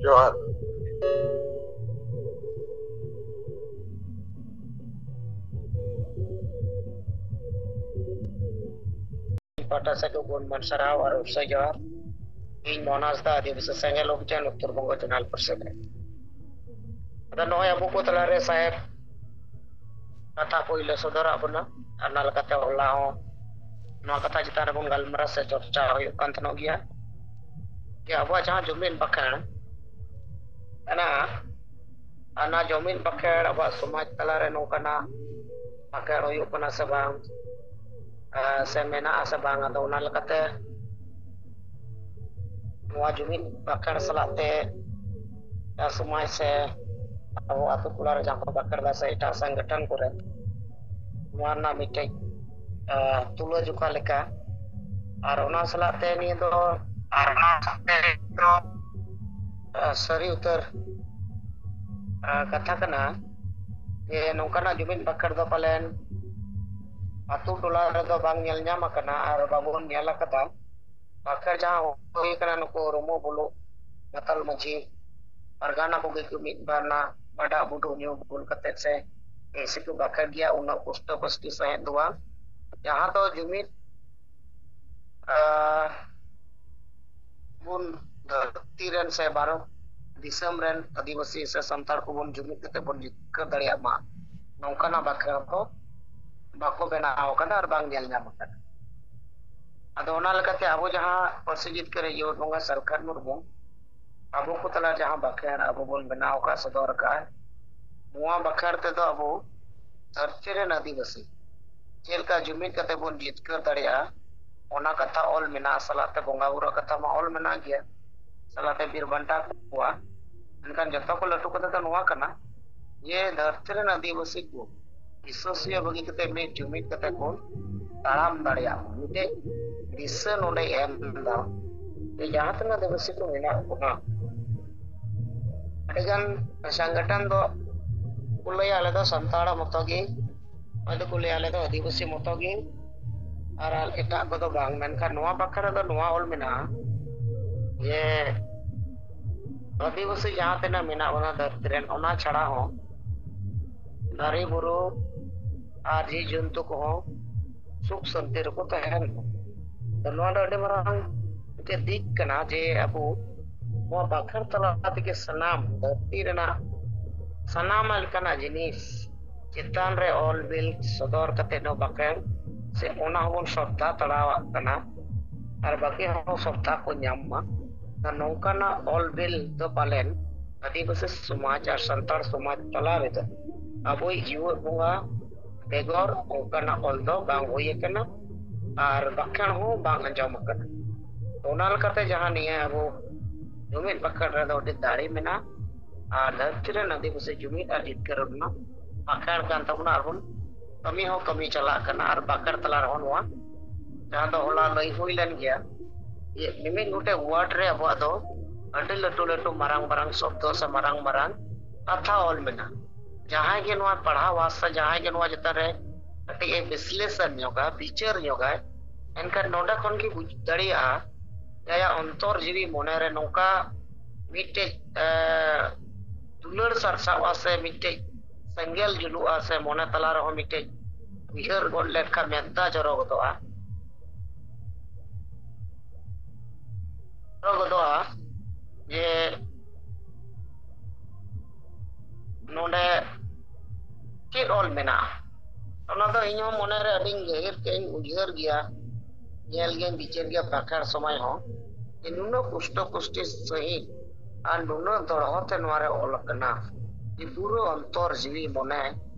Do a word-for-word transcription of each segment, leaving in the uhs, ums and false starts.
ᱡᱚᱦᱟᱨ᱾ ᱤᱧ ᱯᱟᱦᱴᱟ ᱥᱮᱫ ᱠᱷᱚᱱ ᱜᱩᱱᱢᱟᱱ ᱥᱟᱨᱦᱟᱣ ᱟᱨ ᱩᱥᱟᱹᱭ ᱡᱚᱦᱟᱨ᱾ ᱤᱧ ᱢᱚᱦᱚᱱ ᱦᱟᱸᱥᱫᱟ, ᱟᱹᱫᱤᱵᱟᱹᱥᱤ ᱥᱮᱸᱜᱮᱞ ᱚᱵᱷᱤᱡᱟᱱ, ᱩᱛᱛᱚᱨ ᱵᱚᱝᱜᱚ ᱡᱚᱱᱟᱞ ᱯᱚᱨᱤᱥᱚᱫ ᱨᱮ᱾ ᱟᱫᱚ ᱱᱚᱜᱼᱚᱭ ᱟᱵᱚ ᱠᱚ ᱛᱟᱞᱟᱨᱮ ᱥᱟᱦᱮᱵᱽ ᱠᱟᱛᱷᱟ ᱯᱳᱭᱞᱳ ᱥᱚᱫᱚᱨᱟᱜ ᱵᱚᱱᱟ, ᱟᱨ ᱚᱱᱟ ᱞᱮᱠᱟᱛᱮ ᱦᱚᱞᱟ ᱦᱚᱸ ᱱᱚᱣᱟ ᱠᱟᱛᱷᱟ ᱪᱮᱛᱟᱱ ᱨᱮᱵᱚᱱ ᱜᱟᱞᱢᱟᱨᱟᱣ ᱥᱮ ᱪᱚᱨᱪᱟ ᱦᱩᱭᱩᱜ ᱠᱟᱱ ᱛᱟᱦᱮᱱᱚᱜ ᱜᱮᱭᱟ, ᱡᱮ ᱟᱵᱚᱣᱟᱜ ᱡᱟᱦᱟᱸ ᱡᱩᱢᱤᱫ ᱵᱟᱠᱷᱮᱲ ᱢᱮᱱᱟᱜᱼᱟ, ᱚᱱᱟ ᱡᱩᱢᱤᱫ ᱵᱟᱠᱷᱮᱲ ᱟᱵᱚᱣᱟᱜ ᱥᱚᱢᱟᱡᱽ ᱛᱟᱞᱟᱨᱮ ᱱᱚᱝᱠᱟᱱᱟᱜ ᱵᱟᱠᱷᱮᱲ ᱦᱩᱭᱩᱜ ᱠᱟᱱᱟ ᱥᱮ ᱵᱟᱝ, ᱟᱨ ᱥᱮ ᱢᱮᱱᱟᱜᱼᱟ ᱥᱮ ᱵᱟᱝ, ᱟᱫᱚ ᱚᱱᱟ ᱞᱮᱠᱟᱛᱮ ᱱᱚᱣᱟ ᱡᱩᱢᱤᱫ ᱵᱟᱠᱷᱮᱲ ᱥᱟᱞᱟᱜ ᱛᱮ ᱥᱚᱢᱟᱡᱽ ᱥᱮ ᱟᱵᱚ ᱟᱛᱳ ᱴᱚᱞᱟ ᱨᱮ ᱡᱟᱦᱟᱸ ᱠᱚ ᱵᱟᱠᱷᱮᱲ ᱫᱟ ᱥᱮ ᱮᱴᱟᱜ ᱥᱚᱝᱜᱚᱴᱷᱚᱱ ᱠᱚᱨᱮ, ᱱᱚᱣᱟ ᱨᱮᱱᱟᱜ ᱢᱤᱫᱴᱮᱡ, ᱟᱸ, ᱛᱩᱞᱟᱹᱡᱚᱠᱷᱟ ᱞᱮᱠᱟ᱾ ᱟᱨ ᱚᱱᱟ ᱥᱟᱞᱟᱜ ᱛᱮ ᱱᱤᱭᱟᱹ ᱫᱚ, ᱟᱨ ᱚᱱᱟ ᱥᱟᱞᱟᱜ ᱛᱮ ᱱᱤᱭᱟᱹ ᱫᱚ, ᱟᱸ, ᱥᱟᱹᱨᱤ ᱩᱛᱟᱹᱨ, ᱟᱸ, ᱠᱟᱛᱷᱟ ᱠᱟᱱᱟ ᱡᱮ ᱱᱚᱝᱠᱟᱱᱟᱜ ᱡᱩᱢᱤᱫ ᱵᱟᱠᱷᱮᱲ ᱫᱚ ᱯᱟᱞᱮᱱ ᱟᱛᱳ ᱴᱚᱞᱟ ᱨᱮᱫᱚ ᱵᱟᱝ ᱧᱮᱞ ᱧᱟᱢ ᱟᱠᱟᱱᱟ ᱟᱨ ᱵᱟᱵᱚᱱ ᱧᱮᱞ ᱟᱠᱟᱫᱟ᱾ ᱵᱟᱠᱷᱮᱲ ᱡᱟᱦᱟᱸ ᱦᱩᱭ ᱠᱟᱱᱟ, ᱱᱩᱠᱩ ᱨᱩᱢᱩ ᱵᱩᱞᱩ ᱢᱟᱛᱟᱞ ᱢᱟᱹᱡᱷᱤ ᱯᱟᱨᱜᱟᱱᱟ ᱠᱚᱜᱮ ᱠᱚ ᱢᱤᱫ ᱵᱟᱨ ᱱᱟ ᱵᱟᱰᱟᱜ ᱵᱩᱰᱷᱩ ᱧᱩ ᱵᱩᱞ ᱠᱟᱛᱮ ᱥᱮ ᱮᱭᱥᱮ ᱠᱚ ᱵᱟᱠᱷᱮᱲ ᱜᱮᱭᱟ, ᱩᱱᱟᱹᱜ ᱯᱩᱥᱴᱟᱹ ᱯᱩᱥᱴᱤ ᱥᱟᱺᱦᱤᱡ ᱫᱚ ᱵᱟᱝ᱾ ᱡᱟᱦᱟᱸ ᱫᱚ ᱡᱩᱢᱤᱫ, ᱟᱸ, ᱵᱚᱱ ᱫᱷᱟᱹᱨᱛᱤ ᱨᱮᱱ ᱥᱮ ᱵᱷᱟᱨᱚᱛ ᱫᱤᱥᱚᱢ ᱨᱮᱱ ᱟᱹᱫᱤᱵᱟᱹᱥᱤ ᱥᱮ ᱥᱟᱱᱛᱟᱲ ᱠᱚᱵᱚᱱ ᱡᱩᱢᱤᱫ ᱠᱟᱛᱮ ᱵᱚᱱ ᱡᱤᱛᱠᱟᱹᱨ ᱫᱟᱲᱮᱭᱟᱜ ᱢᱟ, ᱱᱚᱝᱠᱟᱱᱟᱜ ᱵᱟᱠᱷᱮᱲ ᱠᱚ ᱵᱟᱠᱚ ᱵᱮᱱᱟᱣ ᱟᱠᱟᱫᱟ ᱟᱨ ᱵᱟᱝ ᱧᱮᱞ ᱧᱟᱢ ᱟᱠᱟᱱᱟ᱾ ᱟᱫᱚ ᱚᱱᱟ ᱞᱮᱠᱟᱛᱮ ᱟᱵᱚ ᱡᱟᱦᱟᱸ ᱯᱟᱹᱨᱥᱤ ᱡᱤᱛᱠᱟᱹᱨᱤᱡ ᱡᱤᱭᱚᱱ ᱵᱚᱸᱜᱟ ᱥᱟᱞᱠᱷᱟᱱ ᱢᱩᱨᱢᱩ ᱟᱵᱚ ᱠᱚ ᱛᱟᱞᱟ ᱡᱟᱦᱟᱸ ᱵᱟᱠᱷᱮᱲ ᱟᱵᱚ ᱵᱚᱱ ᱵᱮᱱᱟᱣ ᱟᱠᱟᱫ, ᱥᱚᱫᱚᱨ ᱟᱠᱟᱫᱼᱟ, ᱱᱚᱣᱟ ᱵᱟᱠᱷᱮᱲ ᱛᱮᱫᱚ ᱟᱵᱚ ᱫᱷᱟᱹᱨᱛᱤ ᱨᱮᱱ ᱟᱹᱫᱤᱵᱟᱹᱥᱤ ᱪᱮᱫ ᱞᱮᱠᱟ ᱡᱩᱢᱤᱫ ᱠᱟᱛᱮ ᱵᱚᱱ ᱡᱤᱛᱠᱟᱹᱨ ᱫᱟᱲᱮᱭᱟᱜᱼᱟ, ᱚᱱᱟ ᱠᱟᱛᱷᱟ ᱚᱞ ᱢᱮᱱᱟᱜᱼᱟ᱾ ᱥᱟᱞᱟᱜ ᱛᱮ ᱵᱚᱸᱜᱟ ᱵᱩᱨᱩᱣᱟᱜ ᱠᱟᱛᱷᱟ ᱢᱟ ᱚᱞ ᱢᱮᱱᱟᱜ ᱜᱮᱭᱟ, ᱥᱟᱞᱟᱜ ᱛᱮ ᱵᱤᱨ ᱵᱟᱱᱴᱟ ᱠᱚᱣᱟ᱾ ᱢᱮᱱᱠᱷᱟᱱ ᱡᱚᱛᱚ ᱠᱚ ᱞᱟᱹᱴᱩ ᱠᱟᱛᱷᱟ ᱫᱚ ᱱᱚᱣᱟ ᱠᱟᱱᱟ ᱡᱮ ᱫᱷᱟᱹᱨᱛᱤ ᱨᱮᱱ ᱟᱹᱫᱤᱵᱟᱹᱥᱤ ᱠᱚ ᱦᱤᱥᱟᱹ ᱥᱩᱭᱟᱹ ᱵᱟᱹᱜᱤ ᱠᱟᱛᱮ ᱢᱤᱫ ᱡᱩᱢᱤᱫ ᱠᱟᱛᱮ ᱵᱚᱱ ᱛᱟᱲᱟᱢ ᱫᱟᱲᱮᱭᱟᱜ ᱢᱟ, ᱢᱤᱫᱴᱮᱡ ᱫᱤᱥᱟᱹ ᱱᱚᱰᱮ ᱮᱢ ᱮᱫᱟ᱾ ᱡᱮ ᱡᱟᱦᱟᱸ ᱛᱤᱱᱟᱹᱜ ᱟᱹᱫᱤᱵᱟᱹᱥᱤ ᱠᱚ ᱢᱮᱱᱟᱜ ᱵᱚᱱᱟ, ᱟᱹᱰᱤᱜᱟᱱ ᱥᱚᱝᱜᱚᱴᱷᱚᱱ ᱫᱚ ᱠᱚ ᱞᱟᱹᱭᱟ, ᱟᱞᱮ ᱫᱚ ᱥᱟᱱᱛᱟᱲ ᱢᱚᱛᱚ ᱜᱮ, ᱚᱠᱚᱭ ᱫᱚᱠᱚ ᱞᱟᱹᱭᱟ, ᱟᱞᱮ ᱫᱚ ᱟᱹᱫᱤᱵᱟᱹᱥᱤ ᱢᱚᱛᱚ ᱜᱮ, ᱟᱨ ᱮᱴᱟᱜ ᱠᱚᱫᱚ ᱵᱟᱝ᱾ ᱢᱮᱱᱠᱷᱟᱱ ᱱᱚᱣᱟ ᱵᱟᱠᱷᱨᱟ ᱫᱚ ᱱᱚᱣᱟ ᱚᱞ ᱢᱮᱱᱟᱜᱼᱟ ᱡᱮ ᱟᱹᱫᱤᱵᱟᱹᱥᱤ ᱡᱟᱦᱟᱸ ᱛᱤᱱᱟᱹᱜ ᱢᱮᱱᱟᱜ ᱵᱚᱱᱟ ᱫᱷᱟᱹᱨᱛᱤ ᱨᱮᱱ, ᱚᱱᱟ ᱪᱷᱟᱲᱟ ᱦᱚᱸ ᱫᱟᱨᱮ ᱵᱩᱨᱩ ᱟᱨ ᱡᱤᱣᱤ ᱡᱚᱱᱛᱩ ᱠᱚᱦᱚᱸ ᱥᱩᱠ ᱥᱟᱱᱛᱤ ᱨᱮᱠᱚ ᱛᱟᱦᱮᱱ ᱢᱟ᱾ ᱛᱚ ᱱᱚᱣᱟ ᱫᱚ ᱟᱹᱰᱤ ᱢᱟᱨᱟᱝ ᱢᱤᱫᱴᱮᱱ ᱫᱤᱠ ᱠᱟᱱᱟ ᱡᱮ ᱟᱵᱚ ᱱᱚᱣᱟ ᱵᱟᱠᱷᱮᱬ ᱛᱟᱞᱟ ᱛᱮᱜᱮ ᱥᱟᱱᱟᱢ ᱫᱷᱟᱹᱨᱛᱤ ᱨᱮᱱᱟᱜ ᱥᱟᱱᱟᱢ ᱞᱮᱠᱟᱱᱟᱜ ᱡᱤᱱᱤᱥ ᱪᱮᱛᱟᱱ ᱨᱮ ᱚᱞ ᱵᱤᱞ ᱥᱚᱫᱚᱨ ᱠᱟᱛᱮ ᱱᱚᱣᱟ ᱵᱟᱠᱷᱮᱬ ᱥᱮ ᱚᱱᱟ ᱦᱚᱸᱵᱚᱱ ᱥᱨᱚᱫᱷᱟ ᱛᱟᱲᱟᱣᱟᱜ ᱠᱟᱱᱟ ᱟᱨ ᱵᱟᱠᱤ ᱦᱚᱸ ᱥᱨᱚᱫᱷᱟ ᱠᱚ ᱧᱟᱢ ᱢᱟ᱾ ᱟᱨ ᱱᱚᱝᱠᱟᱱᱟᱜ ᱚᱞ ᱵᱤᱞ ᱫᱚ ᱯᱟᱞᱮᱱ ᱟᱹᱫᱤᱵᱟᱹᱥᱤ ᱥᱚᱢᱟᱡᱽ ᱟᱨ ᱥᱟᱱᱛᱟᱲ ᱥᱚᱢᱟᱡᱽ ᱛᱟᱞᱟ ᱨᱮᱫᱚ ᱟᱵᱚᱭᱤᱡ ᱡᱤᱣᱮᱫ ᱵᱚᱸᱜᱟ ᱵᱮᱜᱚᱨ ᱚᱱᱠᱟᱱᱟᱜ ᱚᱞ ᱫᱚ ᱵᱟᱝ ᱦᱩᱭ ᱟᱠᱟᱱᱟ ᱟᱨ ᱵᱟᱠᱷᱮᱬ ᱦᱚᱸ ᱵᱟᱝ ᱟᱸᱡᱚᱢ ᱟᱠᱟᱱᱟ᱾ ᱚᱱᱟ ᱞᱮᱠᱟᱛᱮ ᱡᱟᱦᱟᱸ ᱱᱤᱭᱟᱹ ᱟᱵᱚ ᱡᱩᱢᱤᱫ ᱵᱟᱠᱷᱮᱬ ᱨᱮᱫᱚ ᱟᱹᱰᱤ ᱫᱟᱲᱮ ᱢᱮᱱᱟᱜᱼᱟ ᱟᱨ ᱫᱷᱟᱹᱨᱛᱤ ᱨᱮᱱ ᱟᱹᱫᱤᱵᱟᱹᱥᱤ ᱡᱩᱢᱤᱫ ᱟᱨ ᱡᱤᱛᱠᱟᱹᱨ ᱨᱮᱱᱟᱜ ᱵᱟᱠᱷᱮᱬ ᱠᱟᱱ ᱛᱟᱵᱚᱱᱟ ᱟᱨ ᱵᱚᱱ ᱠᱟᱹᱢᱤ ᱦᱚᱸ ᱠᱟᱹᱢᱤ ᱪᱟᱞᱟᱜ ᱠᱟᱱᱟ᱾ ᱟᱨ ᱵᱟᱠᱷᱮᱬ ᱛᱟᱞᱟ ᱨᱮᱦᱚᱸ ᱱᱚᱣᱟ ᱡᱟᱦᱟᱸ ᱫᱚ ᱦᱚᱞᱟ ᱞᱟᱹᱭ ᱦᱩᱭ ᱞᱮᱱ ᱜᱮᱭᱟ, ᱡᱮ ᱢᱤᱢᱤᱫ ᱜᱚᱴᱮᱡ ᱣᱟᱨᱰ ᱨᱮ ᱟᱵᱚᱣᱟᱜ ᱫᱚ ᱟᱹᱰᱤ ᱞᱟᱹᱴᱩ ᱞᱟᱹᱴᱩ ᱢᱟᱨᱟᱝ ᱢᱟᱨᱟᱝ ᱥᱚᱵᱫᱚ ᱥᱮ ᱢᱟᱨᱟᱝ ᱢᱟᱨᱟᱝ ᱠᱟᱛᱷᱟ ᱚᱞ ᱢᱮᱱᱟᱜᱼᱟ᱾ ᱡᱟᱦᱟᱸᱭ ᱜᱮ ᱱᱚᱣᱟ ᱯᱟᱲᱦᱟᱣᱟ ᱥᱮ ᱡᱟᱦᱟᱸᱭ ᱜᱮ ᱱᱚᱣᱟ ᱪᱮᱛᱟᱱ ᱨᱮ ᱠᱟᱹᱴᱤᱡ ᱮ ᱵᱤᱥᱞᱮᱥᱚᱱ ᱧᱚᱜᱟ, ᱵᱤᱪᱟᱹᱨ ᱧᱚᱜᱟᱭ, ᱮᱱᱠᱷᱟᱱ ᱱᱚᱰᱮ ᱠᱷᱚᱱ ᱜᱮ ᱵᱩᱡᱽ ᱫᱟᱲᱮᱭᱟᱜᱼᱟ ᱡᱮ ᱟᱭᱟᱜ ᱚᱱᱛᱚᱨ ᱡᱤᱣᱤ ᱢᱚᱱᱮᱨᱮ ᱱᱚᱝᱠᱟ ᱢᱤᱫᱴᱮᱡ ᱮ, ᱫᱩᱞᱟᱹᱲ ᱥᱟᱨᱥᱟᱣᱜᱼᱟ ᱥᱮ ᱢᱤᱫᱴᱮᱡ ᱥᱮᱸᱜᱮᱞ ᱡᱩᱞᱩᱜᱼᱟ ᱥᱮ ᱢᱚᱱᱮ ᱛᱟᱞᱟ ᱨᱮᱦᱚᱸ ᱢᱤᱫᱴᱮᱡ ᱩᱭᱦᱟᱹᱨ ᱜᱚᱫ ᱞᱮᱱᱠᱷᱟᱱ ᱢᱮᱫ ᱫᱟᱜ ᱡᱚᱨᱚ ᱜᱚᱫᱚᱜᱼᱟ᱾ ᱡᱚᱨᱚ ᱜᱚᱫᱚᱜᱼᱟ ᱡᱮ ᱱᱚᱰᱮ ᱪᱮᱫ ᱚᱞ ᱢᱮᱱᱟᱜᱼᱟ᱾ ᱚᱱᱟ ᱫᱚ ᱤᱧᱦᱚᱸ ᱢᱚᱱᱮᱨᱮ ᱟᱹᱰᱤᱧ ᱜᱟᱹᱦᱤᱨ ᱠᱮᱫ ᱤᱧ ᱩᱭᱦᱟᱹᱨ ᱜᱮᱭᱟ, ᱧᱮᱞ ᱜᱮᱭᱟᱧ, ᱵᱤᱪᱟᱹᱨ ᱜᱮᱭᱟ ᱵᱟᱠᱷᱮᱬ ᱥᱚᱢᱚᱭ ᱦᱚᱸ, ᱡᱮ ᱱᱩᱱᱟᱹᱜ ᱯᱩᱥᱴᱟᱹ ᱯᱩᱥᱴᱤ ᱥᱟᱺᱦᱤᱡ ᱟᱨ ᱱᱩᱱᱟᱹᱜ ᱫᱚᱲᱦᱚ ᱛᱮ ᱱᱚᱣᱟ ᱨᱮ ᱚᱞ ᱟᱠᱟᱱᱟ ᱡᱮ ᱯᱩᱨᱟᱹ ᱚᱱᱛᱚᱨ ᱡᱤᱣᱤ ᱢᱚᱱᱮ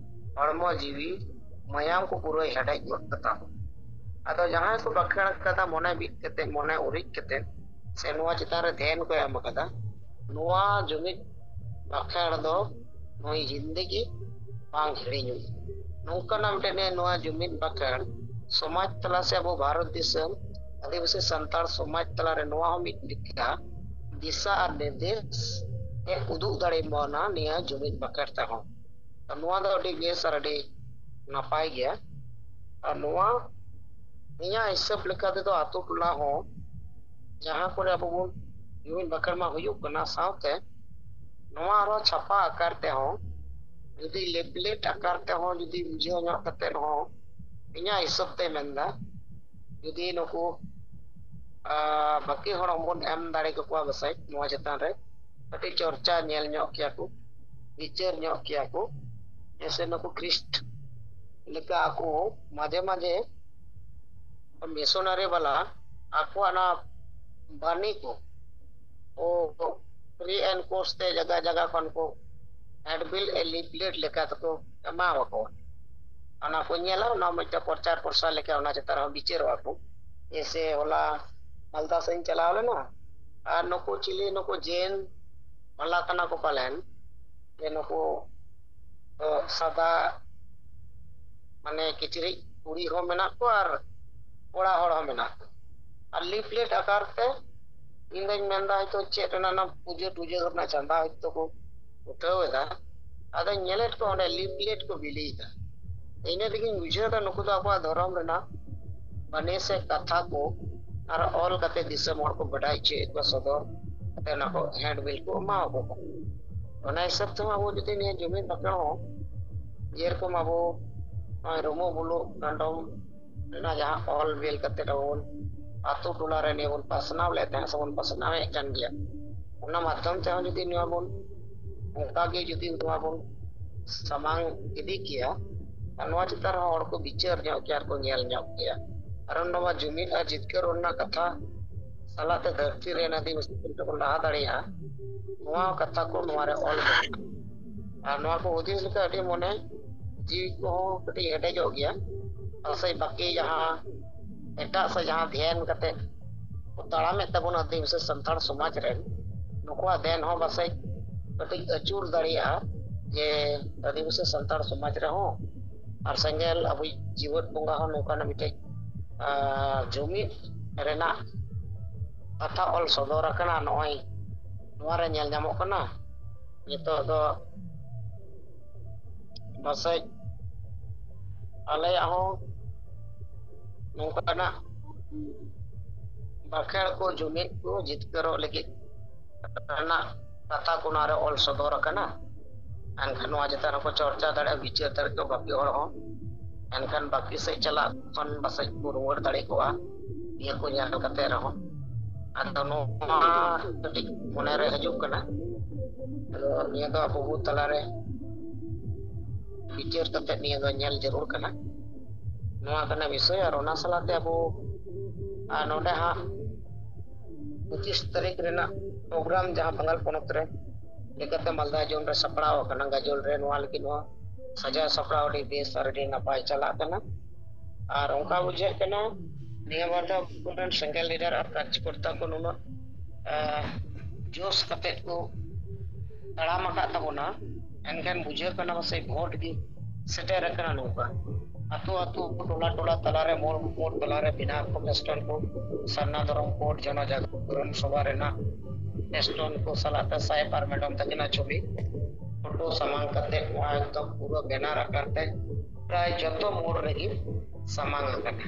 ᱦᱚᱲᱢᱚ ᱡᱤᱣᱤ ᱢᱟᱭᱟᱢ ᱠᱚ ᱯᱩᱨᱟᱹᱭ ᱦᱮᱰᱮᱡ ᱜᱚᱫ ᱠᱟᱛᱟ ᱵᱚᱱᱟ᱾ ᱟᱫᱚ ᱡᱟᱦᱟᱸᱭ ᱠᱚ ᱵᱟᱠᱷᱮᱬ ᱟᱠᱟᱫᱟ ᱢᱚᱱᱮ ᱵᱤᱫ ᱠᱟᱛᱮ, ᱢᱚᱱᱮ ᱩᱨᱤᱡ ᱠᱟᱛᱮ, ᱥᱮ ᱱᱚᱣᱟ ᱪᱮᱛᱟᱱ ᱨᱮ ᱫᱷᱮᱭᱟᱱ ᱠᱚ ᱮᱢ ᱟᱠᱟᱫᱟ, ᱱᱚᱣᱟ ᱡᱩᱢᱤᱫ ᱵᱟᱠᱷᱮᱬ ᱫᱚ ᱱᱩᱭ ᱡᱤᱱᱫᱮᱜᱤ ᱵᱟᱝ ᱦᱤᱲᱤᱧᱚᱜᱼᱟ᱾ ᱱᱚᱝᱠᱟᱱᱟᱜ ᱢᱤᱫᱴᱮᱱ ᱱᱚᱣᱟ ᱡᱩᱢᱤᱫ ᱵᱟᱠᱷᱮᱬ ᱥᱚᱢᱟᱡᱽ ᱛᱟᱞᱟ ᱥᱮ ᱟᱵᱚ ᱵᱷᱟᱨᱚᱛ ᱫᱤᱥᱚᱢ ᱟᱹᱫᱤᱵᱟᱹᱥᱤ ᱥᱟᱱᱛᱟᱲ ᱥᱚᱢᱟᱡᱽ ᱛᱟᱞᱟᱨᱮ ᱱᱚᱣᱟ ᱦᱚᱸ ᱢᱤᱫ ᱞᱮᱠᱟ ᱫᱤᱥᱟ ᱟᱨ ᱱᱤᱨᱫᱮᱥ ᱮ ᱩᱫᱩᱜ ᱫᱟᱲᱮᱭᱟᱵᱚᱱᱟ ᱱᱤᱭᱟᱹ ᱡᱩᱢᱤᱫ ᱵᱟᱠᱷᱮᱬ ᱛᱮᱦᱚᱸ᱾ ᱱᱚᱣᱟ ᱫᱚ ᱟᱹᱰᱤ ᱵᱮᱥ ᱟᱨ ᱟᱹᱰᱤ ᱱᱟᱯᱟᱭ ᱜᱮᱭᱟ᱾ ᱟᱨ ᱱᱚᱣᱟ ᱤᱧᱟᱹᱜ ᱦᱤᱥᱟᱹᱵ ᱞᱮᱠᱟ ᱛᱮᱫᱚ ᱟᱛᱳ ᱴᱚᱞᱟ ᱦᱚᱸ ᱡᱟᱦᱟᱸ ᱠᱚᱨᱮ ᱟᱵᱚ ᱵᱚᱱ ᱡᱩᱢᱤᱫ ᱵᱟᱠᱷᱮᱲ ᱢᱟ ᱦᱩᱭᱩᱜ ᱠᱟᱱᱟ, ᱥᱟᱶᱛᱮ ᱱᱚᱣᱟ ᱟᱨᱦᱚᱸ ᱪᱷᱟᱯᱟ ᱟᱠᱟᱨ ᱛᱮᱦᱚᱸ, ᱡᱩᱫᱤ ᱞᱤᱯᱞᱮᱴ ᱟᱠᱟᱨ ᱛᱮᱦᱚᱸ ᱡᱩᱫᱤ ᱵᱩᱡᱷᱟᱹᱣ ᱧᱚᱜ ᱠᱟᱛᱮ ᱦᱚᱸ, ᱤᱧᱟᱹᱜ ᱦᱤᱥᱟᱹᱵ ᱛᱮ ᱢᱮᱱᱫᱟ, ᱡᱩᱫᱤ ᱱᱩᱠᱩ ᱟᱨ ᱵᱟᱹᱠᱤ ᱦᱚᱲ ᱦᱚᱸᱵᱚᱱ ᱮᱢ ᱫᱟᱲᱮ ᱠᱮᱠᱚᱣᱟ ᱯᱟᱥᱮᱡ ᱱᱚᱣᱟ ᱪᱮᱛᱟᱱ ᱨᱮ ᱠᱟᱹᱴᱤᱡ ᱪᱚᱨᱪᱟ ᱧᱮᱞ ᱧᱚᱜ ᱠᱮᱭᱟ ᱠᱚ, ᱵᱤᱪᱟᱹᱨ ᱧᱚᱜ ᱠᱮᱭᱟ ᱠᱚ᱾ ᱡᱮᱥᱮ ᱱᱩᱠᱩ ᱠᱷᱨᱤᱥᱴ ᱞᱮᱠᱟ ᱟᱠᱚ ᱢᱟᱡᱷᱮ ᱢᱟᱡᱷᱮ ᱢᱤᱥᱚᱱᱟᱨᱤ ᱵᱟᱞᱟ ᱟᱠᱚᱣᱟᱜ ᱚᱱᱟ ᱵᱟᱹᱱᱤ ᱠᱚ ᱯᱷᱨᱤ ᱮᱱᱰ ᱠᱳᱨᱥ ᱛᱮ ᱡᱟᱭᱜᱟ ᱡᱟᱭᱜᱟ ᱠᱷᱚᱱ ᱠᱚ ᱦᱮᱱᱰᱵᱤᱞ ᱮ ᱞᱤᱯᱞᱮᱴ ᱞᱮᱠᱟ ᱛᱮᱠᱚ ᱮᱢᱟ ᱟᱠᱚᱣᱟ᱾ ᱚᱱᱟ ᱠᱚ ᱧᱮᱞᱟ, ᱚᱱᱟ ᱢᱤᱫᱴᱮᱱ ᱯᱨᱚᱪᱟᱨ ᱯᱨᱚᱥᱟᱨ ᱞᱮᱠᱟ ᱚᱱᱟ ᱪᱮᱛᱟᱱ ᱨᱮᱦᱚᱸ ᱵᱤᱪᱟᱹᱨᱚᱜᱼᱟ ᱠᱚ᱾ ᱡᱮᱭᱥᱮ ᱦᱚᱞᱟ ᱢᱟᱞᱫᱟ ᱥᱮᱫ ᱤᱧ ᱪᱟᱞᱟᱣ ᱞᱮᱱᱟ, ᱟᱨ ᱱᱩᱠᱩ ᱪᱤᱞᱤ, ᱱᱩᱠᱩ ᱡᱮᱱ ᱵᱟᱞᱟ ᱠᱟᱱᱟ ᱠᱚ ᱯᱟᱞᱮᱱ, ᱡᱮ ᱱᱩᱠᱩ ᱫᱚ ᱥᱟᱫᱟ ᱢᱟᱱᱮ ᱠᱤᱪᱨᱤᱡ ᱠᱩᱲᱤ ᱦᱚᱸ ᱢᱮᱱᱟᱜ ᱠᱚᱣᱟ ᱟᱨ ᱠᱚᱲᱟ ᱦᱚᱲ ᱦᱚᱸ ᱢᱮᱱᱟᱜ ᱠᱚᱣᱟ᱾ ᱟᱨ ᱞᱤᱯᱞᱮᱴ ᱟᱠᱟᱨ ᱛᱮ ᱤᱧ ᱫᱚᱧ ᱢᱮᱱᱫᱟ ᱦᱚᱭᱛᱳ ᱪᱮᱫ ᱨᱮᱱᱟᱜ ᱚᱱᱟ ᱯᱩᱡᱟᱹ ᱴᱩᱡᱟᱹ ᱨᱮᱱᱟᱜ ᱪᱟᱸᱫᱟ ᱦᱚᱭᱛᱳ ᱠᱚ ᱩᱴᱷᱟᱹᱣ ᱮᱫᱟ᱾ ᱟᱫᱚᱧ ᱧᱮᱞᱮᱫ ᱠᱚᱣᱟ ᱚᱸᱰᱮ ᱞᱤᱯᱞᱮᱴ ᱠᱚ ᱵᱤᱞᱤᱭᱮᱫᱟ᱾ ᱤᱱᱟᱹ ᱛᱮᱜᱤᱧ ᱵᱩᱡᱷᱟᱹᱣ ᱮᱫᱟ ᱱᱩᱠᱩ ᱫᱚ ᱟᱵᱚᱣᱟᱜ ᱫᱷᱚᱨᱚᱢ ᱨᱮᱱᱟᱜ ᱵᱟᱹᱱᱤ ᱥᱮ ᱠᱟᱛᱷᱟ ᱠᱚ ᱟᱨ ᱚᱞ ᱠᱟᱛᱮ ᱫᱤᱥᱚᱢ ᱦᱚᱲ ᱠᱚ ᱵᱟᱰᱟᱭ ᱦᱚᱪᱚᱭᱮᱫ ᱠᱚᱣᱟ, ᱥᱚᱫᱚᱨ ᱠᱟᱛᱮ ᱚᱱᱟ ᱠᱚ ᱦᱮᱱᱰᱵᱤᱞ ᱠᱚ ᱮᱢᱟ ᱠᱚ ᱠᱟᱱᱟ᱾ ᱚᱱᱟ ᱦᱤᱥᱟᱹᱵ ᱛᱮᱦᱚᱸ ᱟᱵᱚ ᱡᱩᱫᱤ ᱱᱤᱭᱟᱹ ᱡᱩᱢᱤᱫ ᱵᱟᱠᱷᱮᱲ ᱦᱚᱸ ᱡᱮᱨᱚᱠᱚᱢ ᱟᱵᱚ ᱱᱚᱜᱼᱚᱭ ᱨᱩᱢᱩᱜ ᱵᱩᱞᱩᱜ ᱰᱟᱸᱰᱚᱢ ᱨᱮᱱᱟᱜ ᱡᱟᱦᱟᱸ ᱚᱞ ᱵᱤᱞ ᱠᱟᱛᱮ ᱟᱵᱚ ᱵᱚᱱ ᱟᱛᱳ ᱴᱚᱞᱟ ᱨᱮ ᱱᱤᱭᱟᱹ ᱵᱚᱱ ᱯᱟᱥᱱᱟᱣ ᱞᱮᱫ ᱛᱟᱦᱮᱸᱫ ᱥᱮᱵᱚᱱ ᱯᱟᱥᱱᱟᱣᱮᱫ ᱠᱟᱱ ᱜᱮᱭᱟ, ᱚᱱᱟ ᱢᱟᱫᱽᱫᱷᱚᱢ ᱛᱮᱦᱚᱸ ᱡᱩᱫᱤ ᱱᱚᱣᱟ ᱵᱚᱱ ᱚᱱᱠᱟ ᱜᱮ ᱡᱩᱫᱤ ᱱᱚᱣᱟ ᱵᱚᱱ ᱥᱟᱢᱟᱝ ᱤᱫᱤ ᱠᱮᱭᱟ, ᱟᱨ ᱱᱚᱣᱟ ᱪᱮᱛᱟᱱ ᱨᱮᱦᱚᱸ ᱦᱚᱲ ᱠᱚ ᱵᱤᱪᱟᱹᱨ ᱧᱚᱜ ᱠᱮᱭᱟ ᱟᱨ ᱠᱚ ᱧᱮᱞ ᱧᱚᱜ ᱠᱮᱭᱟ᱾ ᱟᱨ ᱱᱚᱣᱟ ᱡᱩᱢᱤᱫ ᱟᱨ ᱡᱤᱛᱠᱟᱹᱨ ᱨᱮᱱᱟᱜ ᱠᱟᱛᱷᱟ ᱥᱟᱞᱟᱜ ᱛᱮ ᱫᱷᱟᱹᱨᱛᱤ ᱨᱮᱱ ᱟᱹᱫᱤᱵᱟᱹᱥᱤ ᱠᱚ ᱞᱟᱦᱟ ᱫᱟᱲᱮᱭᱟᱜᱼᱟ, ᱱᱚᱣᱟ ᱠᱟᱛᱷᱟ ᱠᱚ ᱱᱚᱣᱟ ᱨᱮ ᱚᱞ ᱢᱮᱱᱟᱜᱼᱟ᱾ ᱟᱨ ᱱᱚᱣᱟ ᱠᱚ ᱦᱩᱫᱤᱥ ᱞᱮᱠᱟ ᱟᱹᱰᱤ ᱢᱚᱱᱮ ᱡᱤᱣᱤ ᱠᱚᱦᱚᱸ ᱠᱟᱹᱴᱤᱡ ᱦᱮᱰᱮᱡᱚᱜ ᱜᱮᱭᱟ᱾ ᱯᱟᱥᱮᱡ ᱵᱟᱹᱠᱤ ᱡᱟᱦᱟᱸ ᱮᱴᱟᱜ ᱥᱮ ᱡᱟᱦᱟᱸ ᱫᱷᱮᱭᱟᱱ ᱠᱟᱛᱮ ᱠᱚ ᱛᱟᱲᱟᱢᱮᱫ ᱛᱟᱵᱚᱱᱟ ᱟᱹᱫᱤᱵᱟᱹᱥᱤ ᱥᱟᱱᱛᱟᱲ ᱥᱚᱢᱟᱡᱽ ᱨᱮᱱ, ᱱᱩᱠᱩᱣᱟᱜ ᱫᱷᱮᱭᱟᱱ ᱦᱚᱸ ᱯᱟᱥᱮᱡ ᱠᱟᱹᱴᱤᱡ ᱟᱹᱪᱩᱨ ᱫᱟᱲᱮᱭᱟᱜᱼᱟ ᱡᱮ ᱟᱹᱫᱤᱵᱟᱹᱥᱤ ᱥᱟᱱᱛᱟᱲ ᱥᱚᱢᱟᱡᱽ ᱨᱮᱦᱚᱸ ᱟᱨ ᱥᱮᱸᱜᱮᱞ ᱟᱵᱚᱭᱤᱡ ᱡᱤᱣᱮᱫ ᱵᱚᱸᱜᱟ ᱦᱚᱸ ᱱᱚᱝᱠᱟᱱᱟᱜ ᱢᱤᱫᱴᱮᱡ ᱟᱨ ᱡᱩᱢᱤᱫ ᱨᱮᱱᱟᱜ ᱠᱟᱛᱷᱟ ᱚᱞ ᱥᱚᱫᱚᱨ ᱟᱠᱟᱱᱟ᱾ ᱱᱚᱜᱼᱚᱭ ᱱᱚᱣᱟ ᱨᱮ ᱧᱮᱞ ᱧᱟᱢᱚᱜ ᱠᱟᱱᱟ ᱱᱤᱛᱚᱜ ᱫᱚ ᱯᱟᱥᱮᱡ ᱟᱞᱮᱭᱟᱜ ᱦᱚᱸ ᱱᱚᱝᱠᱟᱱᱟᱜ ᱵᱟᱠᱷᱮᱲ ᱠᱚ, ᱡᱩᱢᱤᱫ ᱠᱚ ᱡᱤᱛᱠᱟᱹᱨᱚᱜ ᱞᱟᱹᱜᱤᱫ ᱨᱮᱱᱟᱜ ᱠᱟᱛᱷᱟ ᱠᱚ ᱚᱱᱟᱨᱮ ᱚᱞ ᱥᱚᱫᱚᱨ ᱟᱠᱟᱱᱟ᱾ ᱮᱱᱠᱷᱟᱱ ᱱᱚᱣᱟ ᱪᱮᱛᱟᱱ ᱨᱮᱠᱚ ᱪᱚᱨᱪᱟ ᱫᱟᱲᱮᱭᱟᱜᱼᱟ, ᱵᱤᱪᱟᱹᱨ ᱫᱟᱲᱮᱭᱟᱜᱼᱟ ᱵᱟᱹᱠᱤ ᱦᱚᱲ ᱦᱚᱸ᱾ ᱮᱱᱠᱷᱟᱱ ᱵᱟᱹᱠᱤ ᱥᱮᱫ ᱪᱟᱞᱟᱜ ᱠᱷᱚᱱ ᱯᱟᱥᱮᱡ ᱠᱚ ᱨᱩᱣᱟᱹᱲ ᱫᱟᱲᱮ ᱠᱚᱜᱼᱟ, ᱱᱤᱭᱟᱹ ᱠᱚ ᱧᱮᱞ ᱠᱟᱛᱮ ᱨᱮᱦᱚᱸ᱾ ᱟᱫᱚ ᱱᱚᱣᱟ ᱠᱟᱹᱴᱤᱡ ᱢᱚᱱᱮᱨᱮ ᱦᱤᱡᱩᱜ ᱠᱟᱱᱟ, ᱟᱫᱚ ᱱᱤᱭᱟᱹ ᱫᱚ ᱟᱵᱚ ᱠᱚ ᱛᱟᱞᱟᱨᱮ ᱵᱤᱪᱟᱹᱨ ᱠᱟᱛᱮ ᱱᱤᱭᱟᱹ ᱫᱚ ᱧᱮᱞ ᱡᱟᱹᱨᱩᱲ ᱠᱟᱱᱟ᱾ ᱱᱚᱣᱟ ᱠᱟᱱᱟ ᱵᱤᱥᱚᱭ᱾ ᱟᱨ ᱚᱱᱟ ᱥᱟᱞᱟᱜ ᱛᱮ ᱟᱵᱚ, ᱟᱨ ᱱᱚᱰᱮ ᱦᱟᱸᱜ ᱯᱚᱸᱪᱤᱥ ᱛᱟᱹᱨᱤᱠᱷ ᱨᱮᱱᱟᱜ ᱯᱨᱳᱜᱨᱟᱢ ᱡᱟᱦᱟᱸ ᱵᱟᱝᱜᱟᱞ ᱯᱚᱱᱚᱛ ᱨᱮ ᱞᱮᱠᱟᱛᱮ ᱢᱟᱞᱫᱟ ᱡᱳᱱ ᱨᱮ ᱥᱟᱯᱲᱟᱣ ᱟᱠᱟᱱᱟ, ᱜᱟᱡᱚᱞ ᱨᱮ, ᱱᱚᱣᱟ ᱞᱟᱹᱜᱤᱫ ᱦᱚᱸ ᱥᱟᱡᱟᱣ ᱥᱟᱯᱲᱟᱣ ᱟᱹᱰᱤ ᱵᱮᱥ ᱟᱨ ᱟᱹᱰᱤ ᱱᱟᱯᱟᱭ ᱪᱟᱞᱟᱜ ᱠᱟᱱᱟ᱾ ᱟᱨ ᱚᱱᱠᱟ ᱵᱩᱡᱷᱟᱹᱜ ᱠᱟᱱᱟ, ᱱᱤᱭᱟᱹ ᱵᱟᱨ ᱫᱚ ᱟᱵᱚᱨᱮᱱ ᱥᱮᱸᱜᱮᱞ ᱞᱤᱰᱟᱨ ᱟᱨ ᱠᱟᱨᱡᱚᱠᱚᱨᱛᱟ ᱠᱚ ᱱᱩᱱᱟᱹᱜ, ᱟᱸ, ᱡᱳᱥ ᱠᱟᱛᱮ ᱠᱚ ᱛᱟᱲᱟᱢ ᱟᱠᱟᱫ ᱛᱟᱵᱚᱱᱟ, ᱮᱱᱠᱷᱟᱱ ᱵᱩᱡᱷᱟᱹᱜ ᱠᱟᱱᱟ ᱯᱟᱥᱮᱡ ᱵᱷᱳᱴ ᱜᱮ ᱥᱮᱴᱮᱨ ᱟᱠᱟᱱᱟ᱾ ᱱᱚᱝᱠᱟ ᱟᱛᱳ ᱟᱛᱳ, ᱴᱚᱞᱟ ᱴᱚᱞᱟ ᱛᱟᱞᱟᱨᱮ, ᱢᱳᱲ ᱢᱳᱲ ᱛᱟᱞᱟᱨᱮ ᱵᱮᱱᱟᱨ ᱠᱚ, ᱯᱮᱥᱴᱚᱱ ᱠᱚ, ᱥᱟᱨᱱᱟ ᱫᱷᱚᱨᱚᱢ ᱠᱳᱰ, ᱡᱚᱱᱚ ᱡᱟᱜᱚᱨᱚᱱ ᱥᱚᱵᱷᱟ ᱨᱮᱱᱟᱜ ᱯᱮᱥᱴᱚᱱ ᱠᱚ ᱥᱟᱞᱟᱜ ᱛᱮ ᱥᱟᱭᱯᱟᱨ ᱢᱮᱰᱚᱢ ᱛᱟᱹᱠᱤᱱᱟᱜ ᱪᱷᱚᱵᱤ ᱯᱷᱳᱴᱳ ᱥᱟᱢᱟᱝ ᱠᱟᱛᱮ ᱱᱚᱣᱟ ᱮᱠᱫᱚᱢ ᱯᱩᱨᱟᱹ ᱵᱮᱱᱟᱨ ᱟᱠᱟᱨ ᱛᱮ ᱯᱨᱟᱭ ᱡᱚᱛᱚ ᱢᱳᱲ ᱨᱮᱜᱮ ᱥᱟᱢᱟᱝ ᱟᱠᱟᱱᱟ᱾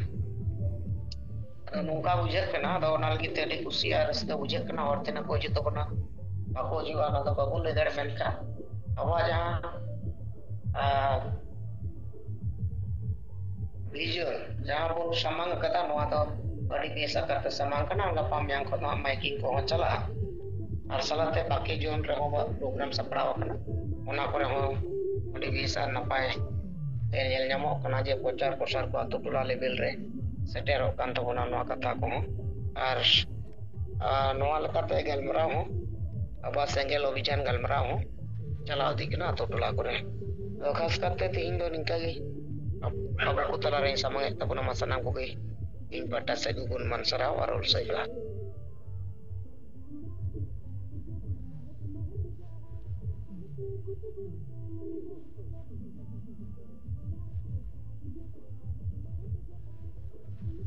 ᱟᱫᱚ ᱱᱚᱝᱠᱟ ᱵᱩᱡᱷᱟᱹᱜ ᱠᱟᱱᱟ, ᱟᱫᱚ ᱚᱱᱟ ᱞᱟᱹᱜᱤᱫ ᱛᱮ ᱟᱹᱰᱤ ᱠᱩᱥᱤ ᱟᱨ ᱨᱟᱹᱥᱠᱟᱹ ᱵᱩᱡᱷᱟᱹᱜ ᱠᱟᱱᱟ᱾ ᱦᱚᱲ ᱛᱤᱱᱟᱹᱜ ᱠᱚ ᱦᱤᱡᱩᱜ ᱛᱟᱵᱚᱱᱟ, ᱵᱟᱠᱚ ᱦᱤᱡᱩᱜᱼᱟ, ᱚᱱᱟ ᱫᱚ ᱵᱟᱵᱚᱱ ᱞᱟᱹᱭ ᱫᱟᱲᱮᱭᱟᱜᱼᱟ, ᱢᱮᱱᱠᱷᱟᱱ ᱟᱵᱚᱣᱟᱜ ᱡᱟᱦᱟᱸ, ᱟᱨ, ᱵᱷᱤᱡᱩᱣᱟᱞ ᱡᱟᱦᱟᱸ ᱵᱚᱱ ᱥᱟᱢᱟᱝ ᱟᱠᱟᱫᱟ, ᱱᱚᱣᱟ ᱫᱚ ᱟᱹᱰᱤ ᱵᱮᱥ ᱟᱠᱟᱨ ᱛᱮ ᱥᱟᱢᱟᱝ ᱠᱟᱱᱟ᱾ ᱜᱟᱯᱟ ᱢᱮᱭᱟᱝ ᱠᱷᱚᱱ ᱦᱟᱸᱜ ᱢᱟᱭᱠᱤᱝ ᱠᱚᱦᱚᱸ ᱪᱟᱞᱟᱜᱼᱟ, ᱟᱨ ᱥᱟᱞᱟᱜ ᱛᱮ ᱵᱟᱹᱠᱤ ᱡᱳᱱ ᱨᱮᱦᱚᱸ ᱯᱨᱳᱜᱨᱟᱢ ᱥᱟᱯᱲᱟᱣ ᱟᱠᱟᱱᱟ, ᱚᱱᱟ ᱠᱚᱨᱮ ᱦᱚᱸ ᱟᱹᱰᱤ ᱵᱮᱥ ᱟᱨ ᱱᱟᱯᱟᱭ ᱛᱮ ᱧᱮᱞ ᱧᱟᱢᱚᱜ ᱠᱟᱱᱟ ᱡᱮ ᱯᱨᱚᱪᱟᱨ ᱯᱨᱚᱥᱟᱨ ᱠᱚ ᱟᱛᱳ ᱴᱚᱞᱟ ᱞᱮᱵᱮᱞ ᱨᱮ ᱥᱮᱴᱮᱨᱚᱜ ᱠᱟᱱ ᱛᱟᱵᱚᱱᱟ ᱱᱚᱣᱟ ᱠᱟᱛᱷᱟ ᱠᱚᱦᱚᱸ᱾ ᱟᱨ, ᱟᱨ ᱱᱚᱣᱟ ᱞᱮᱠᱟᱛᱮ ᱜᱟᱞᱢᱟᱨᱟᱣ ᱦᱚᱸ, ᱟᱵᱚᱣᱟᱜ ᱥᱮᱸᱜᱮᱞ ᱚᱵᱷᱤᱡᱟᱱ ᱜᱟᱞᱢᱟᱨᱟᱣ ᱦᱚᱸ ᱪᱟᱞᱟᱣ ᱤᱫᱤᱜ ᱠᱟᱱᱟ ᱟᱛᱳ ᱴᱚᱞᱟ ᱠᱚᱨᱮ᱾ ᱟᱫᱚ ᱠᱷᱟᱥ ᱠᱟᱨᱛᱮ ᱛᱮᱦᱮᱧ ᱫᱚ ᱱᱤᱝᱠᱟ ᱜᱮ ᱟᱵᱚ ᱠᱚ ᱛᱟᱞᱟᱨᱮᱧ ᱥᱟᱢᱟᱝ ᱮᱫ ᱛᱟᱵᱚᱱᱟ᱾ ᱢᱟ ᱥᱟᱱᱟᱢ ᱠᱚᱜᱮ ᱤᱧ ᱯᱟᱦᱴᱟ ᱥᱮᱫ ᱜᱩᱜᱩᱞ ᱢᱟᱱ ᱥᱟᱨᱦᱟᱣ ᱟᱨ ᱦᱩᱞᱥᱟᱹᱭ ᱡᱚᱦᱟᱨ᱾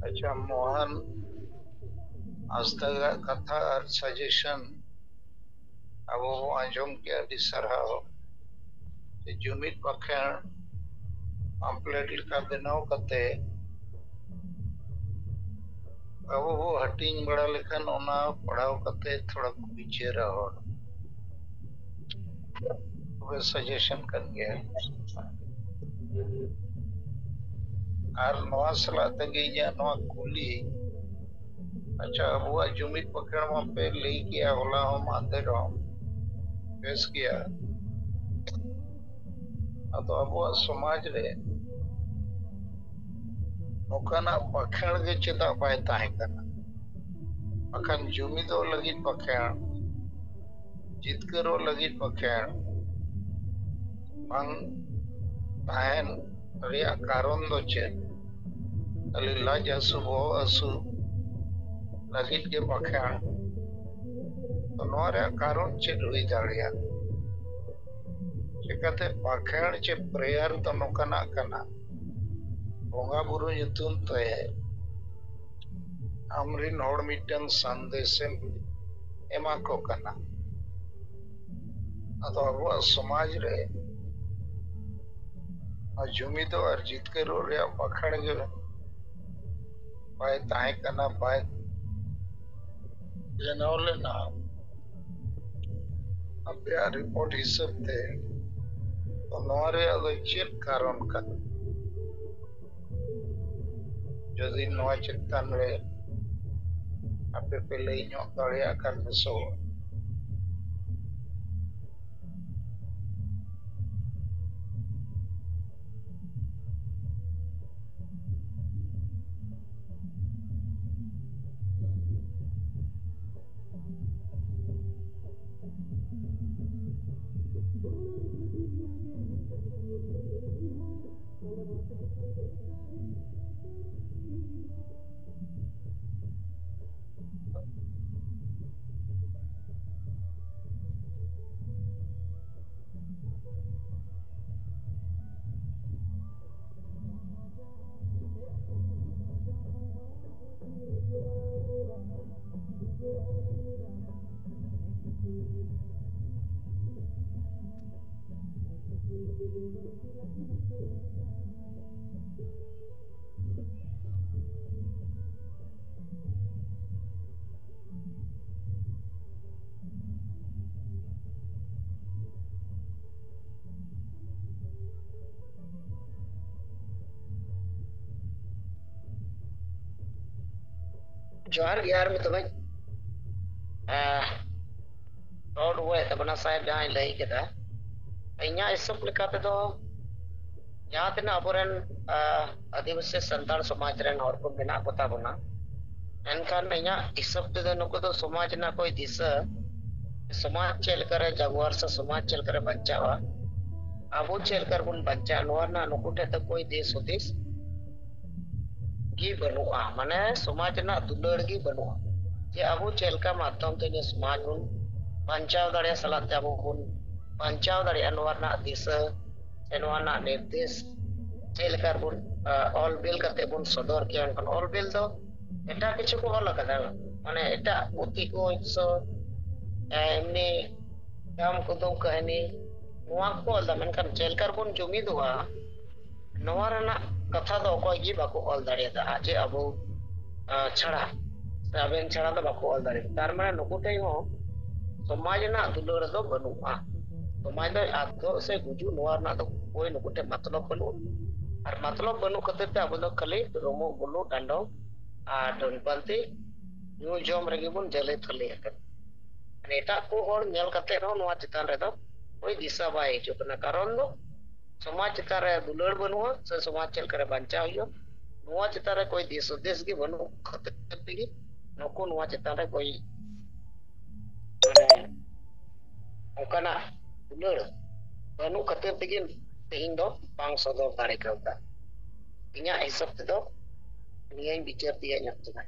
ᱟᱪᱪᱷᱟ, ᱢᱳᱦᱚᱱ ᱦᱟᱸᱥᱫᱟᱜᱟᱜ ᱠᱟᱛᱷᱟ ᱟᱨ ᱥᱟᱡᱮᱥᱚᱱ ᱟᱵᱚ ᱵᱚ ᱟᱸᱡᱚᱢ ᱠᱮᱜᱼᱟ, ᱟᱹᱰᱤ ᱥᱟᱨᱦᱟᱣ᱾ ᱡᱩᱢᱤᱫ ᱵᱟᱠᱷᱮᱬ ᱯᱟᱢᱯᱞᱮᱴ ᱞᱮᱠᱟ ᱵᱮᱱᱟᱣ ᱠᱟᱛᱮ ᱟᱵᱚ ᱵᱚ ᱦᱟᱹᱴᱤᱧ ᱵᱟᱲᱟ ᱞᱮᱠᱷᱟᱱ ᱚᱱᱟ ᱯᱟᱲᱦᱟᱣ ᱠᱟᱛᱮ ᱛᱷᱚᱲᱟ ᱠᱚ ᱵᱤᱪᱟᱹᱨᱟ ᱦᱚᱲ᱾ ᱛᱚᱵᱮ suggestion ᱠᱟᱱ ᱜᱮᱭᱟ᱾ ᱟᱨ ᱱᱚᱣᱟ ᱥᱟᱞᱟᱜ ᱛᱮᱜᱮ ᱤᱧᱟᱹᱜ ᱱᱚᱣᱟ ᱠᱩᱞᱤ, ᱟᱪᱪᱷᱟ, ᱟᱵᱚᱣᱟᱜ ᱡᱩᱢᱤᱫ ᱵᱟᱠᱷᱮᱬ ᱢᱟᱯᱮ ᱞᱟᱹᱭ ᱠᱮᱜᱼᱟ ᱦᱚᱞᱟ ᱦᱚᱸ ᱢᱟᱦᱫᱮᱨ ᱦᱚᱸ, ᱵᱮᱥ ᱜᱮᱭᱟ᱾ ᱟᱫᱚ ᱟᱵᱚᱣᱟᱜ ᱥᱚᱢᱟᱡᱽ ᱨᱮ ᱱᱚᱝᱠᱟᱱᱟᱜ ᱵᱟᱠᱷᱮᱬ ᱜᱮ ᱪᱮᱫᱟᱜ ᱵᱟᱭ ᱛᱟᱦᱮᱸ ᱠᱟᱱᱟ? ᱵᱟᱠᱷᱟᱱ ᱡᱩᱢᱤᱫᱚᱜ ᱞᱟᱹᱜᱤᱫ ᱵᱟᱠᱷᱮᱬ, ᱡᱤᱛᱠᱟᱹᱨᱚᱜ ᱞᱟᱹᱜᱤᱫ ᱵᱟᱠᱷᱮᱬ ᱵᱟᱝ ᱛᱟᱦᱮᱱ ᱨᱮᱭᱟᱜ ᱠᱟᱨᱚᱱ ᱫᱚ ᱪᱮᱫ? ᱠᱷᱟᱹᱞᱤ ᱞᱟᱡ ᱦᱟᱹᱥᱩ, ᱵᱚᱦᱚᱜ ᱦᱟᱹᱥᱩ ᱞᱟᱹᱜᱤᱫ ᱜᱮ ᱵᱟᱠᱷᱮᱬ? ᱛᱚ ᱱᱚᱣᱟ ᱨᱮᱭᱟᱜ ᱠᱟᱨᱚᱱ ᱪᱮᱫ ᱦᱩᱭ ᱫᱟᱲᱮᱭᱟᱜᱼᱟ? ᱪᱤᱠᱟᱹᱛᱮ ᱵᱟᱠᱷᱮᱬ ᱪᱮ prayer ᱫᱚ ᱱᱚᱝᱠᱟᱱᱟᱜ ᱠᱟᱱᱟ, ᱵᱚᱸᱜᱟ ᱵᱩᱨᱩ ᱧᱩᱛᱩᱢ ᱛᱮ ᱟᱢᱨᱤᱱ ᱦᱚᱲ ᱢᱤᱫᱴᱟᱝ ᱥᱟᱸᱫᱮᱥᱮᱢ ᱮᱢᱟ ᱠᱚ ᱠᱟᱱᱟ᱾ ᱟᱫᱚ ᱟᱵᱚᱣᱟᱜ ᱥᱚᱢᱟᱡᱽ ᱨᱮ ᱱᱚᱣᱟ ᱡᱩᱢᱤᱫᱚᱜ ᱟᱨ ᱡᱤᱛᱠᱟᱹᱨᱚᱜ ᱨᱮᱭᱟᱜ ᱵᱟᱠᱷᱮᱬ ᱜᱮ ᱵᱟᱭ ᱛᱟᱦᱮᱸ ᱠᱟᱱᱟ, ᱵᱟᱭ ᱵᱮᱱᱟᱣ ᱞᱮᱱᱟ᱾ ᱟᱯᱮᱭᱟᱜ ᱨᱤᱯᱳᱨᱴ ᱦᱤᱥᱟᱹᱵ ᱛᱮ, ᱛᱚ ᱱᱚᱣᱟ ᱨᱮᱭᱟᱜ ᱫᱚ ᱪᱮᱫ ᱠᱟᱨᱚᱱ ᱠᱟᱱᱟ? ᱡᱩᱫᱤ ᱱᱚᱣᱟ ᱪᱮᱛᱟᱱ ᱨᱮ ᱟᱯᱮ ᱯᱮ ᱞᱟᱹᱭ ᱧᱚᱜ ᱫᱟᱲᱮᱭᱟᱜ ᱠᱷᱟᱱ ᱵᱮᱥᱚᱜᱼᱟ᱾ ᱡᱚᱦᱟᱨ ᱜᱮ ᱟᱨ ᱢᱤᱫ ᱫᱚᱢ ᱨᱚᱲ ᱨᱩᱣᱟᱹᱲᱮᱫ ᱛᱟᱵᱚᱱᱟ ᱥᱟᱦᱮᱵᱽ, ᱡᱟᱦᱟᱸᱭ ᱞᱟᱹᱭ ᱠᱮᱫᱟ᱾ ᱤᱧᱟᱹᱜ ᱦᱤᱥᱟᱹᱵ ᱞᱮᱠᱟ ᱛᱮᱫᱚ ᱡᱟᱦᱟᱸ ᱛᱤᱱᱟᱹᱜ ᱟᱵᱚᱨᱮᱱ ᱟᱹᱫᱤᱵᱟᱹᱥᱤ ᱥᱟᱱᱛᱟᱲ ᱥᱚᱢᱟᱡᱽ ᱨᱮᱱ ᱦᱚᱲ ᱠᱚ ᱢᱮᱱᱟᱜ ᱠᱚᱛᱟ ᱵᱚᱱᱟ, ᱢᱮᱱᱠᱷᱟᱱ ᱤᱧᱟᱹᱜ ᱦᱤᱥᱟᱹᱵ ᱛᱮᱫᱚ ᱱᱩᱠᱩ ᱫᱚ ᱥᱚᱢᱟᱡᱽ ᱨᱮᱱᱟᱜ ᱠᱚᱭ ᱫᱤᱥᱟᱹ, ᱥᱚᱢᱟᱡᱽ ᱪᱮᱫ ᱞᱮᱠᱟᱨᱮ ᱡᱟᱜᱩᱣᱟᱨ ᱥᱮ ᱥᱚᱢᱟᱡᱽ ᱪᱮᱫ ᱞᱮᱠᱟᱨᱮ ᱵᱟᱧᱪᱟᱜᱼᱟ, ᱟᱵᱚ ᱪᱮᱫ ᱞᱮᱠᱟ ᱨᱮᱵᱚᱱ ᱵᱟᱧᱪᱟᱜᱼᱟ, ᱱᱚᱣᱟ ᱨᱮᱱᱟᱜ ᱱᱩᱠᱩ ᱴᱷᱮᱱ ᱫᱚ ᱠᱚᱭ ᱫᱤᱥ ᱦᱩᱫᱤᱥ ᱜᱮ ᱵᱟᱹᱱᱩᱜᱼᱟ᱾ ᱢᱟᱱᱮ ᱥᱚᱢᱟᱡᱽ ᱨᱮᱱᱟᱜ ᱫᱩᱞᱟᱹᱲ ᱜᱮ ᱵᱟᱹᱱᱩᱜᱼᱟ, ᱡᱮ ᱟᱵᱚ ᱪᱮᱫ ᱞᱮᱠᱟ ᱢᱟᱫᱽᱫᱷᱚᱢ ᱛᱮ ᱱᱤᱭᱟᱹ ᱥᱚᱢᱟᱡᱽ ᱵᱚᱱ ᱵᱟᱧᱪᱟᱣ ᱫᱟᱲᱮᱭᱟᱜᱼᱟ, ᱥᱟᱞᱟᱜ ᱛᱮ ᱟᱵᱚ ᱵᱚᱱ ᱵᱟᱧᱪᱟᱣ ᱫᱟᱲᱮᱭᱟᱜᱼᱟ, ᱱᱚᱣᱟ ᱨᱮᱱᱟᱜ ᱫᱤᱥᱟᱹ ᱥᱮ ᱱᱚᱣᱟ ᱨᱮᱱᱟᱜ ᱱᱤᱨᱫᱮᱥ ᱪᱮᱫ ᱞᱮᱠᱟ ᱨᱮᱵᱚᱱ ᱚᱞ ᱵᱤᱞ ᱠᱟᱛᱮ ᱵᱚᱱ ᱥᱚᱫᱚᱨ ᱠᱮᱭᱟ᱾ ᱢᱮᱱᱠᱷᱟᱱ ᱚᱞ ᱵᱤᱞ ᱫᱚ ᱮᱴᱟᱜ ᱠᱤᱪᱷᱩ ᱠᱚ ᱚᱞ ᱟᱠᱟᱫᱟ, ᱢᱟᱱᱮ ᱮᱴᱟᱜ ᱯᱩᱛᱷᱤ ᱠᱚ ᱥᱮ ᱮᱢᱱᱤ ᱜᱟᱢ ᱠᱩᱫᱩᱢ ᱠᱟᱹᱦᱱᱤ ᱱᱚᱣᱟ ᱠᱚ ᱚᱞ ᱮᱫᱟ, ᱢᱮᱱᱠᱷᱟᱱ ᱪᱮᱫ ᱞᱮᱠᱟ ᱨᱮᱵᱚᱱ ᱡᱩᱢᱤᱫᱚᱜᱼᱟ ᱱᱚᱣᱟ ᱨᱮᱱᱟᱜ ᱠᱟᱛᱷᱟ ᱫᱚ ᱚᱠᱚᱭ ᱜᱮ ᱵᱟᱠᱚ ᱚᱞ ᱫᱟᱲᱮᱭᱟᱫᱟ᱾ ᱡᱮ ᱟᱵᱚ ᱪᱷᱟᱲᱟ ᱥᱮ ᱟᱵᱮᱱ ᱪᱷᱟᱲᱟ ᱫᱚ ᱵᱟᱠᱚ ᱚᱞ ᱫᱟᱲᱮᱭᱟᱫᱟ᱾ ᱛᱟᱨ ᱢᱟᱱᱮ ᱱᱩᱠᱩ ᱴᱷᱮᱱ ᱦᱚᱸ ᱥᱚᱢᱟᱡᱽ ᱨᱮᱱᱟᱜ ᱫᱩᱞᱟᱹᱲ ᱫᱚ ᱵᱟᱹᱱᱩᱜᱼᱟ᱾ ᱥᱚᱢᱟᱡᱽ ᱫᱚ ᱟᱫᱚᱜ ᱥᱮ ᱜᱩᱡᱩᱜ ᱱᱚᱣᱟ ᱨᱮᱱᱟᱜ ᱫᱚ ᱚᱠᱚᱭ ᱱᱩᱠᱩ ᱴᱷᱮᱱ ᱢᱚᱛᱞᱚᱵ ᱵᱟᱹᱱᱩᱜᱼᱟ᱾ ᱟᱨ ᱢᱚᱛᱞᱚᱵ ᱵᱟᱹᱱᱩᱜ ᱠᱷᱟᱹᱛᱤᱨ ᱛᱮ ᱟᱵᱚ ᱫᱚ ᱠᱷᱟᱹᱞᱤ ᱨᱩᱢᱩᱜ ᱵᱩᱞᱩᱜ ᱰᱟᱸᱰᱚᱢ ᱟᱨ ᱰᱟᱹᱱ ᱯᱟᱱᱛᱮ ᱧᱩ ᱡᱚᱢ ᱨᱮᱜᱮ ᱵᱚᱱ ᱡᱟᱹᱞᱮ ᱛᱷᱟᱹᱞᱮ ᱟᱠᱟᱱᱟ᱾ ᱢᱟᱱᱮ ᱮᱴᱟᱜ ᱠᱚ ᱦᱚᱲ ᱧᱮᱞ ᱠᱟᱛᱮ ᱨᱮᱦᱚᱸ ᱱᱚᱣᱟ ᱪᱮᱛᱟᱱ ᱨᱮᱫᱚ ᱠᱳᱭ ᱫᱤᱥᱟᱹ ᱵᱟᱭ ᱦᱤᱡᱩᱜ ᱠᱟᱱᱟ᱾ ᱠᱟᱨᱚᱱ ᱫᱚ ᱥᱚᱢᱟᱡᱽ ᱪᱮᱛᱟᱱ ᱨᱮ ᱫᱩᱞᱟᱹᱲ ᱵᱟᱹᱱᱩᱜᱼᱟ ᱥᱮ ᱥᱚᱢᱟᱡᱽ ᱪᱮᱫ ᱞᱮᱠᱟᱨᱮ ᱵᱟᱧᱪᱟᱣ ᱦᱩᱭᱩᱜᱼᱟ, ᱱᱚᱣᱟ ᱪᱮᱛᱟᱱ ᱨᱮ ᱠᱳᱭ ᱫᱤᱥ ᱦᱩᱫᱤᱥ ᱜᱮ ᱵᱟᱹᱱᱩᱜ ᱠᱷᱟᱹᱛᱤᱨ ᱛᱮᱜᱮ ᱱᱩᱠᱩ ᱱᱚᱣᱟ ᱪᱮᱛᱟᱱ ᱨᱮ ᱠᱳᱭ ᱢᱟᱱᱮ ᱚᱱᱠᱟᱱᱟᱜ ᱫᱩᱞᱟᱹᱲ ᱵᱟᱹᱱᱩᱜ ᱠᱷᱟᱹᱛᱤᱨ ᱛᱮᱜᱮ ᱛᱮᱦᱮᱧ ᱫᱚ ᱵᱟᱝ ᱥᱚᱫᱚᱨ ᱫᱟᱲᱮ ᱠᱟᱣᱫᱟ᱾ ᱤᱧᱟᱹᱜ ᱦᱤᱥᱟᱹᱵ ᱛᱮᱫᱚ ᱱᱤᱭᱟᱹᱧ ᱵᱤᱪᱟᱹᱨ ᱛᱮᱭᱟᱜ ᱧᱚᱜ ᱠᱮᱫᱟ᱾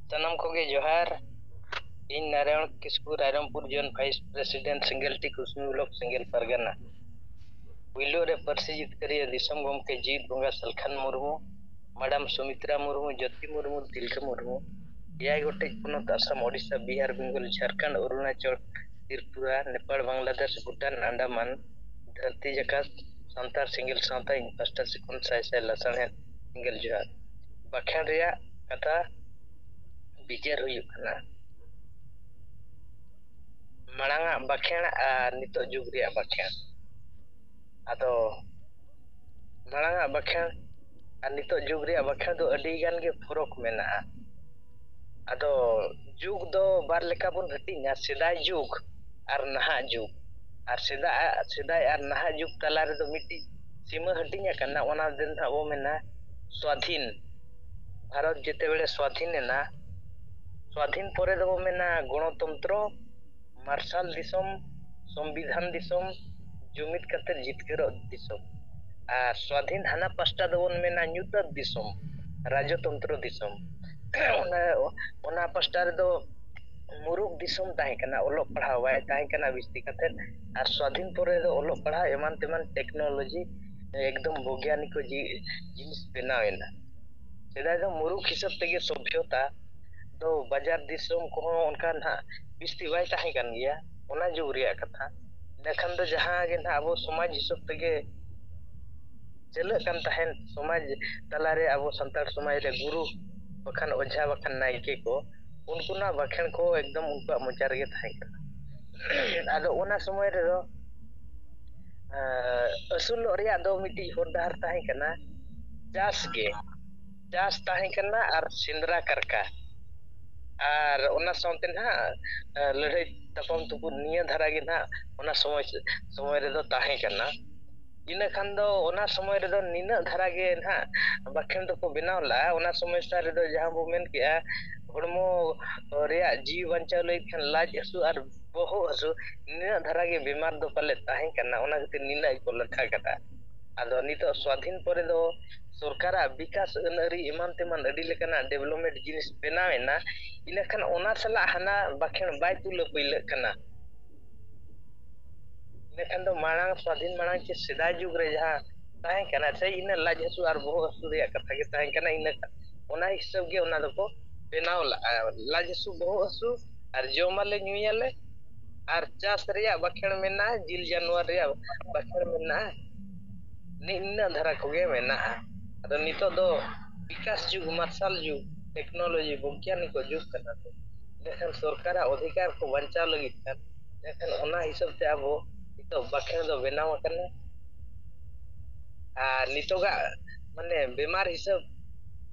ᱥᱟᱱᱟᱢ ᱠᱚᱜᱮ ᱡᱚᱦᱟᱨ᱾ ᱤᱧ ᱱᱟᱨᱟᱭᱚᱬ ᱠᱤᱥᱠᱩ, ᱨᱟᱭᱨᱚᱝᱯᱩᱨ ᱡᱳᱱ ᱵᱷᱟᱭᱤᱥ ᱯᱨᱮᱥᱤᱰᱮᱱᱴ, ᱥᱮᱸᱜᱮᱞ ᱴᱤ ᱠᱩᱥᱢᱤ ᱵᱞᱚᱠ, ᱥᱮᱸᱜᱮᱞ ᱯᱟᱨᱜᱟᱱᱟ᱾ ᱯᱩᱭᱞᱩ ᱨᱮ ᱯᱟᱹᱨᱥᱤ ᱡᱤᱛᱠᱟᱹᱨᱤᱭᱟᱹ ᱫᱤᱥᱚᱢ ᱜᱚᱢᱠᱮ ᱡᱤᱣᱤᱫ ᱵᱚᱸᱜᱟ ᱥᱟᱞᱠᱷᱟᱱ ᱢᱩᱨᱢᱩ, ᱢᱟᱰᱟᱢ ᱥᱩᱢᱤᱛᱨᱟ ᱢᱩᱨᱢᱩ, ᱡᱳᱛᱤ ᱢᱩᱨᱢᱩ, ᱛᱤᱞᱠᱟᱹ ᱢᱩᱨᱢᱩ, ᱮᱭᱟᱭ ᱜᱚᱴᱮᱡ ᱯᱚᱱᱚᱛ ᱟᱥᱟᱢ, ᱳᱰᱤᱥᱟ, ᱵᱤᱦᱟᱨ, ᱵᱮᱝᱜᱚᱞ, ᱡᱷᱟᱲᱠᱷᱚᱸᱰ, ᱚᱨᱩᱱᱟᱪᱚᱞ, ᱛᱨᱤᱯᱩᱨᱟ, ᱱᱮᱯᱟᱲ, ᱵᱟᱝᱞᱟᱫᱮᱥ, ᱵᱷᱩᱴᱟᱱ, ᱟᱱᱰᱟᱢᱟᱱ, ᱫᱷᱟᱹᱨᱛᱤ ᱡᱟᱠᱟᱛ ᱥᱟᱱᱛᱟᱲ ᱥᱮᱸᱜᱮᱞ ᱥᱟᱶᱛᱟ ᱤᱧ ᱯᱟᱥᱴᱟ ᱥᱮᱫ ᱠᱷᱚᱱ ᱥᱟᱭ ᱥᱟᱭ ᱞᱟᱥᱟᱲᱦᱮᱫ ᱥᱮᱸᱜᱮᱞ ᱡᱚᱦᱟᱨ᱾ ᱵᱟᱠᱷᱮᱬ ᱨᱮᱭᱟᱜ ᱠᱟᱛᱷᱟ ᱵᱤᱪᱟᱹᱨ ᱦᱩᱭᱩᱜ ᱠᱟᱱᱟ᱾ ᱢᱟᱲᱟᱝᱟᱜ ᱵᱟᱠᱷᱮᱬ ᱟᱨ ᱱᱤᱛᱚᱜ ᱡᱩᱜᱽ ᱨᱮᱭᱟᱜ ᱵᱟᱠᱷᱮᱬ᱾ ᱟᱫᱚ ᱢᱟᱲᱟᱝᱟᱜ ᱵᱟᱠᱷᱮᱬ ᱟᱨ ᱱᱤᱛᱚᱜ ᱡᱩᱜᱽ ᱨᱮᱭᱟᱜ ᱵᱟᱠᱷᱮᱬ ᱫᱚ ᱟᱹᱰᱤ ᱜᱟᱱ ᱜᱮ ᱯᱷᱚᱨᱚᱠ ᱢᱮᱱᱟᱜᱼᱟ᱾ ᱟᱫᱚ ᱡᱩᱜᱽ ᱫᱚ ᱵᱟᱨ ᱞᱮᱠᱟ ᱵᱚᱱ ᱦᱟᱹᱴᱤᱧᱟ, ᱥᱮᱫᱟᱭ ᱡᱩᱜᱽ ᱟᱨ ᱱᱟᱦᱟᱜ ᱡᱩᱜᱽ᱾ ᱟᱨ ᱥᱮᱫᱟᱭ, ᱥᱮᱫᱟᱭ ᱟᱨ ᱱᱟᱦᱟᱜ ᱡᱩᱜᱽ ᱛᱟᱞᱟ ᱨᱮᱫᱚ ᱢᱤᱫᱴᱤᱡ ᱥᱤᱢᱟᱹ ᱦᱟᱹᱴᱤᱧ ᱟᱠᱟᱱᱟ, ᱚᱱᱟ ᱫᱚ ᱱᱟᱦᱟᱜ ᱵᱚ ᱢᱮᱱᱟ ᱥᱣᱟᱫᱷᱤᱱ᱾ ᱵᱷᱟᱨᱚᱛ ᱡᱮᱛᱮ ᱵᱮᱲᱮ ᱥᱣᱟᱫᱷᱤᱱ ᱮᱱᱟ, ᱥᱣᱟᱫᱷᱤᱱ ᱯᱚᱨᱮ ᱫᱚᱵᱚ ᱢᱮᱱᱟ ᱜᱚᱬᱚᱛᱚᱱᱛᱨᱚ, ᱢᱟᱨᱥᱟᱞ ᱫᱤᱥᱚᱢ, ᱥᱚᱝᱵᱤᱫᱷᱟᱱ ᱫᱤᱥᱚᱢ, ᱡᱩᱢᱤᱫ ᱠᱟᱛᱮ ᱡᱤᱛᱠᱟᱹᱨᱚᱜ ᱫᱤᱥᱚᱢ᱾ ᱟᱨ ᱥᱣᱟᱫᱷᱤᱱ ᱦᱟᱱᱟ ᱯᱟᱥᱴᱟ ᱫᱚᱵᱚᱱ ᱢᱮᱱᱟ ᱧᱩᱛᱟᱹᱛ ᱫᱤᱥᱚᱢ, ᱨᱟᱡᱽᱛᱚᱱᱛᱨᱚ ᱫᱤᱥᱚᱢ᱾ ᱚᱱᱟ, ᱚᱱᱟ ᱯᱟᱥᱴᱟ ᱨᱮᱫᱚ ᱢᱩᱨᱩᱠ ᱫᱤᱥᱚᱢ ᱛᱟᱦᱮᱸ ᱠᱟᱱᱟ, ᱚᱞᱚᱜ ᱯᱟᱲᱦᱟᱣ ᱵᱟᱭ ᱛᱟᱦᱮᱸ ᱠᱟᱱᱟ ᱵᱤᱥᱛᱤ ᱠᱟᱛᱮ᱾ ᱟᱨ ᱥᱣᱟᱫᱷᱤᱱ ᱯᱚᱨᱮ ᱫᱚ ᱚᱞᱚᱜ ᱯᱟᱲᱦᱟᱣ ᱮᱢᱟᱱ ᱛᱮᱢᱟᱱ ᱴᱮᱠᱱᱳᱞᱚᱡᱤ ᱮᱠᱫᱚᱢ ᱵᱳᱜᱽᱭᱟᱱᱤᱠ ᱡᱤ-, ᱡᱤᱱᱤᱥ ᱵᱮᱱᱟᱣ ᱮᱱᱟ᱾ ᱥᱮᱫᱟᱭ ᱫᱚ ᱢᱩᱨᱩᱠ ᱦᱤᱥᱟᱹᱵ ᱛᱮᱜᱮ ᱥᱚᱵᱷᱭᱚᱛᱟ ᱫᱚ, ᱵᱟᱡᱟᱨ ᱫᱤᱥᱚᱢ ᱠᱚᱦᱚᱸ ᱚᱱᱠᱟ ᱱᱟᱦᱟᱜ ᱵᱤᱥᱛᱤ ᱵᱟᱭ ᱛᱟᱦᱮᱸ ᱠᱟᱱ ᱜᱮᱭᱟ ᱚᱱᱟ ᱡᱩᱜᱽ ᱨᱮᱭᱟᱜ ᱠᱟᱛᱷᱟ᱾ ᱤᱱᱟᱹ ᱠᱷᱟᱱ ᱫᱚ ᱡᱟᱦᱟᱸ ᱜᱮ ᱱᱟᱦᱟᱜ ᱟᱵᱚ ᱥᱚᱢᱟᱡᱽ ᱦᱤᱥᱟᱹᱵ ᱛᱮᱜᱮ ᱪᱟᱹᱞᱟᱹᱜ ᱠᱟᱱ ᱛᱟᱦᱮᱸᱫ, ᱥᱚᱢᱟᱡᱽ ᱛᱟᱞᱟᱨᱮ ᱟᱵᱚ ᱥᱟᱱᱛᱟᱲ ᱥᱚᱢᱟᱡᱽ ᱨᱮ ᱜᱩᱨᱩ ᱵᱟᱠᱷᱟᱱ ᱚᱡᱷᱟ ᱵᱟᱠᱷᱟᱱ ᱱᱟᱭᱠᱮ ᱠᱚ, ᱩᱱᱠᱩᱱᱟᱜ ᱵᱟᱠᱷᱮᱬ ᱠᱚ ᱮᱠᱫᱚᱢ ᱩᱱᱠᱩᱣᱟᱜ ᱢᱚᱪᱟ ᱨᱮᱜᱮ ᱛᱟᱦᱮᱸ ᱠᱟᱱᱟ᱾ ᱟᱫᱚ ᱚᱱᱟ ᱥᱚᱢᱚᱭ ᱨᱮᱫᱚ, ᱟᱸ, ᱟᱹᱥᱩᱞᱚᱜ ᱨᱮᱭᱟᱜ ᱫᱚ ᱢᱤᱫᱴᱤᱡ ᱦᱚᱨ ᱰᱟᱦᱟᱨ ᱛᱟᱦᱮᱸ ᱠᱟᱱᱟ ᱪᱟᱥ ᱜᱮ᱾ ᱪᱟᱥ ᱛᱟᱦᱮᱸ ᱠᱟᱱᱟ ᱟᱨ ᱥᱮᱸᱫᱽᱨᱟ ᱠᱟᱨᱠᱟ᱾ ᱟᱨ ᱚᱱᱟ ᱥᱟᱶᱛᱮ ᱱᱟᱦᱟᱜ, ᱟᱸ, ᱞᱟᱹᱲᱦᱟᱹᱭ ᱛᱟᱯᱟᱢ ᱛᱩᱯᱩᱫ ᱱᱤᱭᱟᱹ ᱫᱷᱟᱨᱟ ᱜᱮ ᱱᱟᱦᱟᱜ ᱚᱱᱟ ᱥᱚᱢᱚᱭ, ᱥᱚᱢᱚᱭ ᱨᱮᱫᱚ ᱛᱟᱦᱮᱸ ᱠᱟᱱᱟ᱾ ᱤᱱᱟᱹ ᱠᱷᱟᱱ ᱫᱚ ᱚᱱᱟ ᱥᱚᱢᱚᱭ ᱨᱮᱫᱚ ᱱᱤᱱᱟᱹᱜ ᱫᱷᱟᱨᱟ ᱜᱮ ᱱᱟᱦᱟᱜ ᱵᱟᱠᱷᱮᱬ ᱫᱚᱠᱚ ᱵᱮᱱᱟᱣ ᱞᱮᱫᱼᱟ᱾ ᱚᱱᱟ ᱥᱚᱢᱚᱥᱥᱟ ᱨᱮᱫᱚ ᱡᱟᱦᱟᱸ ᱵᱚ ᱢᱮᱱ ᱠᱮᱜᱼᱟ, ᱦᱚᱲᱢᱚ ᱨᱮᱭᱟᱜ ᱡᱤᱣᱤ ᱵᱟᱧᱪᱟᱣ ᱞᱟᱹᱜᱤᱫ ᱠᱷᱟᱱ ᱞᱟᱡ ᱦᱟᱹᱥᱩ ᱟᱨ ᱵᱚᱦᱚᱜ ᱦᱟᱹᱥᱩ, ᱱᱤᱱᱟᱹᱜ ᱫᱷᱟᱨᱟ ᱜᱮ ᱵᱮᱢᱟᱨ ᱫᱚ ᱯᱟᱞᱮ ᱛᱟᱦᱮᱸ ᱠᱟᱱᱟ, ᱚᱱᱟ ᱠᱷᱟᱹᱛᱤᱨ ᱱᱤᱱᱟᱹᱜ ᱜᱮᱠᱚ ᱞᱮᱠᱷᱟ ᱠᱟᱫᱟ᱾ ᱟᱫᱚ ᱱᱤᱛᱚᱜ ᱥᱣᱟᱫᱷᱤᱱ ᱯᱚᱨᱮ ᱫᱚ ᱥᱚᱨᱠᱟᱨᱟᱜ ᱵᱤᱠᱟᱥ ᱟᱹᱱ ᱟᱹᱨᱤ ᱮᱢᱟᱱ ᱛᱮᱢᱟᱱ ᱟᱹᱰᱤ ᱞᱮᱠᱟᱱᱟᱜ development ᱡᱤᱱᱤᱥ ᱵᱮᱱᱟᱣ ᱮᱱᱟ, ᱤᱱᱟᱹ ᱠᱷᱟᱱ ᱚᱱᱟ ᱥᱟᱞᱟᱜ ᱦᱟᱱᱟ ᱵᱟᱠᱷᱮᱬ ᱵᱟᱭ ᱛᱩᱞᱟᱹ ᱯᱟᱹᱭᱞᱟᱹᱜ ᱠᱟᱱᱟ᱾ ᱢᱮᱱᱠᱷᱟᱱ ᱫᱚ ᱢᱟᱲᱟᱝ, ᱥᱣᱟᱫᱷᱤᱱ ᱢᱟᱲᱟᱝ ᱪᱮ ᱥᱮᱫᱟᱭ ᱡᱩᱜᱽ ᱨᱮ ᱡᱟᱦᱟᱸ ᱛᱟᱦᱮᱸ ᱠᱟᱱᱟ, ᱥᱮ ᱤᱱᱟᱹ ᱞᱟᱡ ᱦᱟᱹᱥᱩ ᱟᱨ ᱵᱚᱦᱚᱜ ᱦᱟᱹᱥᱩ ᱨᱮᱭᱟᱜ ᱠᱟᱛᱷᱟ ᱜᱮ ᱛᱟᱦᱮᱸ ᱠᱟᱱᱟ, ᱤᱱᱟᱹ ᱚᱱᱟ ᱦᱤᱥᱟᱹᱵ ᱜᱮ ᱚᱱᱟ ᱫᱚᱠᱚ ᱵᱮᱱᱟᱣ ᱞᱟᱜᱼᱟ᱾ ᱞᱟᱡ ᱦᱟᱹᱥᱩ, ᱵᱚᱦᱚᱜ ᱦᱟᱹᱥᱩ, ᱟᱨ ᱡᱚᱢᱟᱞᱮ, ᱧᱩᱭᱟᱞᱮ, ᱟᱨ ᱪᱟᱥ ᱨᱮᱭᱟᱜ ᱵᱟᱠᱷᱮᱲ ᱢᱮᱱᱟᱜᱼᱟ, ᱡᱤᱞ ᱡᱟᱱᱣᱟᱨ ᱨᱮᱭᱟᱜ ᱵᱟᱠᱷᱮᱲ ᱢᱮᱱᱟᱜᱼᱟ, ᱱᱤᱱᱟᱹᱜ ᱫᱷᱟᱨᱟ ᱠᱚᱜᱮ ᱢᱮᱱᱟᱜᱼᱟ᱾ ᱟᱫᱚ ᱱᱤᱛᱚᱜ ᱫᱚ ᱵᱤᱠᱟᱥ ᱡᱩᱜᱽ, ᱢᱟᱨᱥᱟᱞ ᱡᱩᱜᱽ, ᱴᱮᱠᱱᱳᱞᱚᱡᱤ, ᱵᱳᱭᱜᱟᱱᱤᱠ ᱡᱩᱜᱽ ᱠᱟᱱᱟ᱾ ᱢᱮᱱᱠᱷᱟᱱ ᱥᱚᱨᱠᱟᱨᱟᱜ ᱚᱫᱷᱤᱠᱟᱨ ᱠᱚ ᱵᱟᱧᱪᱟᱣ ᱞᱟᱹᱜᱤᱫ ᱠᱷᱟᱱ, ᱢᱮᱱᱠᱷᱟᱱ ᱚᱱᱟ ᱦᱤᱥᱟᱹᱵ ᱛᱮ ᱟᱵᱚ ᱱᱤᱛᱚᱜ ᱵᱟᱠᱷᱮᱲ ᱫᱚ ᱵᱮᱱᱟᱣ ᱟᱠᱟᱱᱟ᱾ ᱟᱨ ᱱᱤᱛᱚᱜᱟᱜ ᱢᱟᱱᱮ ᱵᱮᱢᱟᱨ ᱦᱤᱥᱟᱹᱵ,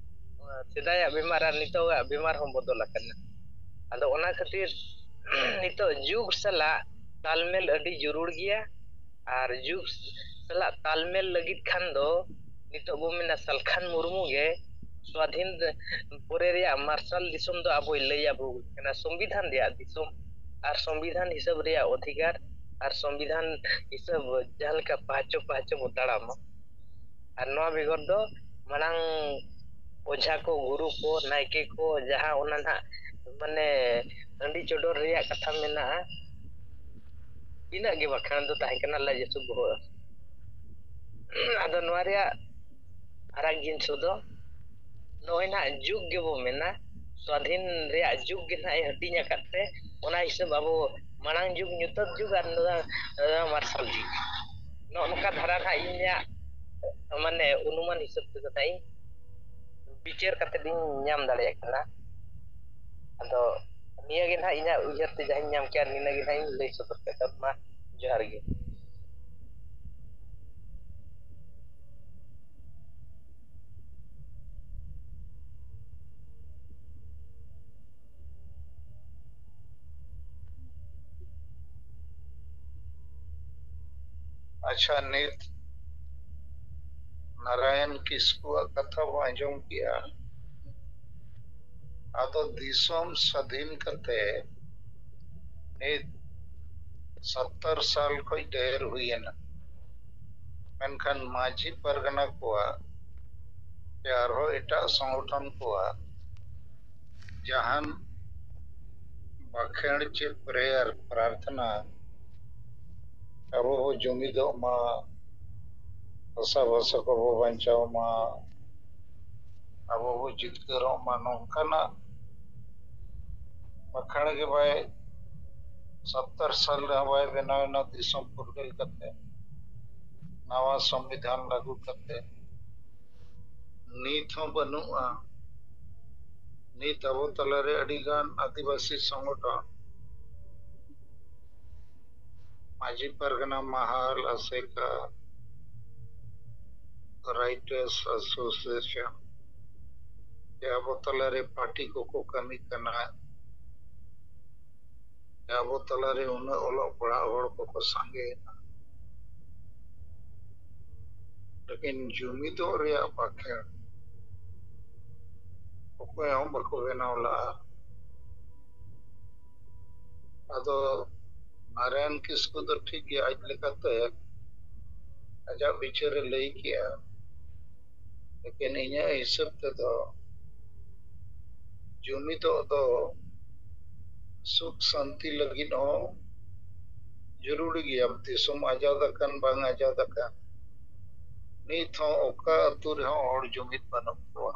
ᱥᱮᱫᱟᱭᱟᱜ ᱵᱮᱢᱟᱨ ᱟᱨ ᱱᱤᱛᱚᱜᱟᱜ ᱵᱮᱢᱟᱨ ᱦᱚᱸ ᱵᱚᱫᱚᱞ ᱟᱠᱟᱱᱟ᱾ ᱟᱫᱚ ᱚᱱᱟ ᱠᱷᱟᱹᱛᱤᱨ ᱱᱤᱛᱚᱜ ᱡᱩᱜᱽ ᱥᱟᱞᱟᱜ ᱛᱟᱞᱢᱮᱞ ᱟᱹᱰᱤ ᱡᱟᱹᱨᱩᱲ ᱜᱮᱭᱟ᱾ ᱟᱨ ᱡᱩᱜᱽ ᱥᱟᱞᱟᱜ ᱛᱟᱞᱢᱮᱞ ᱞᱟᱹᱜᱤᱫ ᱠᱷᱟᱱ ᱫᱚ ᱱᱤᱛᱚᱜ ᱵᱚ ᱢᱮᱱᱟ ᱥᱟᱞᱠᱷᱟᱱ ᱢᱩᱨᱢᱩ ᱜᱮ ᱥᱣᱟᱫᱷᱤᱱ ᱯᱚᱨᱮ ᱨᱮᱭᱟᱜ ᱢᱟᱨᱥᱟᱞ ᱫᱤᱥᱚᱢ ᱫᱚ ᱟᱵᱚᱭ ᱞᱟᱹᱭ ᱟᱵᱚ ᱠᱟᱱᱟ, ᱥᱚᱝᱵᱤᱫᱷᱟᱱ ᱨᱮᱭᱟᱜ ᱫᱤᱥᱚᱢ ᱟᱨ ᱥᱚᱝᱵᱤᱫᱷᱟᱱ ᱦᱤᱥᱟᱹᱵ ᱨᱮᱭᱟᱜ ᱚᱫᱷᱤᱠᱟᱨ ᱟᱨ ᱥᱚᱝᱵᱤᱫᱷᱟᱱ ᱦᱤᱥᱟᱹᱵ ᱡᱟᱦᱟᱸ ᱞᱮᱠᱟ ᱯᱟᱦᱪᱚ ᱯᱟᱦᱪᱚ ᱵᱚ ᱛᱟᱲᱟᱢᱟ᱾ ᱟᱨ ᱱᱚᱣᱟ ᱵᱮᱜᱚᱨ ᱫᱚ ᱢᱟᱲᱟᱝ ᱚᱡᱷᱟ ᱠᱚ, ᱜᱩᱨᱩ ᱠᱚ, ᱱᱟᱭᱠᱮ ᱠᱚ, ᱡᱟᱦᱟᱸ ᱚᱱᱟ ᱱᱟᱦᱟᱜ ᱢᱟᱱᱮ ᱦᱟᱺᱰᱤ ᱪᱚᱰᱚᱨ ᱨᱮᱭᱟᱜ ᱠᱟᱛᱷᱟ ᱢᱮᱱᱟᱜᱼᱟ, ᱤᱱᱟᱹᱜ ᱜᱮ ᱵᱟᱠᱷᱟᱱ ᱫᱚ ᱛᱟᱦᱮᱸ ᱠᱟᱱᱟ ᱞᱟᱡ ᱦᱟᱹᱥᱩ ᱵᱚᱦᱚᱜ ᱦᱟᱹᱥᱩ᱾ ᱟᱫᱚ ᱱᱚᱣᱟ ᱨᱮᱭᱟᱜ ᱯᱷᱟᱨᱟᱠ ᱡᱤᱱᱤᱥ ᱫᱚ ᱱᱚᱜᱼᱚᱭ ᱱᱟᱦᱟᱜ ᱡᱩᱜᱽ ᱜᱮᱵᱚ ᱢᱮᱱᱟ, ᱥᱣᱟᱫᱷᱤᱱ ᱨᱮᱭᱟᱜ ᱡᱩᱜᱽ ᱜᱮ ᱱᱟᱦᱟᱜ ᱮ ᱦᱟᱹᱴᱤᱧ ᱟᱠᱟᱫ ᱛᱮ, ᱚᱱᱟ ᱦᱤᱥᱟᱹᱵ ᱟᱵᱚ ᱢᱟᱲᱟᱝ ᱡᱩᱜᱽ, ᱧᱩᱛᱟᱹᱛ ᱡᱩᱜᱽ ᱟᱨ ᱱᱚᱣᱟ, ᱱᱚᱣᱟ ᱢᱟᱨᱥᱟᱞ ᱡᱩᱜᱽ, ᱱᱚᱜᱼᱚ ᱱᱚᱝᱠᱟ ᱫᱷᱟᱨᱟ ᱱᱟᱦᱟᱜ ᱤᱧᱟᱹᱜ ᱢᱟᱱᱮ ᱚᱱᱩᱢᱟᱱ ᱦᱤᱥᱟᱹᱵ ᱛᱮᱫᱚ ᱱᱟᱦᱟᱜ ᱤᱧ ᱵᱤᱪᱟᱹᱨ ᱠᱟᱛᱮ ᱤᱧ ᱧᱟᱢ ᱫᱟᱲᱮᱭᱟᱜ ᱠᱟᱱᱟ᱾ ᱟᱫᱚ ᱱᱤᱭᱟᱹ ᱜᱮ ᱱᱟᱦᱟᱜ ᱤᱧᱟᱹᱜ ᱩᱭᱦᱟᱹᱨ ᱛᱮ ᱡᱟᱦᱟᱸᱧ ᱧᱟᱢ ᱠᱮᱜᱼᱟ, ᱱᱤᱱᱟᱹ ᱜᱮ ᱱᱟᱦᱟᱜ ᱤᱧ ᱞᱟᱹᱭ ᱥᱚᱫᱚᱨ ᱠᱮᱫᱟ᱾ ᱢᱟ, ᱡᱚᱦᱟᱨ ᱜᱮ᱾ ᱟᱪᱪᱷᱟ, ᱱᱤᱛ ᱱᱟᱨᱟᱭᱚᱱ ᱠᱤᱥᱠᱩᱣᱟᱜ ᱠᱟᱛᱷᱟ ᱵᱚ ᱟᱸᱡᱚᱢ ᱠᱮᱜᱼᱟ᱾ ᱟᱫᱚ ᱫᱤᱥᱚᱢ ᱥᱟᱹᱫᱷᱤᱱ ᱠᱟᱛᱮ ᱱᱤᱛ ᱥᱚᱛᱛᱚᱨ ᱥᱟᱞ ᱠᱷᱚᱱ ᱰᱷᱮᱨ ᱦᱩᱭᱮᱱᱟ, ᱢᱮᱱᱠᱷᱟᱱ ᱢᱟᱹᱡᱷᱤ ᱯᱟᱨᱜᱟᱱᱟ ᱠᱚᱣᱟᱜ ᱥᱮ ᱟᱨᱦᱚᱸ ᱮᱴᱟᱜ ᱥᱚᱝᱜᱚᱴᱷᱚᱱ ᱠᱚᱣᱟᱜ ᱡᱟᱦᱟᱱ ᱵᱟᱠᱷᱮᱬ ᱪᱮ ᱯᱨᱮᱭᱟᱨ, ᱯᱨᱟᱨᱛᱷᱱᱟ, ᱟᱵᱚ ᱵᱚ ᱡᱩᱢᱤᱫᱚᱜ ᱢᱟ, ᱵᱷᱟᱥᱟ ᱵᱷᱟᱥᱟ ᱠᱚᱵᱚ ᱵᱟᱧᱪᱟᱣ ᱢᱟ, ᱟᱵᱚ ᱵᱚ ᱡᱤᱛᱠᱟᱹᱨᱚᱜ ᱢᱟ, ᱱᱚᱝᱠᱟᱱᱟᱜ ᱵᱟᱠᱷᱟᱬ ᱜᱮ ᱵᱟᱭ, ᱥᱚᱛᱛᱚᱨ ᱥᱟᱞ ᱨᱮᱦᱚᱸ ᱵᱟᱭ ᱵᱮᱱᱟᱣ ᱮᱱᱟ ᱫᱤᱥᱚᱢ ᱯᱷᱩᱨᱜᱟᱹᱞ ᱠᱟᱛᱮ, ᱱᱟᱣᱟ ᱥᱚᱝᱵᱤᱫᱷᱟᱱ ᱞᱟᱹᱜᱩ ᱠᱟᱛᱮ᱾ ᱱᱤᱛ ᱦᱚᱸ ᱵᱟᱹᱱᱩᱜᱼᱟ᱾ ᱱᱤᱛ ᱟᱵᱚ ᱛᱟᱞᱟᱨᱮ ᱟᱹᱰᱤᱜᱟᱱ ᱟᱹᱫᱤᱵᱟᱹᱥᱤ ᱥᱚᱝᱜᱚᱴᱷᱚᱱ, ᱢᱟᱹᱡᱷᱤ ᱯᱟᱨᱜᱟᱱᱟ ᱢᱟᱦᱟᱞ, ᱟᱥᱮᱠᱟ, ᱨᱟᱭᱴᱟᱨᱥ ᱮᱥᱳᱥᱤᱭᱮᱥᱚᱱ, ᱡᱮ ᱟᱵᱚ ᱛᱟᱞᱟᱨᱮ ᱯᱟᱨᱴᱤ ᱠᱚᱠᱚ ᱠᱟᱹᱢᱤ ᱠᱟᱱᱟ, ᱡᱮ ᱟᱵᱚ ᱛᱟᱞᱟᱨᱮ ᱩᱱᱟᱹᱜ ᱚᱞᱚᱜ ᱯᱟᱲᱦᱟᱜ ᱦᱚᱲ ᱠᱚᱠᱚ ᱥᱟᱸᱜᱮᱭᱮᱱᱟ, ᱞᱮᱠᱤᱱ ᱡᱩᱢᱤᱫᱚᱜ ᱨᱮᱭᱟᱜ ᱵᱟᱠᱷᱮᱬ ᱚᱠᱚᱭ ᱦᱚᱸ ᱵᱟᱠᱚ ᱵᱮᱱᱟᱣ ᱞᱟᱜᱼᱟ᱾ ᱟᱫᱚ ᱱᱟᱨᱟᱭᱚᱱ ᱠᱤᱥᱠᱩ ᱫᱚ ᱴᱷᱤᱠ ᱜᱮ ᱟᱡ ᱞᱮᱠᱟᱛᱮ ᱟᱡᱟᱜ ᱵᱤᱪᱟᱹᱨ ᱮ ᱞᱟᱹᱭ ᱠᱮᱜᱼᱟ, ᱞᱮᱠᱤᱱ ᱤᱧᱟᱹᱜ ᱦᱤᱥᱟᱹᱵ ᱛᱮᱫᱚ ᱡᱩᱢᱤᱫᱚᱜ ᱫᱚ ᱥᱩᱠ ᱥᱟᱱᱛᱤ ᱞᱟᱹᱜᱤᱫ ᱦᱚᱸ ᱡᱟᱹᱨᱩᱲ ᱜᱮᱭᱟ᱾ ᱫᱤᱥᱚᱢ ᱟᱡᱟᱫ ᱟᱠᱟᱱ ᱵᱟᱝ ᱟᱡᱟᱫ ᱟᱠᱟᱱ, ᱱᱤᱛ ᱦᱚᱸ ᱚᱠᱟ ᱟᱹᱛᱩ ᱨᱮᱦᱚᱸ ᱦᱚᱲ ᱡᱩᱢᱤᱫ ᱵᱟᱹᱱᱩᱜ ᱠᱚᱣᱟ᱾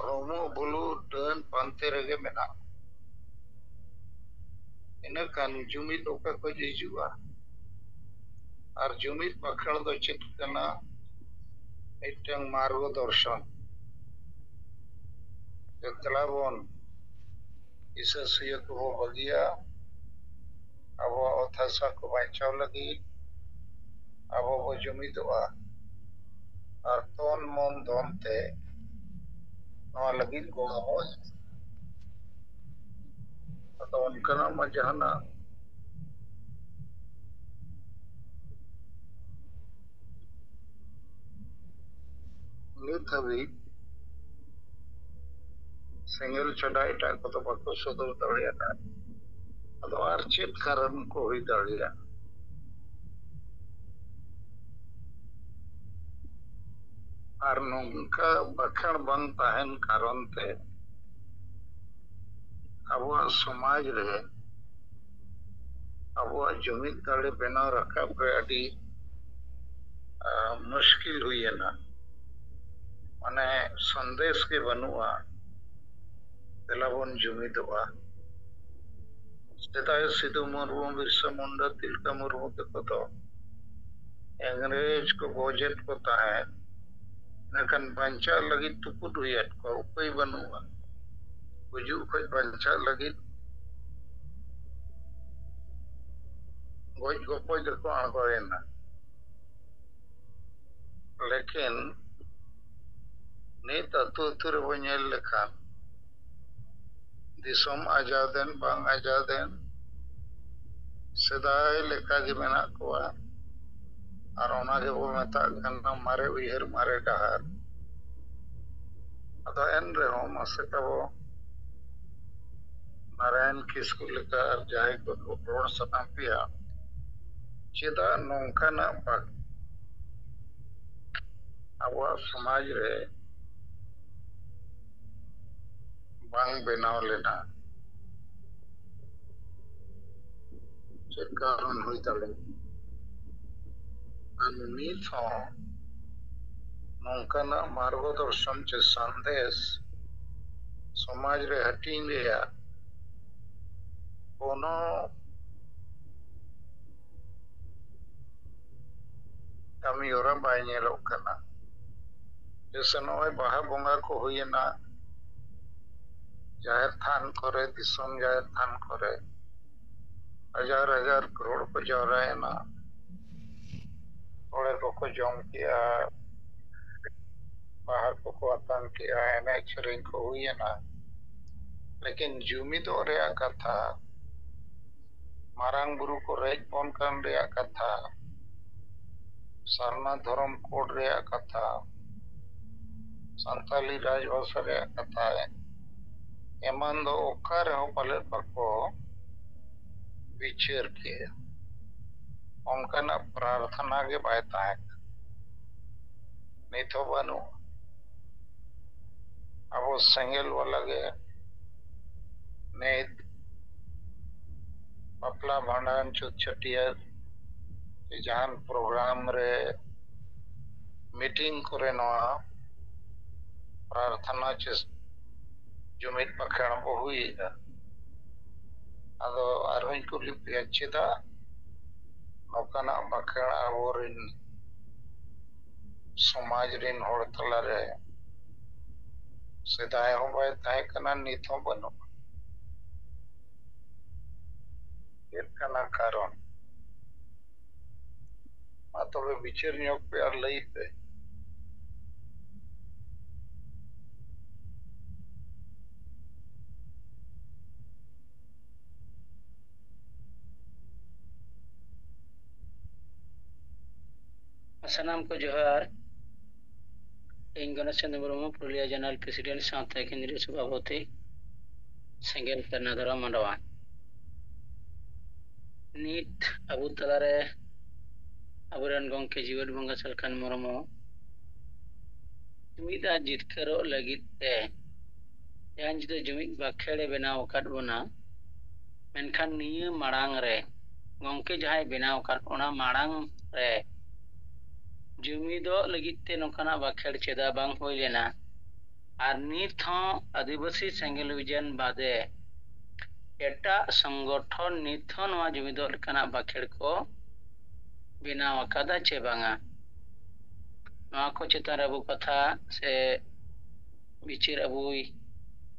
ᱨᱩᱢᱩᱜ ᱵᱩᱞᱩᱜ ᱰᱟᱹᱱ ᱯᱟᱱᱛᱮ ᱨᱮᱜᱮ ᱢᱮᱱᱟᱜ᱾ ᱤᱱᱟᱹᱠᱷᱟᱱ ᱡᱩᱢᱤᱫ ᱚᱠᱟ ᱠᱷᱚᱡ ᱦᱤᱡᱩᱜᱼᱟ? ᱟᱨ ᱡᱩᱢᱤᱫ ᱵᱟᱠᱷᱮᱬ ᱫᱚ ᱪᱮᱫ ᱠᱟᱱᱟ? ᱢᱤᱫᱴᱟᱝ ᱢᱟᱨᱜᱚ ᱫᱚᱨᱥᱚᱱ᱾ ᱫᱮᱞᱟ ᱵᱚᱱ ᱦᱤᱥᱟᱹ ᱥᱩᱭᱟᱹ ᱠᱚᱵᱚ ᱵᱟᱹᱜᱤᱭᱟ᱾ ᱟᱵᱚᱣᱟᱜ ᱚᱛ ᱦᱟᱥᱟ ᱠᱚ ᱵᱟᱧᱪᱟᱣ ᱞᱟᱹᱜᱤᱫ ᱟᱵᱚ ᱵᱚ ᱡᱩᱢᱤᱫᱚᱜᱼᱟ ᱟᱨ ᱛᱚᱱ ᱢᱚᱱ ᱫᱷᱚᱱ ᱛᱮ ᱱᱚᱣᱟ ᱞᱟᱹᱜᱤᱫ ᱜᱚᱲᱚ ᱦᱚᱸ ᱮᱢᱟ᱾ ᱟᱫᱚ ᱚᱱᱠᱟᱱᱟᱜ ᱢᱟ ᱡᱟᱦᱟᱱᱟᱜ ᱱᱤᱛ ᱦᱟᱹᱵᱤᱡ ᱥᱮᱸᱜᱮᱞ ᱪᱷᱟᱰᱟ ᱮᱴᱟᱜ ᱠᱚᱫᱚ ᱵᱟᱠᱚ ᱥᱚᱫᱚᱨ ᱫᱟᱲᱮᱭᱟᱫᱟ᱾ ᱟᱫᱚ ᱟᱨ ᱪᱮᱫ ᱠᱟᱨᱚᱱ ᱠᱚ ᱦᱩᱭ ᱫᱟᱲᱮᱭᱟᱜᱼᱟ? ᱟᱨ ᱱᱚᱝᱠᱟ ᱵᱟᱠᱷᱮᱬ ᱵᱟᱝ ᱛᱟᱦᱮᱱ ᱠᱟᱨᱚᱱ ᱛᱮ ᱟᱵᱚᱣᱟᱜ ᱥᱚᱢᱟᱡᱽ ᱨᱮ ᱟᱵᱚᱣᱟᱜ ᱡᱩᱢᱤᱫ ᱫᱟᱲᱮ ᱵᱮᱱᱟᱣ ᱨᱟᱠᱟᱵ ᱨᱮ ᱟᱹᱰᱤ ᱟᱨ ᱢᱩᱥᱠᱤᱞ ᱦᱩᱭᱮᱱᱟ᱾ ᱢᱟᱱᱮ ᱥᱚᱱᱫᱮᱥ ᱜᱮ ᱵᱟᱹᱱᱩᱜᱼᱟ, ᱫᱮᱞᱟ ᱵᱚᱱ ᱡᱩᱢᱤᱫᱚᱜᱼᱟ᱾ ᱥᱮᱫᱟᱭ ᱥᱤᱫᱩ ᱢᱩᱨᱢᱩ, ᱵᱤᱨᱥᱟ ᱢᱩᱱᱰᱟ, ᱛᱤᱞᱠᱟᱹ ᱢᱩᱨᱢᱩ ᱛᱟᱠᱚ ᱫᱚ ᱤᱝᱨᱮᱡᱽ ᱠᱚ ᱜᱚᱡᱮᱫ ᱠᱚ ᱛᱟᱦᱮᱸᱫ, ᱢᱮᱱᱠᱷᱟᱱ ᱵᱟᱧᱪᱟᱜ ᱞᱟᱹᱜᱤᱫ ᱛᱩᱯᱩᱫ ᱦᱩᱭᱟᱫ ᱠᱚᱣᱟ, ᱩᱯᱟᱹᱭ ᱵᱟᱹᱱᱩᱜᱼᱟ᱾ ᱜᱩᱡᱩᱜ ᱠᱷᱚᱱ ᱵᱟᱧᱪᱟᱜ ᱞᱟᱹᱜᱤᱫ ᱜᱚᱡ ᱜᱚᱯᱚᱡ ᱨᱮᱠᱚ ᱟᱬᱜᱚᱭᱮᱱᱟ᱾ ᱞᱮᱠᱤᱱ ᱱᱤᱛ ᱟᱹᱛᱩ ᱟᱹᱛᱩ ᱨᱮᱵᱚ ᱧᱮᱞ ᱞᱮᱠᱷᱟᱱ, ᱫᱤᱥᱚᱢ ᱟᱡᱟᱫ ᱮᱱ ᱵᱟᱝ ᱟᱡᱟᱫ ᱮᱱ, ᱥᱮᱫᱟᱭ ᱞᱮᱠᱟ ᱜᱮ ᱢᱮᱱᱟᱜ ᱠᱚᱣᱟ᱾ ᱟᱨ ᱚᱱᱟ ᱜᱮᱵᱚ ᱢᱮᱛᱟᱜ ᱠᱟᱱᱟ ᱢᱟᱨᱮ ᱩᱭᱦᱟᱹᱨ, ᱢᱟᱨᱮ ᱰᱟᱦᱟᱨ᱾ ᱟᱫᱚ ᱮᱱ ᱨᱮᱦᱚᱸ ᱢᱟᱥᱮ ᱛᱟᱵᱚ ᱱᱟᱨᱟᱭᱚᱱ ᱠᱤᱥᱠᱩ ᱞᱮᱠᱟ ᱟᱨ ᱡᱟᱦᱟᱸᱭ ᱠᱚ ᱨᱚᱲ ᱥᱟᱱᱟ ᱯᱮᱭᱟ, ᱪᱮᱫᱟᱜ ᱱᱚᱝᱠᱟᱱᱟᱜ ᱵᱟᱠ-, ᱟᱵᱚᱣᱟᱜ ᱥᱚᱢᱟᱡᱽ ᱨᱮ ᱵᱟᱝ ᱵᱮᱱᱟᱣ ᱞᱮᱱᱟ? ᱪᱮᱫ ᱠᱟᱨᱚᱱ ᱦᱩᱭ ᱫᱟᱲᱮᱭᱟᱜᱼᱟ? ᱟᱨ ᱱᱤᱛ ᱦᱚᱸ ᱱᱚᱝᱠᱟᱱᱟᱜ ᱢᱟᱨᱜᱚ ᱫᱚᱨᱥᱚᱱ ᱪᱮ ᱥᱟᱸᱫᱮᱥ ᱥᱚᱢᱟᱡᱽ ᱨᱮ ᱦᱟᱹᱴᱤᱧ ᱨᱮᱭᱟᱜ ᱠᱳᱱᱳ ᱠᱟᱹᱢᱤ ᱦᱚᱨᱟ ᱵᱟᱭ ᱧᱮᱞᱚᱜ ᱠᱟᱱᱟ᱾ ᱡᱮᱭᱥᱮ ᱱᱚᱜᱼᱚᱭ ᱵᱟᱦᱟ ᱵᱚᱸᱜᱟ ᱠᱚ ᱦᱩᱭᱮᱱᱟ, ᱡᱟᱦᱮᱨ ᱛᱷᱟᱱ ᱠᱚᱨᱮ, ᱫᱤᱥᱚᱢ ᱡᱟᱦᱮᱨ ᱛᱷᱟᱱ ᱠᱚᱨᱮ ᱦᱟᱡᱟᱨ ᱦᱟᱡᱟᱨ ᱦᱚᱲ ᱠᱚ ᱡᱟᱣᱨᱟᱭᱮᱱᱟ, ᱥᱚᱲᱮ ᱠᱚᱠᱚ ᱡᱚᱢ ᱠᱮᱜᱼᱟ, ᱵᱟᱦᱟ ᱠᱚᱠᱚ ᱟᱛᱟᱝ ᱠᱮᱜᱼᱟ, ᱮᱱᱮᱡ ᱥᱮᱨᱮᱧ ᱠᱚ ᱦᱩᱭᱮᱱᱟ᱾ ᱞᱮᱠᱤᱱ ᱡᱩᱢᱤᱫᱚᱜ ᱨᱮᱭᱟᱜ ᱠᱟᱛᱷᱟ, ᱢᱟᱨᱟᱝ ᱵᱩᱨᱩ ᱠᱚ ᱨᱮᱡ ᱵᱚᱱ ᱠᱟᱱ ᱨᱮᱭᱟᱜ ᱠᱟᱛᱷᱟ, ᱥᱟᱨᱱᱟ ᱫᱷᱚᱨᱚᱢ ᱠᱳᱰ ᱨᱮᱭᱟᱜ ᱠᱟᱛᱷᱟ, ᱥᱟᱱᱛᱟᱞᱤ ᱨᱟᱡᱽᱵᱷᱟᱥᱟ ᱨᱮᱭᱟᱜ ᱠᱟᱛᱷᱟ, ᱮᱢᱟᱱ ᱫᱚ ᱚᱠᱟ ᱨᱮᱦᱚᱸ ᱯᱟᱞᱮᱫ ᱵᱟᱠᱚ ᱵᱤᱪᱟᱹᱨ ᱠᱮᱜᱼᱟ᱾ ᱚᱱᱠᱟᱱᱟᱜ ᱯᱨᱟᱨᱛᱷᱚᱱᱟ ᱜᱮ ᱵᱟᱭ ᱛᱟᱦᱮᱸ ᱠᱟᱱᱟ᱾ ᱱᱤᱛ ᱦᱚᱸ ᱵᱟᱹᱱᱩᱜᱼᱟ᱾ ᱟᱵᱚ ᱥᱮᱸᱜᱮᱞ ᱵᱟᱞᱟ ᱜᱮ ᱱᱤᱛ ᱵᱟᱯᱞᱟ, ᱵᱷᱟᱸᱰᱟᱱ, ᱪᱷᱩᱛ ᱪᱷᱟᱹᱴᱭᱟᱹᱨ ᱥᱮ ᱡᱟᱦᱟᱱ ᱯᱨᱳᱜᱨᱟᱢ ᱨᱮ, ᱢᱤᱴᱤᱝ ᱠᱚᱨᱮ ᱱᱚᱣᱟ ᱯᱨᱟᱨᱛᱷᱟᱱᱟ ᱪᱮ ᱡᱩᱢᱤᱫ ᱵᱟᱠᱷᱮᱬ ᱵᱚ ᱦᱩᱭᱮᱜᱼᱟ᱾ ᱟᱫᱚ ᱟᱨᱦᱚᱸᱧ ᱠᱩᱞᱤ ᱯᱮᱭᱟ, ᱪᱮᱫᱟᱜ ᱱᱚᱝᱠᱟᱱᱟᱜ ᱵᱟᱠᱷᱮᱬ ᱟᱵᱚᱨᱮᱱ ᱥᱚᱢᱟᱡᱽ ᱨᱮᱱ ᱦᱚᱲ ᱛᱟᱞᱟᱨᱮ ᱥᱮᱫᱟᱭ ᱦᱚᱸ ᱵᱟᱭ ᱛᱟᱦᱮᱸ ᱠᱟᱱᱟ, ᱱᱤᱛ ᱦᱚᱸ ᱵᱟᱹᱱᱩᱜᱼᱟ? ᱪᱮᱫ ᱠᱟᱱᱟ ᱠᱟᱨᱚᱱ? ᱢᱟ ᱛᱚᱵᱮ ᱵᱤᱪᱟᱹᱨ ᱧᱚᱜ ᱯᱮ ᱟᱨ ᱞᱟᱹᱭ ᱯᱮ᱾ ᱥᱟᱱᱟᱢ ᱠᱚ ᱡᱚᱦᱟᱨ᱾ ᱤᱧ ᱜᱚᱱᱮᱥ ᱪᱚᱸᱫᱽᱨᱚ ᱢᱩᱨᱢᱩ, ᱯᱩᱨᱩᱞᱤᱭᱟᱹ ᱡᱚᱱᱟᱞ ᱯᱨᱮᱥᱤᱰᱮᱱᱴ ᱥᱟᱶᱛᱮ ᱠᱮᱱᱫᱨᱤᱭᱚ ᱥᱚᱵᱷᱟᱯᱚᱛᱤ, ᱥᱮᱸᱜᱮᱞ ᱥᱟᱨᱱᱟ ᱫᱷᱚᱨᱚᱢ ᱢᱟᱰᱣᱟ᱾ ᱱᱤᱛ ᱟᱵᱚ ᱛᱟᱞᱟᱨᱮ ᱟᱵᱚᱨᱮᱱ ᱜᱚᱢᱠᱮ ᱡᱤᱣᱮᱫ ᱵᱚᱸᱜᱟ ᱥᱟᱞᱠᱷᱟᱱ ᱢᱩᱨᱢᱩ ᱡᱩᱢᱤᱫ ᱟᱨ ᱡᱤᱛᱠᱟᱹᱨᱚᱜ ᱞᱟᱹᱜᱤᱫ ᱛᱮ ᱡᱟᱦᱟᱸ ᱡᱩᱫᱟᱹ ᱡᱩᱢᱤᱫ ᱵᱟᱠᱷᱮᱲᱮ ᱵᱮᱱᱟᱣ ᱟᱠᱟᱫ ᱵᱚᱱᱟ, ᱢᱮᱱᱠᱷᱟᱱ ᱱᱤᱭᱟᱹ ᱢᱟᱲᱟᱝ ᱨᱮ ᱜᱚᱢᱠᱮ ᱡᱟᱦᱟᱸᱭ ᱵᱮᱱᱟᱣ ᱟᱠᱟᱫ, ᱚᱱᱟ ᱢᱟᱲᱟᱝ ᱨᱮ ᱡᱩᱢᱤᱫᱚᱜ ᱞᱟᱹᱜᱤᱫ ᱛᱮ ᱱᱚᱝᱠᱟᱱᱟᱜ ᱵᱟᱠᱷᱮᱲ ᱪᱮᱫᱟᱜ ᱵᱟᱝ ᱦᱩᱭ ᱞᱮᱱᱟ? ᱟᱨ ᱱᱤᱛ ᱦᱚᱸ ᱟᱹᱫᱤᱵᱟᱹᱥᱤ ᱥᱮᱸᱜᱮᱞ ᱚᱵᱷᱤᱡᱟᱱ ᱵᱟᱫᱮ ᱮᱴᱟᱜ ᱥᱚᱝᱜᱚᱴᱷᱚᱱ ᱱᱤᱛ ᱦᱚᱸ ᱱᱚᱣᱟ ᱡᱩᱢᱤᱫᱚᱜ ᱞᱮᱠᱟᱱᱟᱜ ᱵᱟᱠᱷᱮᱲ ᱠᱚ ᱵᱮᱱᱟᱣ ᱟᱠᱟᱫᱟ ᱪᱮ ᱵᱟᱝᱟ? ᱱᱚᱣᱟ ᱠᱚ ᱪᱮᱛᱟᱱ ᱨᱮ ᱟᱵᱚ ᱠᱟᱛᱷᱟ ᱥᱮ ᱵᱤᱪᱟᱹᱨ ᱟᱵᱚᱭ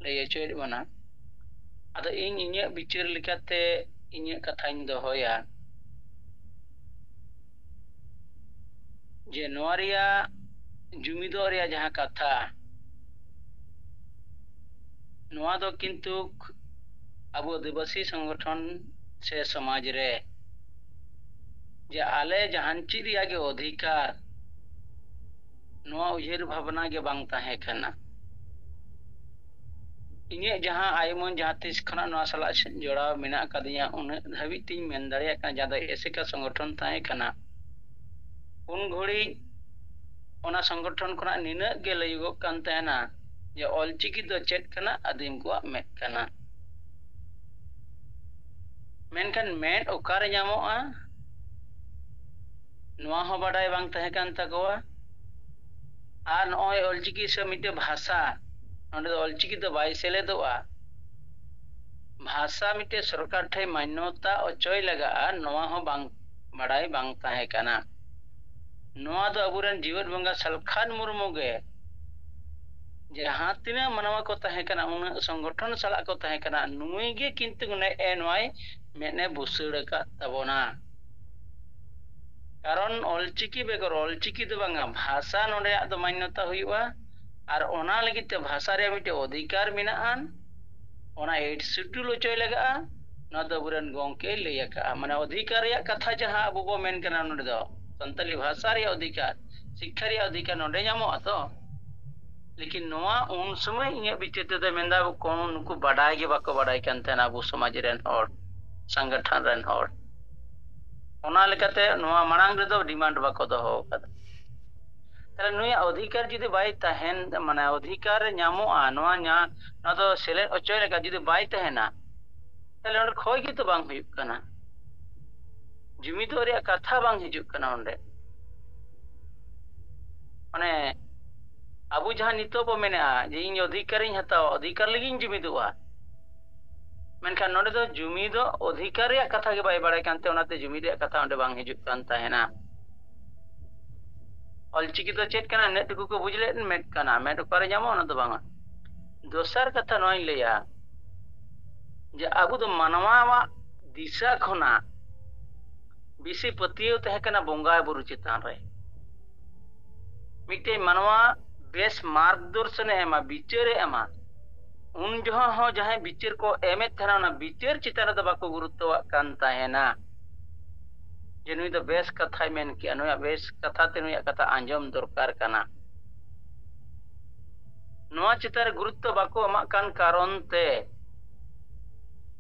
ᱞᱟᱹᱭ ᱦᱚᱪᱚᱭᱮᱫ ᱵᱚᱱᱟ᱾ ᱟᱫᱚ ᱤᱧ ᱤᱧᱟᱹᱜ ᱵᱤᱪᱟᱹᱨ ᱞᱮᱠᱟᱛᱮ ᱤᱧᱟᱹᱜ ᱠᱟᱛᱷᱟᱧ ᱫᱚᱦᱚᱭᱟ ᱡᱮ ᱱᱚᱣᱟ ᱨᱮᱭᱟᱜ ᱡᱩᱢᱤᱫᱚᱜ ᱨᱮᱭᱟᱜ ᱡᱟᱦᱟᱸ ᱠᱟᱛᱷᱟ, ᱱᱚᱣᱟ ᱫᱚ ᱠᱤᱱᱛᱩ ᱟᱵᱚ ᱟᱹᱫᱤᱵᱟᱹᱥᱤ ᱥᱚᱝᱜᱚᱴᱷᱚᱱ ᱥᱮ ᱥᱚᱢᱟᱡᱽ ᱨᱮ ᱡᱮ ᱟᱞᱮ ᱡᱟᱦᱟᱱ ᱪᱮᱫ ᱨᱮᱭᱟᱜ ᱜᱮ ᱚᱫᱷᱤᱠᱟᱨ, ᱱᱚᱣᱟ ᱩᱭᱦᱟᱹᱨ ᱵᱷᱟᱵᱽᱱᱟ ᱜᱮ ᱵᱟᱝ ᱛᱟᱦᱮᱸ ᱠᱟᱱᱟ᱾ ᱤᱧᱟᱹᱜ ᱡᱟᱦᱟᱸ ᱟᱭᱩᱢᱟᱹᱱ ᱡᱟᱦᱟᱸ ᱛᱤᱥ ᱠᱷᱚᱱᱟᱜ ᱱᱚᱣᱟ ᱥᱟᱞᱟᱜ ᱡᱚᱲᱟᱣ ᱢᱮᱱᱟᱜ ᱟᱠᱟᱫᱤᱧᱟ, ᱩᱱᱟᱹᱜ ᱫᱷᱟᱹᱵᱤᱡ ᱛᱤᱧ ᱢᱮᱱ ᱫᱟᱲᱮᱭᱟᱜ ᱠᱟᱱᱟ, ᱡᱟᱦᱟᱸ ᱫᱚ ᱮᱥᱮᱠᱟ ᱥᱚᱝᱜᱚᱴᱷᱚᱱ ᱛᱟᱦᱮᱸ ᱠᱟᱱᱟ, ᱩᱱ ᱜᱷᱩᱲᱤ ᱚᱱᱟ ᱥᱚᱝᱜᱚᱴᱷᱚᱱ ᱠᱷᱚᱱᱟᱜ ᱱᱤᱱᱟᱹᱜ ᱜᱮ ᱞᱟᱹᱭᱚᱜᱚᱜ ᱠᱟᱱ ᱛᱟᱦᱮᱱᱟ ᱡᱮ ᱚᱞᱪᱤᱠᱤ ᱫᱚ ᱪᱮᱫ ᱠᱟᱱᱟ, ᱟᱹᱫᱤᱢ ᱠᱚᱣᱟᱜ ᱢᱮᱫ ᱠᱟᱱᱟ᱾ ᱢᱮᱱᱠᱷᱟᱱ ᱢᱮᱫ ᱚᱠᱟᱨᱮ ᱧᱟᱢᱚᱜᱼᱟ, ᱱᱚᱣᱟ ᱦᱚᱸ ᱵᱟᱰᱟᱭ ᱵᱟᱝ ᱛᱟᱦᱮᱸ ᱠᱟᱱ ᱛᱟᱠᱚᱣᱟ᱾ ᱟᱨ ᱱᱚᱜᱼᱚᱭ ᱚᱞᱪᱤᱠᱤ ᱥᱮ ᱢᱤᱫᱴᱮᱱ ᱵᱷᱟᱥᱟ, ᱱᱚᱸᱰᱮ ᱫᱚ ᱚᱞᱪᱤᱠᱤ ᱫᱚ ᱵᱟᱭ ᱥᱮᱞᱮᱫᱚᱜᱼᱟ᱾ ᱵᱷᱟᱥᱟ ᱢᱤᱫᱴᱮᱱ ᱥᱚᱨᱠᱟᱨ ᱴᱷᱮᱱ ᱢᱟᱱᱱᱚᱛᱟ ᱚᱪᱚᱭ ᱞᱟᱜᱟᱜᱼᱟ, ᱱᱚᱣᱟ ᱦᱚᱸ ᱵᱟᱝ ᱵᱟᱰᱟᱭ ᱵᱟᱝ ᱛᱟᱦᱮᱸ ᱠᱟᱱᱟ᱾ ᱱᱚᱣᱟ ᱫᱚ ᱟᱵᱚᱨᱮᱱ ᱡᱤᱣᱮᱫ ᱵᱚᱸᱜᱟ ᱥᱟᱞᱠᱷᱟᱱ ᱢᱩᱨᱢᱩ ᱜᱮ, ᱡᱟᱦᱟᱸ ᱛᱤᱱᱟᱹᱜ ᱢᱟᱱᱣᱟ ᱠᱚ ᱛᱟᱦᱮᱸ ᱠᱟᱱᱟ, ᱩᱱᱟᱹᱜ ᱥᱚᱝᱜᱚᱴᱷᱚᱱ ᱥᱟᱞᱟᱜ ᱠᱚ ᱛᱟᱦᱮᱸ ᱠᱟᱱᱟ, ᱱᱩᱭ ᱜᱮ ᱠᱤᱱᱛᱩ ᱱᱮᱜᱼᱮ ᱱᱚᱣᱟᱭ ᱢᱮᱫ ᱮ ᱵᱩᱥᱟᱹᱲ ᱟᱠᱟᱫ ᱛᱟᱵᱚᱱᱟ᱾ ᱠᱟᱨᱚᱱ ᱚᱞᱪᱤᱠᱤ ᱵᱮᱜᱚᱨ ᱚᱞᱪᱤᱠᱤ ᱫᱚ ᱵᱟᱝᱟ, ᱵᱷᱟᱥᱟ ᱱᱚᱰᱮᱭᱟᱜ ᱫᱚ ᱢᱟᱱᱱᱚᱛᱟ ᱦᱩᱭᱩᱜᱼᱟ᱾ ᱟᱨ ᱚᱱᱟ ᱞᱟᱹᱜᱤᱫ ᱛᱮ ᱵᱷᱟᱥᱟ ᱨᱮᱭᱟᱜ ᱢᱤᱫᱴᱮᱱ ᱚᱫᱷᱤᱠᱟᱨ ᱢᱮᱱᱟᱜᱼᱟ, ᱚᱱᱟ ᱮᱰ ᱥᱤᱰᱩᱞ ᱚᱪᱚᱭ ᱞᱟᱜᱟᱜᱼᱟ᱾ ᱱᱚᱣᱟ ᱫᱚ ᱟᱵᱚᱨᱮᱱ ᱜᱚᱢᱠᱮᱭ ᱞᱟᱹᱭ ᱟᱠᱟᱫᱼᱟ᱾ ᱢᱟᱱᱮ ᱚᱫᱷᱤᱠᱟᱨ ᱨᱮᱭᱟᱜ ᱠᱟᱛᱷᱟ ᱡᱟᱦᱟᱸ ᱟᱵᱚ ᱵᱚ ᱢᱮᱱ ᱠᱟᱱᱟ, ᱱᱚᱰᱮ ᱫᱚ ᱥᱟᱱᱛᱟᱞᱤ ᱵᱷᱟᱥᱟ ᱨᱮᱭᱟᱜ ᱚᱫᱷᱤᱠᱟᱨ, ᱥᱤᱠᱠᱷᱟ ᱨᱮᱭᱟᱜ ᱚᱫᱷᱤᱠᱟᱨ ᱱᱚᱰᱮ ᱧᱟᱢᱚᱜᱼᱟ ᱛᱚ᱾ ᱞᱮᱠᱤᱱ ᱱᱚᱣᱟ ᱩᱱ ᱥᱚᱢᱚᱭ ᱤᱧᱟᱹᱜ ᱵᱤᱪᱟᱹᱨ ᱛᱮᱫᱚ ᱢᱮᱱᱫᱟ, ᱠᱳᱱᱳ ᱱᱩᱠᱩ ᱵᱟᱰᱟᱭ ᱜᱮ ᱵᱟᱠᱚ ᱵᱟᱰᱟᱭ ᱠᱟᱱ ᱛᱟᱦᱮᱱᱟ ᱟᱵᱚ ᱥᱚᱢᱟᱡᱽ ᱨᱮᱱ ᱦᱚᱲ, ᱥᱚᱝᱜᱚᱴᱷᱚᱱ ᱨᱮᱱ ᱦᱚᱲ᱾ ᱚᱱᱟ ᱞᱮᱠᱟᱛᱮ ᱱᱚᱣᱟ ᱢᱟᱲᱟᱝ ᱨᱮᱫᱚ ᱰᱤᱢᱟᱱᱰ ᱵᱟᱠᱚ ᱫᱚᱦᱚ ᱟᱠᱟᱫᱟ᱾ ᱛᱟᱦᱞᱮ ᱱᱩᱭᱟᱜ ᱚᱫᱷᱤᱠᱟᱨ ᱡᱩᱫᱤ ᱵᱟᱭ ᱛᱟᱦᱮᱱ, ᱢᱟᱱᱮ ᱚᱫᱷᱤᱠᱟᱨ ᱧᱟᱢᱚᱜᱼᱟ, ᱱᱚᱣᱟ ᱧᱟ-, ᱱᱚᱣᱟ ᱫᱚ ᱥᱮᱞᱮᱫ ᱚᱪᱚᱭ ᱞᱮᱠᱟ ᱡᱩᱫᱤ ᱵᱟᱭ ᱛᱟᱦᱮᱱᱟ, ᱛᱟᱦᱞᱮ ᱚᱸᱰᱮ ᱠᱷᱚᱭ ᱜᱮᱛᱚ ᱵᱟᱝ ᱦᱩᱭᱩᱜ ᱠᱟᱱᱟ, ᱡᱩᱢᱤᱫᱚᱜ ᱨᱮᱭᱟᱜ ᱠᱟᱛᱷᱟ ᱵᱟᱝ ᱦᱤᱡᱩᱜ ᱠᱟᱱᱟ ᱚᱸᱰᱮ᱾ ᱢᱟᱱᱮ ᱟᱵᱚ ᱡᱟᱦᱟᱸ ᱱᱤᱛᱚᱜ ᱵᱚ ᱢᱮᱱᱮᱜᱼᱟ ᱡᱮ ᱤᱧ ᱚᱫᱷᱤᱠᱟᱨᱤᱧ ᱦᱟᱛᱟᱣᱟ, ᱚᱫᱷᱤᱠᱟᱨ ᱞᱟᱹᱜᱤᱫ ᱤᱧ ᱡᱩᱢᱤᱫᱚᱜᱼᱟ, ᱢᱮᱱᱠᱷᱟᱱ ᱱᱚᱰᱮ ᱫᱚ ᱡᱩᱢᱤᱫᱚᱜ ᱚᱫᱷᱤᱠᱟᱨ ᱨᱮᱭᱟᱜ ᱠᱟᱛᱷᱟ ᱜᱮ ᱵᱟᱭ ᱵᱟᱲᱟᱭ ᱠᱟᱱᱛᱮ ᱚᱱᱟᱛᱮ ᱡᱩᱢᱤᱫ ᱨᱮᱭᱟᱜ ᱠᱟᱛᱷᱟ ᱚᱸᱰᱮ ᱵᱟᱝ ᱦᱤᱡᱩᱜ ᱠᱟᱱ ᱛᱟᱦᱮᱱᱟ᱾ ᱚᱞᱪᱤᱠᱤ ᱫᱚ ᱪᱮᱫ ᱠᱟᱱᱟ? ᱱᱮᱫ ᱴᱩᱠᱩ ᱠᱚ ᱵᱩᱡᱽ ᱞᱮᱫ, ᱢᱮᱫ ᱠᱟᱱᱟ, ᱢᱮᱫ ᱚᱠᱟᱨᱮ ᱧᱟᱢᱚᱜᱼᱟ? ᱚᱱᱟ ᱫᱚ ᱵᱟᱝᱟ᱾ ᱫᱚᱥᱟᱨ ᱠᱟᱛᱷᱟ ᱱᱚᱣᱟᱧ ᱞᱟᱹᱭᱟ ᱡᱮ ᱟᱵᱚ ᱫᱚ ᱢᱟᱱᱣᱟᱣᱟᱜ ᱫᱤᱥᱟᱹ ᱠᱷᱚᱱᱟᱜ ᱵᱮᱥᱤ ᱯᱟᱹᱛᱭᱟᱹᱣ ᱛᱟᱦᱮᱸ ᱠᱟᱱᱟ ᱵᱚᱸᱜᱟ ᱵᱩᱨᱩ ᱪᱮᱛᱟᱱ ᱨᱮ᱾ ᱢᱤᱫᱴᱮᱱ ᱢᱟᱱᱣᱟ ᱵᱮᱥ ᱢᱟᱨᱜᱽᱫᱚᱨᱥᱚᱱᱮ ᱮᱢᱟ, ᱵᱤᱪᱟᱹᱨᱮ ᱮᱢᱟ, ᱩᱱ ᱡᱚᱦᱚᱜ ᱦᱚᱸ ᱡᱟᱦᱟᱸᱭ ᱵᱤᱪᱟᱹᱨ ᱠᱚ ᱮᱢᱮᱫ ᱛᱟᱦᱮᱱᱟ, ᱚᱱᱟ ᱵᱤᱪᱟᱹᱨ ᱪᱮᱛᱟᱱ ᱨᱮᱫᱚ ᱵᱟᱠᱚ ᱜᱩᱨᱩᱛᱛᱚᱣᱟᱜ ᱠᱟᱱ ᱛᱟᱦᱮᱱᱟ᱾ ᱡᱮ ᱱᱩᱭ ᱫᱚ ᱵᱮᱥ ᱠᱟᱛᱷᱟᱭ ᱢᱮᱱ ᱠᱮᱜᱼᱟ, ᱱᱩᱭᱟᱜ ᱵᱮᱥ ᱠᱟᱛᱷᱟ ᱛᱮ ᱱᱩᱭᱟᱜ ᱠᱟᱛᱷᱟ ᱟᱸᱡᱚᱢ ᱫᱚᱨᱠᱟᱨ ᱠᱟᱱᱟ᱾ ᱱᱚᱣᱟ ᱪᱮᱛᱟᱱ ᱨᱮ ᱜᱩᱨᱩᱛᱛᱚ ᱵᱟᱠᱚ ᱮᱢᱟᱜ ᱠᱟᱱ ᱠᱟᱨᱚᱱ ᱛᱮ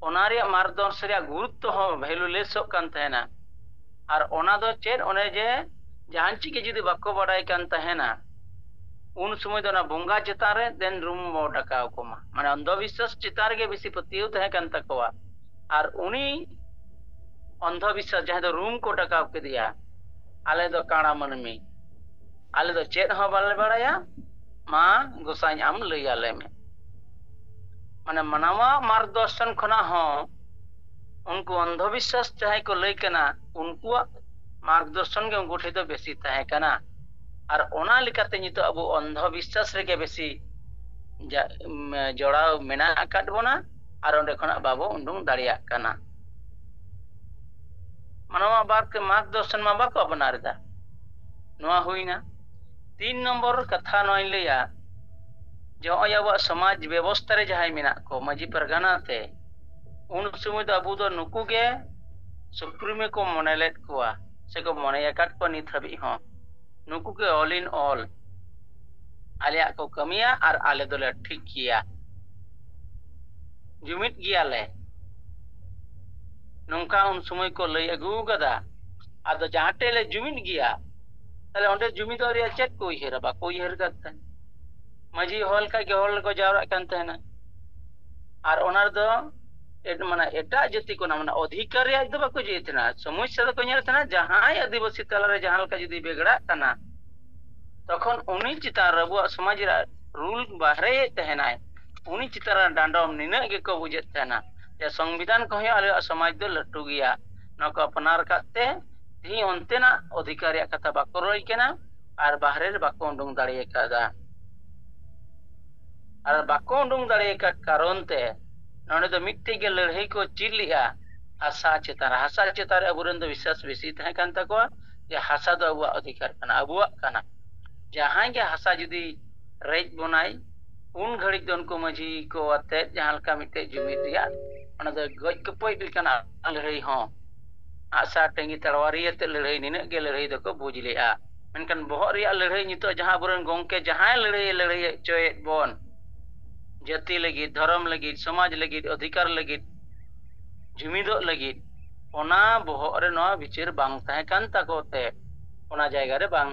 ᱚᱱᱟ ᱨᱮᱭᱟᱜ ᱢᱟᱨᱜᱽᱫᱚᱨᱥᱚᱱ ᱨᱮᱭᱟᱜ ᱜᱩᱨᱩᱛᱛᱚ ᱦᱚᱸ ᱵᱷᱮᱞᱩᱞᱮᱥᱚᱜ ᱠᱟᱱ ᱛᱟᱦᱮᱱᱟ᱾ ᱟᱨ ᱚᱱᱟ ᱫᱚ ᱪᱮᱫ? ᱚᱱᱮ ᱡᱮ ᱡᱟᱦᱟᱱ ᱪᱮᱫ ᱜᱮ ᱡᱩᱫᱤ ᱵᱟᱠᱚ ᱵᱟᱰᱟᱭ ᱠᱟᱱ ᱛᱟᱦᱮᱱᱟ, ᱩᱱ ᱥᱚᱢᱚᱭ ᱫᱚ ᱚᱱᱟ ᱵᱚᱸᱜᱟ ᱪᱮᱛᱟᱱ ᱨᱮ ᱫᱮᱱ ᱨᱩᱢ ᱵᱚ ᱰᱟᱠᱟᱣ ᱠᱚᱢᱟ᱾ ᱢᱟᱱᱮ ᱚᱱᱫᱷᱚᱵᱤᱥᱥᱟᱥ ᱪᱮᱛᱟᱱ ᱨᱮᱜᱮ ᱵᱮᱥᱤ ᱯᱟᱹᱛᱭᱟᱹᱣ ᱛᱟᱦᱮᱸ ᱠᱟᱱ ᱛᱟᱠᱚᱣᱟ᱾ ᱟᱨ ᱩᱱᱤ ᱚᱱᱫᱷᱚ ᱵᱤᱥᱥᱟᱥ, ᱡᱟᱦᱟᱸᱭ ᱫᱚ ᱨᱩᱢ ᱠᱚ ᱰᱟᱠᱟᱣ ᱠᱮᱫᱮᱭᱟ, ᱟᱞᱮ ᱫᱚ ᱠᱟᱬᱟ ᱢᱟᱹᱱᱢᱤ, ᱟᱞᱮ ᱫᱚ ᱪᱮᱫ ᱦᱚᱸ ᱵᱟᱞᱮ ᱵᱟᱲᱟᱭᱟ, ᱢᱟ ᱜᱚᱸᱥᱟᱭ ᱟᱢ ᱞᱟᱹᱭ ᱟᱞᱮ ᱢᱮ᱾ ᱢᱟᱱᱮ ᱢᱟᱱᱟᱣᱟ ᱢᱟᱨᱜᱽᱫᱚᱨᱥᱚᱱ ᱠᱷᱚᱱᱟᱜ ᱦᱚᱸ ᱩᱱᱠᱩ ᱚᱱᱫᱷᱚ ᱵᱤᱥᱥᱟᱥ ᱡᱟᱦᱟᱸᱭ ᱠᱚ ᱞᱟᱹᱭ ᱠᱟᱱᱟ, ᱩᱱᱠᱩᱣᱟᱜ ᱢᱟᱨᱜᱽᱫᱚᱨᱥᱚᱱ ᱜᱮ ᱩᱱᱠᱩ ᱴᱷᱮᱱ ᱫᱚ ᱵᱮᱥᱤ ᱛᱟᱦᱮᱸ ᱠᱟᱱᱟ᱾ ᱟᱨ ᱚᱱᱟ ᱞᱮᱠᱟᱛᱮ ᱱᱤᱛᱚᱜ ᱟᱵᱚ ᱚᱱᱫᱷᱚ ᱵᱤᱥᱥᱟᱥ ᱨᱮᱜᱮ ᱵᱮᱥᱤ ᱡᱟ-, ᱩᱢ, ᱡᱚᱲᱟᱣ ᱢᱮᱱᱟᱜ ᱟᱠᱟᱫ ᱵᱚᱱᱟ, ᱟᱨ ᱚᱸᱰᱮ ᱠᱷᱚᱱᱟᱜ ᱵᱟᱵᱚ ᱩᱰᱩᱝ ᱫᱟᱲᱮᱭᱟᱜ ᱠᱟᱱᱟ᱾ ᱢᱟᱱᱣᱟ ᱵᱟᱨ ᱠᱚ ᱢᱟᱨᱜᱽᱫᱚᱨᱥᱚᱱ ᱢᱟ ᱵᱟᱠᱚ ᱟᱯᱱᱟᱨ ᱮᱫᱟ᱾ ᱱᱚᱣᱟ ᱦᱩᱭᱱᱟ᱾ ᱛᱤᱱ ᱱᱚᱢᱵᱚᱨ ᱠᱟᱛᱷᱟ ᱱᱚᱣᱟᱧ ᱞᱟᱹᱭᱟ, ᱡᱮ ᱱᱚᱜᱼᱚᱭ ᱟᱵᱚᱣᱟᱜ ᱥᱚᱢᱟᱡᱽ ᱵᱮᱵᱚᱥᱛᱷᱟ ᱨᱮ ᱡᱟᱦᱟᱸᱭ ᱢᱮᱱᱟᱜ ᱠᱚ ᱢᱟᱹᱡᱷᱤ ᱯᱟᱨᱜᱟᱱᱟ ᱛᱮ, ᱩᱱ ᱥᱚᱢᱚᱭ ᱫᱚ ᱟᱵᱚ ᱫᱚ ᱱᱩᱠᱩ ᱜᱮ ᱥᱩᱯᱨᱤᱢᱳ ᱠᱚ ᱢᱚᱱᱮ ᱞᱮᱫ ᱠᱚᱣᱟ, ᱥᱮᱠᱚ ᱢᱚᱱᱮ ᱟᱠᱟᱫ ᱠᱚᱣᱟ ᱱᱤᱛ ᱦᱟᱹᱵᱤᱡ ᱦᱚᱸ᱾ ᱱᱩᱠᱩ ᱜᱮ all in all ᱟᱞᱮᱭᱟᱜ ᱠᱚ ᱠᱟᱹᱢᱤᱭᱟ ᱟᱨ ᱟᱞᱮ ᱫᱚᱞᱮ ᱴᱷᱤᱠ ᱜᱮᱭᱟ, ᱡᱩᱢᱤᱫ ᱜᱮᱭᱟᱞᱮ, ᱱᱚᱝᱠᱟ ᱩᱱ ᱥᱚᱢᱚᱭ ᱠᱚ ᱞᱟᱹᱭ ᱟᱹᱜᱩ ᱟᱠᱟᱫᱟ᱾ ᱟᱫᱚ ᱡᱟᱦᱟᱸ ᱴᱷᱮᱡ ᱞᱮ ᱡᱩᱢᱤᱫ ᱜᱮᱭᱟ, ᱛᱟᱦᱞᱮ ᱚᱸᱰᱮ ᱡᱩᱢᱤᱫᱚᱜ ᱨᱮᱭᱟᱜ ᱪᱮᱫ ᱠᱚ ᱩᱭᱦᱟᱹᱨᱟ? ᱵᱟᱠᱚ ᱩᱭᱦᱟᱹᱨ ᱟᱠᱟᱫ ᱛᱟᱦᱮᱸᱫ᱾ ᱢᱟᱹᱡᱷᱤ ᱦᱚᱦᱚ ᱞᱮᱠᱷᱟᱡ ᱜᱮ ᱦᱚᱲ ᱠᱚ ᱡᱟᱣᱨᱟᱜ ᱠᱟᱱ ᱛᱟᱦᱮᱱᱟ᱾ ᱟᱨ ᱚᱱᱟ ᱨᱮᱫᱚ ᱮᱴ-, ᱢᱟᱱᱮ ᱮᱴᱟᱜ ᱡᱟᱹᱛᱤ ᱠᱚ, ᱢᱟᱱᱮ ᱚᱫᱷᱤᱠᱟᱨ ᱨᱮᱭᱟᱜ ᱫᱚ ᱵᱟᱠᱚ ᱤᱭᱟᱹᱭ ᱛᱟᱦᱮᱱᱟ᱾ ᱥᱚᱢᱚᱥᱥᱟ ᱫᱚᱠᱚ ᱧᱮᱞ ᱛᱟᱦᱮᱱᱟ, ᱡᱟᱦᱟᱸᱭ ᱟᱹᱫᱤᱵᱟᱹᱥᱤ ᱛᱟᱞᱟᱨᱮ ᱡᱟᱦᱟᱸ ᱞᱮᱠᱟ ᱡᱩᱫᱤ ᱵᱮᱜᱲᱟᱜ ᱠᱟᱱᱟ, ᱛᱚᱠᱷᱚᱱ ᱩᱱᱤ ᱪᱮᱛᱟᱱ ᱨᱮ ᱟᱵᱚᱣᱟᱜ ᱥᱚᱢᱟᱡᱽ ᱨᱮ ᱨᱩᱞ ᱵᱟᱦᱨᱮᱭᱮᱫ ᱛᱟᱦᱮᱱᱟᱭ, ᱩᱱᱤ ᱪᱮᱛᱟᱱ ᱨᱮ ᱰᱟᱸᱰᱚᱢ ᱱᱤᱱᱟᱹᱜ ᱜᱮᱠᱚ ᱵᱩᱡᱮᱫ ᱛᱟᱦᱮᱱᱟ ᱡᱮ ᱥᱚᱝᱵᱤᱫᱷᱟᱱ ᱠᱷᱚᱱ ᱦᱚᱸ ᱟᱞᱮᱭᱟᱜ ᱥᱚᱢᱟᱡᱽ ᱫᱚ ᱞᱟᱹᱴᱩ ᱜᱮᱭᱟ, ᱱᱚᱣᱟ ᱠᱚ ᱟᱯᱱᱟᱨ ᱟᱠᱟᱫ ᱛᱮ ᱛᱮᱦᱮᱧ ᱚᱱᱛᱮᱱᱟᱜ ᱚᱫᱷᱤᱠᱟᱨ ᱨᱮᱭᱟᱜ ᱠᱟᱛᱷᱟ ᱵᱟᱠᱚ ᱞᱟᱹᱭ ᱠᱟᱱᱟ ᱟᱨ ᱵᱟᱦᱨᱮ ᱨᱮ ᱵᱟᱠᱚ ᱩᱰᱩᱝ ᱫᱟᱲᱮ ᱟᱠᱟᱫᱟ᱾ ᱟᱨ ᱵᱟᱠᱚ ᱩᱰᱩᱝ ᱫᱟᱲᱮ ᱟᱠᱟᱫ ᱠᱟᱨᱚᱱ ᱛᱮ ᱱᱚᱰᱮ ᱫᱚ ᱢᱤᱫᱴᱮᱡ ᱜᱮ ᱞᱟᱹᱲᱦᱟᱹᱭ ᱠᱚ ᱪᱮᱫ ᱞᱮᱫᱼᱟ ᱦᱟᱥᱟ ᱪᱮᱛᱟᱱ ᱨᱮ᱾ ᱦᱟᱥᱟ ᱪᱮᱛᱟᱱ ᱨᱮ ᱟᱵᱚᱨᱮᱱ ᱫᱚ ᱵᱤᱥᱥᱟᱥ ᱵᱮᱥᱤ ᱛᱟᱦᱮᱸ ᱠᱟᱱ ᱛᱟᱠᱚᱣᱟ ᱡᱮ ᱦᱟᱥᱟ ᱫᱚ ᱟᱵᱚᱣᱟᱜ ᱚᱫᱷᱤᱠᱟᱨ ᱠᱟᱱᱟ, ᱟᱵᱚᱣᱟᱜ ᱠᱟᱱᱟ᱾ ᱡᱟᱦᱟᱸᱭ ᱜᱮ ᱦᱟᱥᱟ ᱡᱩᱫᱤ ᱨᱮᱡ ᱵᱚᱱᱟᱭ, ᱩᱱ ᱜᱷᱟᱹᱲᱤᱡ ᱫᱚ ᱩᱱᱠᱩ ᱢᱟᱹᱡᱷᱤ ᱠᱚ ᱟᱛᱮᱫ ᱡᱟᱦᱟᱸ ᱞᱮᱠᱟ ᱢᱤᱫᱴᱮᱡ ᱡᱩᱢᱤᱫ ᱨᱮᱭᱟᱜ, ᱚᱱᱟ ᱫᱚ ᱜᱚᱡ ᱜᱚᱯᱚᱡ ᱞᱮᱠᱟᱱᱟᱜ ᱞᱟᱹᱲᱦᱟᱹᱭ ᱦᱚᱸ, ᱟᱜᱼᱥᱟᱨ ᱴᱟᱺᱜᱤ ᱛᱟᱲᱣᱟᱨᱤ ᱟᱛᱮᱫ ᱞᱟᱹᱲᱦᱟᱹᱭ, ᱱᱤᱱᱟᱹᱜ ᱜᱮ ᱞᱟᱹᱲᱦᱟᱹᱭ ᱫᱚᱠᱚ ᱵᱩᱡᱽ ᱞᱮᱫᱼᱟ᱾ ᱢᱮᱱᱠᱷᱟᱱ ᱵᱚᱦᱚᱜ ᱨᱮᱭᱟᱜ ᱞᱟᱹᱲᱦᱟᱹᱭ ᱱᱤᱛᱚᱜ ᱡᱟᱦᱟᱸ ᱟᱵᱚᱨᱮᱱ ᱜᱚᱢᱠᱮ ᱡᱟᱦᱟᱸᱭ ᱞᱟᱹᱲᱦᱟᱹᱭᱮ ᱞᱟᱹᱲᱦᱟᱹᱭ ᱦᱚᱪᱚᱭᱮᱫ ᱵᱚᱱ, ᱡᱟᱹᱛᱤ ᱞᱟᱹᱜᱤᱫ, ᱫᱷᱚᱨᱚᱢ ᱞᱟᱹᱜᱤᱫ, ᱥᱚᱢᱟᱡᱽ ᱞᱟᱹᱜᱤᱫ, ᱚᱫᱷᱤᱠᱟᱨ ᱞᱟᱹᱜᱤᱫ, ᱡᱩᱢᱤᱫᱚᱜ ᱞᱟᱹᱜᱤᱫ, ᱚᱱᱟ ᱵᱚᱦᱚᱜ ᱨᱮ ᱱᱚᱣᱟ ᱵᱤᱪᱟᱹᱨ ᱵᱟᱝ ᱛᱟᱦᱮᱸ ᱠᱟᱱ ᱛᱟᱠᱚ ᱛᱮ ᱚᱱᱟ ᱡᱟᱭᱜᱟ ᱨᱮ ᱵᱟᱝ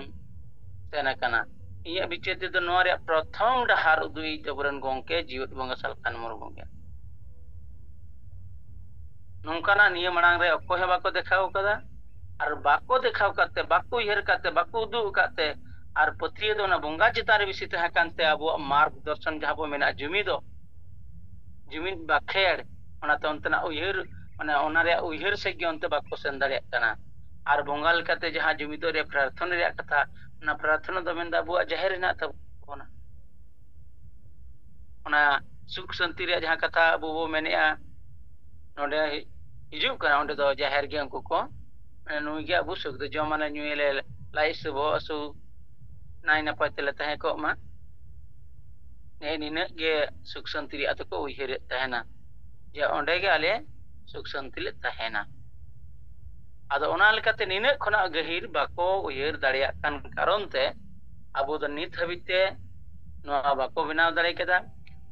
ᱥᱮᱱ ᱟᱠᱟᱱᱟ᱾ ᱤᱧᱟᱹᱜ ᱵᱤᱪᱟᱹᱨ ᱛᱮᱫᱚ ᱱᱚᱣᱟ ᱨᱮᱭᱟᱜ ᱯᱨᱚᱛᱷᱚᱢ ᱰᱟᱦᱟᱨ ᱩᱫᱩᱜ ᱤᱡ ᱫᱚ ᱟᱵᱚᱨᱮᱱ ᱜᱚᱢᱠᱮ ᱡᱤᱣᱮᱫ ᱵᱚᱸᱜᱟ ᱥᱟᱞᱠᱷᱟᱱ ᱢᱩᱨᱢᱩ ᱜᱮ᱾ ᱱᱚᱝᱠᱟᱱᱟᱜ ᱱᱤᱭᱟᱹ ᱢᱟᱲᱟᱝ ᱨᱮ ᱚᱠᱚᱭ ᱦᱚᱸ ᱵᱟᱠᱚ ᱫᱮᱠᱷᱟᱣ ᱠᱟᱫᱟ᱾ ᱟᱨ ᱵᱟᱠᱚ ᱫᱮᱠᱷᱟᱣ ᱠᱟᱛᱮ, ᱵᱟᱠᱚ ᱩᱭᱦᱟᱹᱨ ᱠᱟᱛᱮ, ᱵᱟᱠᱚ ᱩᱫᱩᱜ ᱟᱠᱟᱫ ᱛᱮ, ᱟᱨ ᱯᱟᱹᱛᱭᱟᱹᱣ ᱫᱚ ᱚᱱᱟ ᱵᱚᱸᱜᱟ ᱪᱮᱛᱟᱱ ᱨᱮ ᱵᱮᱥᱤ ᱛᱟᱦᱮᱸ ᱠᱟᱱᱛᱮ ᱟᱵᱚᱣᱟᱜ ᱢᱟᱨᱜᱽ ᱫᱚᱨᱥᱚᱱ ᱡᱟᱦᱟᱸ ᱵᱚ ᱢᱮᱱᱟ ᱡᱩᱢᱤᱫᱚᱜ, ᱡᱩᱢᱤᱫ ᱵᱟᱠᱷᱮᱲ, ᱚᱱᱟᱛᱮ ᱚᱱᱛᱮᱱᱟᱜ ᱩᱭᱦᱟᱹᱨ, ᱢᱟᱱᱮ ᱚᱱᱟ ᱨᱮᱭᱟᱜ ᱩᱭᱦᱟᱹᱨ ᱥᱮᱫ ᱜᱮ ᱚᱱᱛᱮ ᱵᱟᱠᱚ ᱥᱮᱱ ᱫᱟᱲᱮᱭᱟᱜ ᱠᱟᱱᱟ᱾ ᱟᱨ ᱵᱚᱸᱜᱟ ᱞᱮᱠᱟᱛᱮ ᱡᱟᱦᱟᱸ ᱡᱩᱢᱤᱫᱚᱜ ᱨᱮᱭᱟᱜ ᱯᱨᱟᱨᱛᱷᱚᱱᱟ ᱨᱮᱭᱟᱜ ᱠᱟᱛᱷᱟ, ᱚᱱᱟ ᱯᱨᱟᱨᱛᱷᱚᱱᱟ ᱫᱚ ᱢᱮᱱᱫᱟ ᱟᱵᱚᱣᱟᱜ ᱡᱟᱦᱮᱨ ᱦᱮᱱᱟᱜ ᱛᱟᱵᱚᱱᱟ᱾ ᱚᱱᱟ ᱥᱩᱠ ᱥᱟᱱᱛᱤ ᱨᱮᱭᱟᱜ ᱡᱟᱦᱟᱸ ᱠᱟᱛᱷᱟ ᱟᱵᱚ ᱵᱚ ᱢᱮᱱᱮᱜᱼᱟ, ᱱᱚᱰᱮ ᱦᱤᱡᱩᱜ ᱠᱟᱱᱟ, ᱚᱸᱰᱮ ᱫᱚ ᱡᱟᱦᱮᱨ ᱜᱮ ᱩᱱᱠᱩ ᱠᱚ, ᱢᱟᱱᱮ ᱱᱩᱭ ᱜᱮ ᱟᱵᱚ ᱥᱩᱠ ᱫᱚ, ᱡᱚᱢ ᱟᱞᱮ, ᱧᱩᱭᱟᱞᱮ, ᱞᱟᱡ ᱟᱹᱥᱩ ᱵᱚᱦᱚᱜ ᱟᱹᱥᱩ, ᱱᱟᱭ ᱱᱟᱯᱟᱭ ᱛᱮᱞᱮ ᱛᱟᱦᱮᱸ ᱠᱚᱜ ᱢᱟ᱾ ᱱᱮᱜᱼᱮ ᱱᱤᱱᱟᱹᱜ ᱜᱮ ᱥᱩᱠ ᱥᱟᱱᱛᱤ ᱨᱮᱭᱟᱜ ᱫᱚᱠᱚ ᱩᱭᱦᱟᱹᱨᱮᱫ ᱛᱟᱦᱮᱱᱟ, ᱡᱮ ᱚᱸᱰᱮ ᱜᱮ ᱟᱞᱮ ᱥᱩᱠ ᱥᱟᱱᱛᱤ ᱞᱮ ᱛᱟᱦᱮᱱᱟ᱾ ᱟᱫᱚ ᱚᱱᱟ ᱞᱮᱠᱟᱛᱮ ᱱᱤᱱᱟᱹᱜ ᱠᱷᱚᱱᱟᱜ ᱜᱟᱹᱦᱤᱨ ᱵᱟᱠᱚ ᱩᱭᱦᱟᱹᱨ ᱫᱟᱲᱮᱭᱟᱜ ᱠᱟᱱ ᱠᱟᱨᱚᱱ ᱛᱮ ᱟᱵᱚ ᱫᱚ ᱱᱤᱛ ᱦᱟᱹᱵᱤᱡ ᱛᱮ ᱱᱚᱣᱟ ᱵᱟᱠᱚ ᱵᱮᱱᱟᱣ ᱫᱟᱲᱮ ᱠᱮᱫᱟ᱾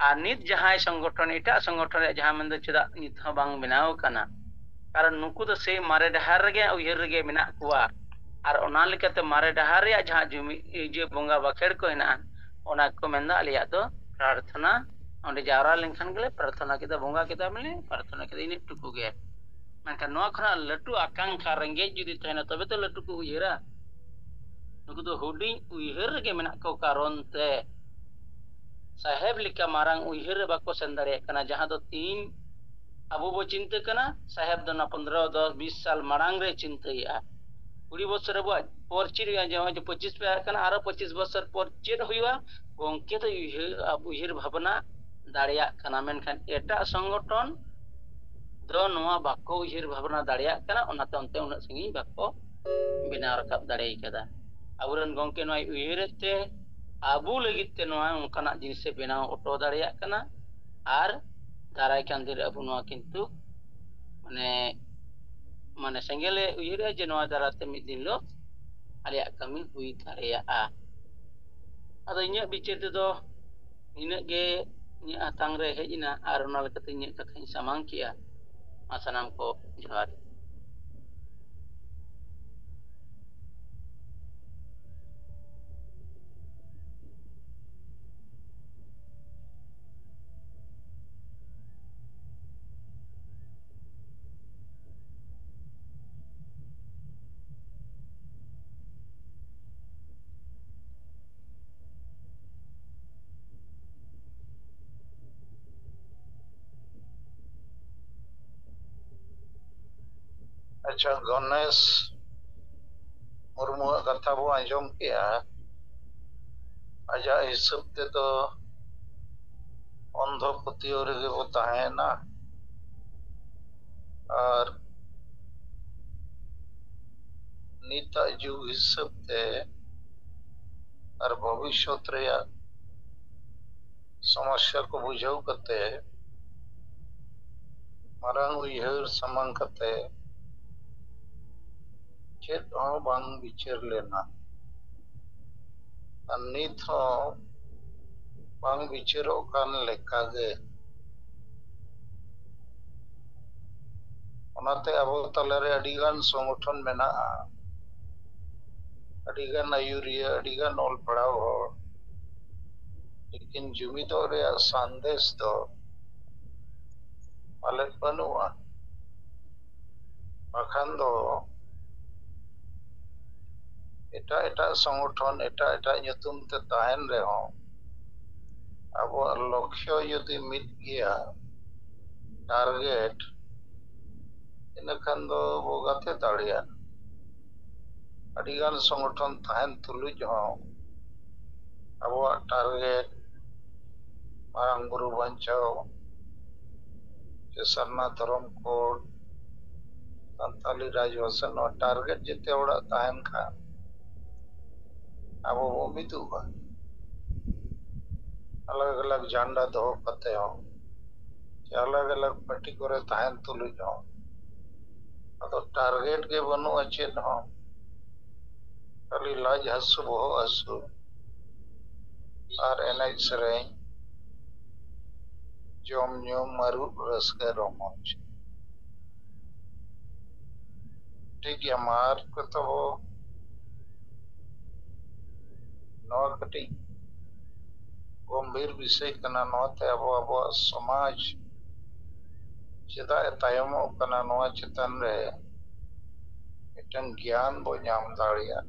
ᱟᱨ ᱱᱤᱛ ᱡᱟᱦᱟᱸᱭ ᱥᱚᱝᱜᱚᱴᱷᱚᱱ, ᱮᱴᱟᱜ ᱥᱚᱝᱜᱚᱴᱷᱚᱱ ᱨᱮᱭᱟᱜ ᱡᱟᱦᱟᱸ ᱢᱮᱱᱫᱚ ᱪᱮᱫᱟᱜ ᱱᱤᱛ ᱦᱚᱸ ᱵᱟᱝ ᱵᱮᱱᱟᱣ ᱠᱟᱱᱟ? ᱠᱟᱨᱚᱱ ᱱᱩᱠᱩ ᱫᱚ ᱥᱮᱭ ᱢᱟᱨᱮ ᱰᱟᱦᱟᱨ ᱨᱮᱜᱮ ᱩᱭᱦᱟᱹᱨ ᱨᱮᱜᱮ ᱢᱮᱱᱟᱜ ᱠᱚᱣᱟ᱾ ᱟᱨ ᱚᱱᱟ ᱞᱮᱠᱟᱛᱮ ᱢᱟᱨᱮ ᱰᱟᱦᱟᱨ ᱨᱮᱭᱟᱜ ᱡᱟᱦᱟᱸ ᱡᱩᱢᱤ, ᱤᱭᱟᱹ ᱵᱚᱸᱜᱟ ᱵᱟᱠᱷᱮᱲ ᱠᱚ ᱦᱮᱱᱟᱜᱼᱟ, ᱚᱱᱟ ᱠᱚ ᱢᱮᱱᱫᱟ ᱟᱞᱮᱭᱟᱜ ᱫᱚ ᱯᱨᱟᱨᱛᱷᱚᱱᱟ, ᱚᱸᱰᱮ ᱡᱟᱣᱨᱟ ᱞᱮᱱᱠᱷᱟᱱ ᱜᱮᱞᱮ ᱯᱨᱟᱨᱛᱷᱚᱱᱟ ᱠᱮᱫᱟ, ᱵᱚᱸᱜᱟ ᱠᱮᱫᱟ ᱵᱚᱞᱮ ᱯᱨᱟᱨᱛᱷᱚᱱᱟ ᱠᱮᱫᱟ, ᱤᱱᱟᱹᱜ ᱴᱩᱠᱩ ᱜᱮ᱾ ᱢᱮᱱᱠᱷᱟᱱ ᱱᱚᱣᱟ ᱠᱷᱚᱱᱟᱜ ᱞᱟᱹᱴᱩ ᱟᱠᱟᱝᱠᱷᱟ, ᱨᱮᱸᱜᱮᱡ ᱡᱩᱫᱤ ᱛᱟᱦᱮᱱᱟ, ᱛᱚᱵᱮ ᱛᱚ ᱞᱟᱹᱴᱩ ᱠᱚ ᱩᱭᱦᱟᱹᱨᱟ᱾ ᱱᱩᱠᱩ ᱫᱚ ᱦᱩᱰᱤᱧ ᱩᱭᱦᱟᱹᱨ ᱨᱮᱜᱮ ᱢᱮᱱᱟᱜ ᱠᱚ ᱠᱟᱨᱚᱱ ᱛᱮ ᱥᱟᱦᱮᱵ ᱞᱮᱠᱟ ᱢᱟᱨᱟᱝ ᱩᱭᱦᱟᱹᱨ ᱨᱮ ᱵᱟᱠᱚ ᱥᱮᱱ ᱫᱟᱲᱮᱭᱟᱜ ᱠᱟᱱᱟ, ᱡᱟᱦᱟᱸ ᱫᱚ ᱛᱤᱦᱤᱧ ᱟᱵᱚ ᱵᱚ ᱪᱤᱱᱛᱟᱹ ᱠᱟᱱᱟ, ᱥᱟᱦᱮᱵ ᱫᱚ ᱚᱱᱟ ᱯᱚᱱᱫᱽᱨᱚ, ᱫᱚᱥ, ᱵᱤᱥ ᱥᱟᱞ ᱢᱟᱲᱟᱝ ᱨᱮ ᱪᱤᱱᱛᱟᱹᱭᱮᱫᱼᱟ᱾ ᱠᱩᱲᱤ ᱵᱚᱪᱷᱚᱨ ᱟᱵᱚᱣᱟᱜ ᱯᱚᱨ ᱪᱮᱫ ᱦᱩᱭᱩᱜᱼᱟ, ᱡᱮ ᱱᱚᱜᱼᱚᱭ ᱡᱮ ᱯᱚᱸᱪᱤᱥ ᱯᱮ ᱟᱠᱟᱱᱟ, ᱟᱨᱚ ᱯᱚᱸᱪᱤᱥ ᱵᱚᱪᱷᱚᱨ ᱯᱚᱨ ᱪᱮᱫ ᱦᱩᱭᱩᱜᱼᱟ, ᱜᱚᱢᱠᱮ ᱫᱚ ᱩᱭᱦᱟᱹᱨ, ᱩᱭᱦᱟᱹᱨ ᱵᱷᱟᱵᱽᱱᱟ ᱫᱟᱲᱮᱭᱟᱜ ᱠᱟᱱᱟ, ᱢᱮᱱᱠᱷᱟᱱ ᱮᱴᱟᱜ ᱥᱚᱝᱜᱚᱴᱷᱚᱱ ᱫᱚ ᱱᱚᱣᱟ ᱵᱟᱠᱚ ᱩᱭᱦᱟᱹᱨ ᱵᱷᱟᱵᱽᱱᱟ ᱫᱟᱲᱮᱭᱟᱜ ᱠᱟᱱᱟ, ᱚᱱᱟᱛᱮ ᱚᱱᱛᱮ ᱩᱱᱟᱹᱜ ᱥᱟᱺᱜᱤᱧ ᱵᱟᱠᱚ ᱵᱮᱱᱟᱣ ᱨᱟᱠᱟᱵ ᱫᱟᱲᱮ ᱠᱟᱫᱟ᱾ ᱟᱵᱚᱨᱮᱱ ᱜᱚᱢᱠᱮ ᱱᱚᱣᱟᱭ ᱩᱭᱦᱟᱹᱨᱮᱫ ᱛᱮ ᱟᱵᱚ ᱞᱟᱹᱜᱤᱫ ᱛᱮ ᱱᱚᱣᱟ ᱚᱱᱠᱟᱱᱟᱜ ᱡᱤᱱᱤᱥᱮ ᱵᱮᱱᱟᱣ ᱦᱚᱴᱚ ᱫᱟᱲᱮᱭᱟᱜ ᱠᱟᱱᱟ᱾ ᱟᱨ ᱫᱟᱨᱟᱭ ᱠᱟᱱ ᱫᱤᱱ ᱨᱮ ᱟᱵᱚ ᱱᱚᱣᱟ ᱠᱤᱱᱛᱩ ᱢᱟᱱᱮ, ᱢᱟᱱᱮ ᱥᱮᱸᱜᱮᱞᱮ ᱩᱭᱦᱟᱹᱨᱮᱜᱼᱟ ᱡᱮ ᱱᱚᱣᱟ ᱫᱟᱨᱟᱭ ᱛᱮ ᱢᱤᱫ ᱫᱤᱱ ᱦᱤᱞᱳᱜ ᱟᱞᱮᱭᱟᱜ ᱠᱟᱹᱢᱤ ᱦᱩᱭ ᱫᱟᱲᱮᱭᱟᱜᱼᱟ᱾ ᱟᱫᱚ ᱤᱧᱟᱹᱜ ᱵᱤᱪᱟᱹᱨ ᱛᱮᱫᱚ ᱱᱤᱱᱟᱹᱜ ᱜᱮ ᱤᱧᱟᱹᱜ ᱦᱟᱛᱟᱝ ᱨᱮ ᱦᱮᱡ ᱮᱱᱟ ᱟᱨ ᱚᱱᱟ ᱞᱮᱠᱟᱛᱮ ᱤᱧᱟᱹᱜ ᱠᱟᱛᱷᱟᱧ ᱥᱟᱢᱟᱝ ᱠᱮᱜᱼᱟ᱾ ᱢᱟ ᱥᱟᱱᱟᱢ ᱠᱚ ᱡᱚᱦᱟᱨ᱾ ᱟᱪᱪᱷᱟ, ᱜᱚᱱᱮᱥ ᱢᱩᱨᱢᱩᱣᱟᱜ ᱠᱟᱛᱷᱟ ᱵᱚ ᱟᱸᱡᱚᱢ ᱠᱮᱜᱼᱟ᱾ ᱟᱡᱟᱜ ᱦᱤᱥᱟᱹᱵ ᱛᱮᱫᱚ ᱚᱱᱫᱷᱚ ᱯᱟᱹᱛᱭᱟᱹᱣ ᱨᱮᱜᱮ ᱵᱚ ᱛᱟᱦᱮᱸᱭᱮᱱᱟ᱾ ᱟᱨ ᱱᱤᱛᱟᱜ ᱡᱩᱜᱽ ᱦᱤᱥᱟᱹᱵ ᱛᱮ ᱟᱨ ᱵᱷᱚᱵᱤᱥᱥᱚᱛ ᱨᱮᱭᱟᱜ ᱥᱚᱢᱚᱥᱥᱟ ᱠᱚ ᱵᱩᱡᱷᱟᱹᱣ ᱠᱟᱛᱮ, ᱢᱟᱨᱟᱝ ᱩᱭᱦᱟᱹᱨ ᱥᱟᱢᱟᱝ ᱠᱟᱛᱮ ᱪᱮᱫ ᱦᱚᱸ ᱵᱟᱝ ᱵᱤᱪᱟᱹᱨ ᱞᱮᱱᱟ᱾ ᱟᱨ ᱱᱤᱛ ᱦᱚᱸ ᱵᱟᱝ ᱵᱤᱪᱟᱹᱨᱚᱜ ᱠᱟᱱ ᱞᱮᱠᱟᱜᱮ᱾ ᱚᱱᱟᱛᱮ ᱟᱵᱚ ᱛᱟᱞᱟᱨᱮ ᱟᱹᱰᱤᱜᱟᱱ ᱥᱚᱝᱜᱚᱴᱷᱚᱱ ᱢᱮᱱᱟᱜᱼᱟ, ᱟᱹᱰᱤᱜᱟᱱ ᱟᱹᱭᱩᱨᱤᱭᱟᱹ, ᱟᱹᱰᱤᱜᱟᱱ ᱚᱞ ᱯᱟᱲᱦᱟᱣ ᱦᱚᱲ, ᱞᱮᱠᱤᱱ ᱡᱩᱢᱤᱫᱚᱜ ᱨᱮᱭᱟᱜ ᱥᱟᱸᱫᱮᱥ ᱫᱚ ᱯᱟᱞᱮᱫ ᱵᱟᱹᱱᱩᱜᱼᱟ᱾ ᱵᱟᱠᱷᱟᱱ ᱫᱚ ᱮᱴᱟᱜ ᱮᱴᱟᱜ ᱥᱚᱝᱜᱚᱴᱷᱚᱱ, ᱮᱴᱟᱜ ᱮᱴᱟᱜ ᱧᱩᱛᱩᱢ ᱛᱮ ᱛᱟᱦᱮᱱ ᱨᱮᱦᱚᱸ, ᱟᱵᱚᱣᱟᱜ ᱞᱚᱠᱠᱷᱚ ᱡᱩᱫᱤ ᱢᱤᱫ ᱜᱮᱭᱟ, ᱴᱟᱨᱜᱮᱴ, ᱤᱱᱟᱹ ᱠᱷᱟᱱ ᱫᱚ ᱵᱚ ᱜᱟᱛᱮ ᱫᱟᱲᱮᱭᱟᱜᱼᱟ᱾ ᱟᱹᱰᱤᱜᱟᱱ ᱥᱚᱝᱜᱚᱴᱷᱚᱱ ᱛᱟᱦᱮᱱ ᱛᱩᱞᱩᱡ ᱦᱚᱸ ᱟᱵᱚᱣᱟᱜ ᱴᱟᱨᱜᱮᱴ ᱢᱟᱨᱟᱝ ᱵᱩᱨᱩ ᱵᱟᱧᱪᱟᱣ ᱥᱮ ᱥᱟᱨᱱᱟ ᱫᱷᱚᱨᱚᱢ ᱠᱳᱰ, ᱥᱟᱱᱛᱟᱞᱤ ᱨᱟᱡᱽ ᱵᱷᱟᱥᱟ, ᱱᱚᱣᱟ ᱴᱟᱨᱜᱮᱴ ᱡᱮᱛᱮ ᱦᱚᱲᱟᱜ ᱛᱟᱦᱮᱱ ᱠᱷᱟᱱ ᱟᱵᱚ ᱵᱚ ᱢᱤᱫᱚᱜᱼᱟ᱾ ᱟᱞᱟᱜᱽ ᱟᱞᱟᱜᱽ ᱡᱷᱟᱱᱰᱟ ᱫᱚᱦᱚ ᱠᱟᱛᱮ ᱦᱚᱸ, ᱥᱮ ᱟᱞᱟᱜᱽ ᱟᱞᱟᱜᱽ ᱯᱟᱨᱴᱤ ᱠᱚᱨᱮ ᱛᱟᱦᱮᱱ ᱛᱩᱞᱩᱡ ᱦᱚᱸ, ᱟᱫᱚ ᱴᱟᱨᱜᱮᱴ ᱜᱮ ᱵᱟᱹᱱᱩᱜᱼᱟ ᱪᱮᱫ ᱦᱚᱸ, ᱠᱷᱟᱹᱞᱤ ᱞᱟᱡ ᱦᱟᱹᱥᱩ, ᱵᱚᱦᱚᱜ ᱦᱟᱹᱥᱩ, ᱟᱨ ᱮᱱᱮᱡ ᱥᱮᱨᱮᱧ, ᱡᱚᱢ ᱧᱩ, ᱢᱟᱹᱨᱩᱵ, ᱨᱟᱹᱥᱠᱟᱹ ᱨᱚᱢᱚᱡᱽ᱾ ᱴᱷᱤᱠ ᱜᱮᱭᱟ, ᱢᱟ ᱟᱨ ᱠᱚᱛᱚ ᱵᱚ, ᱱᱚᱣᱟ ᱠᱟᱹᱴᱤᱡ ᱜᱚᱢᱵᱷᱤᱨ ᱵᱤᱥᱚᱭ ᱠᱟᱱᱟ᱾ ᱱᱚᱣᱟᱛᱮ ᱟᱵᱚ ᱟᱵᱚᱣᱟᱜ ᱥᱚᱢᱟᱡᱽ ᱪᱮᱫᱟᱜ ᱮ ᱛᱟᱭᱚᱢᱚᱜ ᱠᱟᱱᱟ, ᱱᱚᱣᱟ ᱪᱮᱛᱟᱱ ᱨᱮ ᱢᱤᱫᱴᱟᱝ ᱜᱮᱭᱟᱱ ᱵᱚ ᱧᱟᱢ ᱫᱟᱲᱮᱭᱟᱜᱼᱟ᱾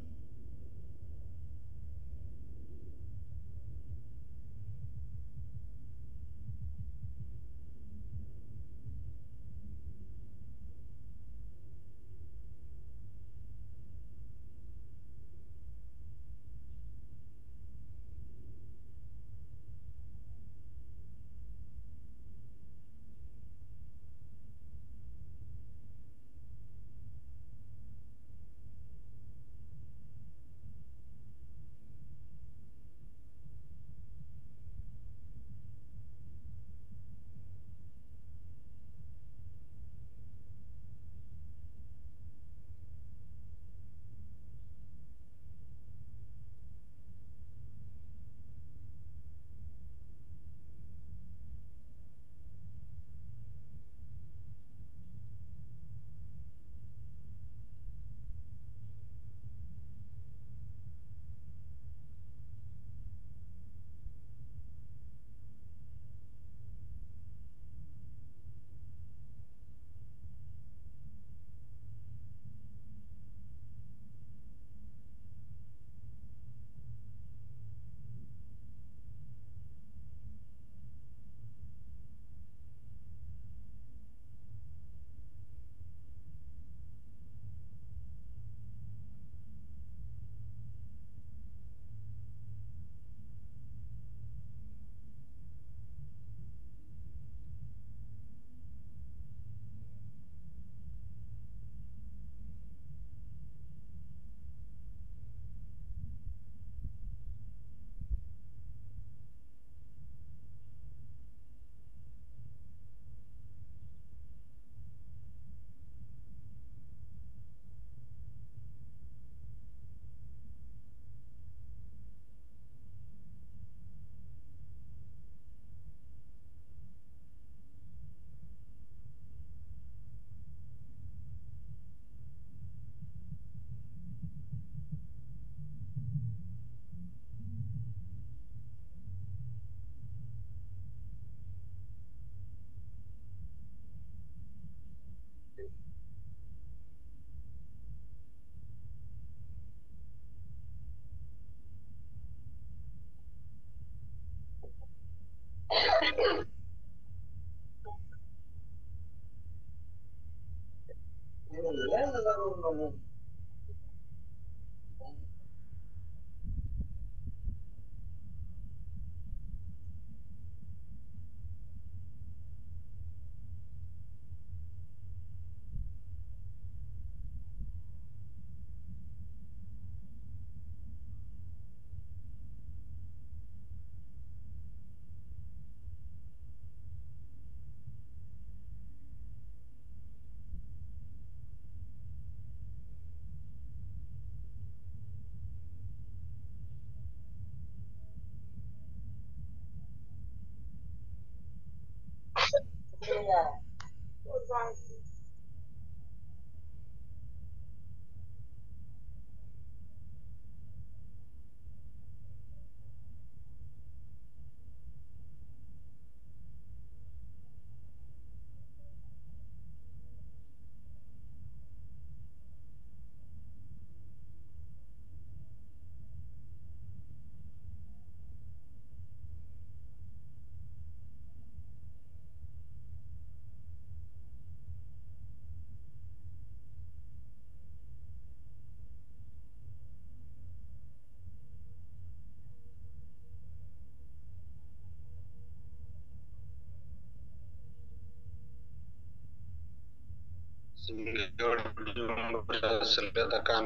ᱥᱤᱸᱜᱟᱹᱲ ᱡᱚᱢ ᱨᱮ ᱥᱮᱞᱮᱫ ᱟᱠᱟᱱ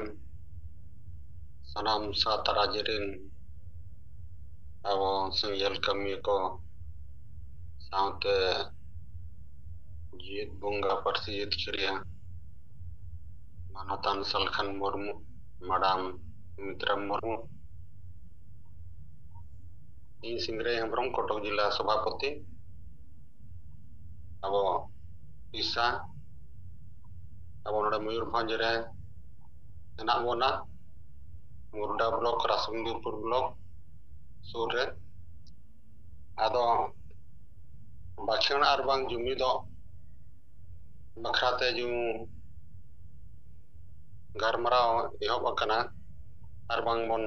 ᱥᱟᱱᱟᱢ ᱥᱟᱶᱛᱟ ᱨᱟᱡᱽ ᱨᱮᱱ ᱟᱵᱚ ᱥᱮᱸᱜᱮᱞ ᱠᱟᱹᱢᱤᱭᱟᱹ ᱠᱚ ᱥᱟᱶᱛᱮ ᱡᱤᱭᱟᱹᱫ ᱵᱚᱸᱜᱟ ᱯᱟᱹᱨᱥᱤ ᱡᱤᱛᱠᱟᱹᱨᱤᱭᱟᱹ ᱢᱟᱱᱚᱛᱟᱱ ᱥᱟᱞᱠᱷᱟᱱ ᱢᱩᱨᱢᱩ, ᱢᱮᱰᱟᱢ ᱥᱩᱢᱤᱛᱨᱟ ᱢᱩᱨᱢᱩ, ᱤᱧ ᱥᱤᱝᱨᱟᱹᱭ ᱦᱮᱢᱵᱨᱚᱢ, ᱠᱚᱴᱚᱠ ᱡᱮᱞᱟ ᱥᱚᱵᱷᱟᱯᱚᱛᱤ᱾ ᱟᱵᱚ ᱯᱤᱥᱟ, ᱟᱵᱚ ᱱᱚᱰᱮ ᱢᱚᱭᱩᱨᱵᱷᱚᱸᱡᱽ ᱨᱮ ᱦᱮᱱᱟᱜ ᱵᱚᱱᱟ, ᱢᱩᱨᱰᱟ ᱵᱞᱚᱠ, ᱨᱟᱥᱢᱚᱱᱫᱤᱨᱯᱩᱨ ᱵᱞᱚᱠ ᱥᱩᱨ ᱨᱮ᱾ ᱟᱫᱚ ᱵᱟᱠᱷᱮᱬ ᱟᱨ ᱵᱟᱝ ᱡᱩᱢᱤᱫᱚᱜ ᱵᱟᱠᱷᱨᱟ ᱛᱮ ᱡᱩ ᱜᱟᱞᱢᱟᱨᱟᱣ ᱮᱦᱚᱵ ᱟᱠᱟᱱᱟ ᱟᱨ ᱵᱟᱝ ᱵᱚᱱ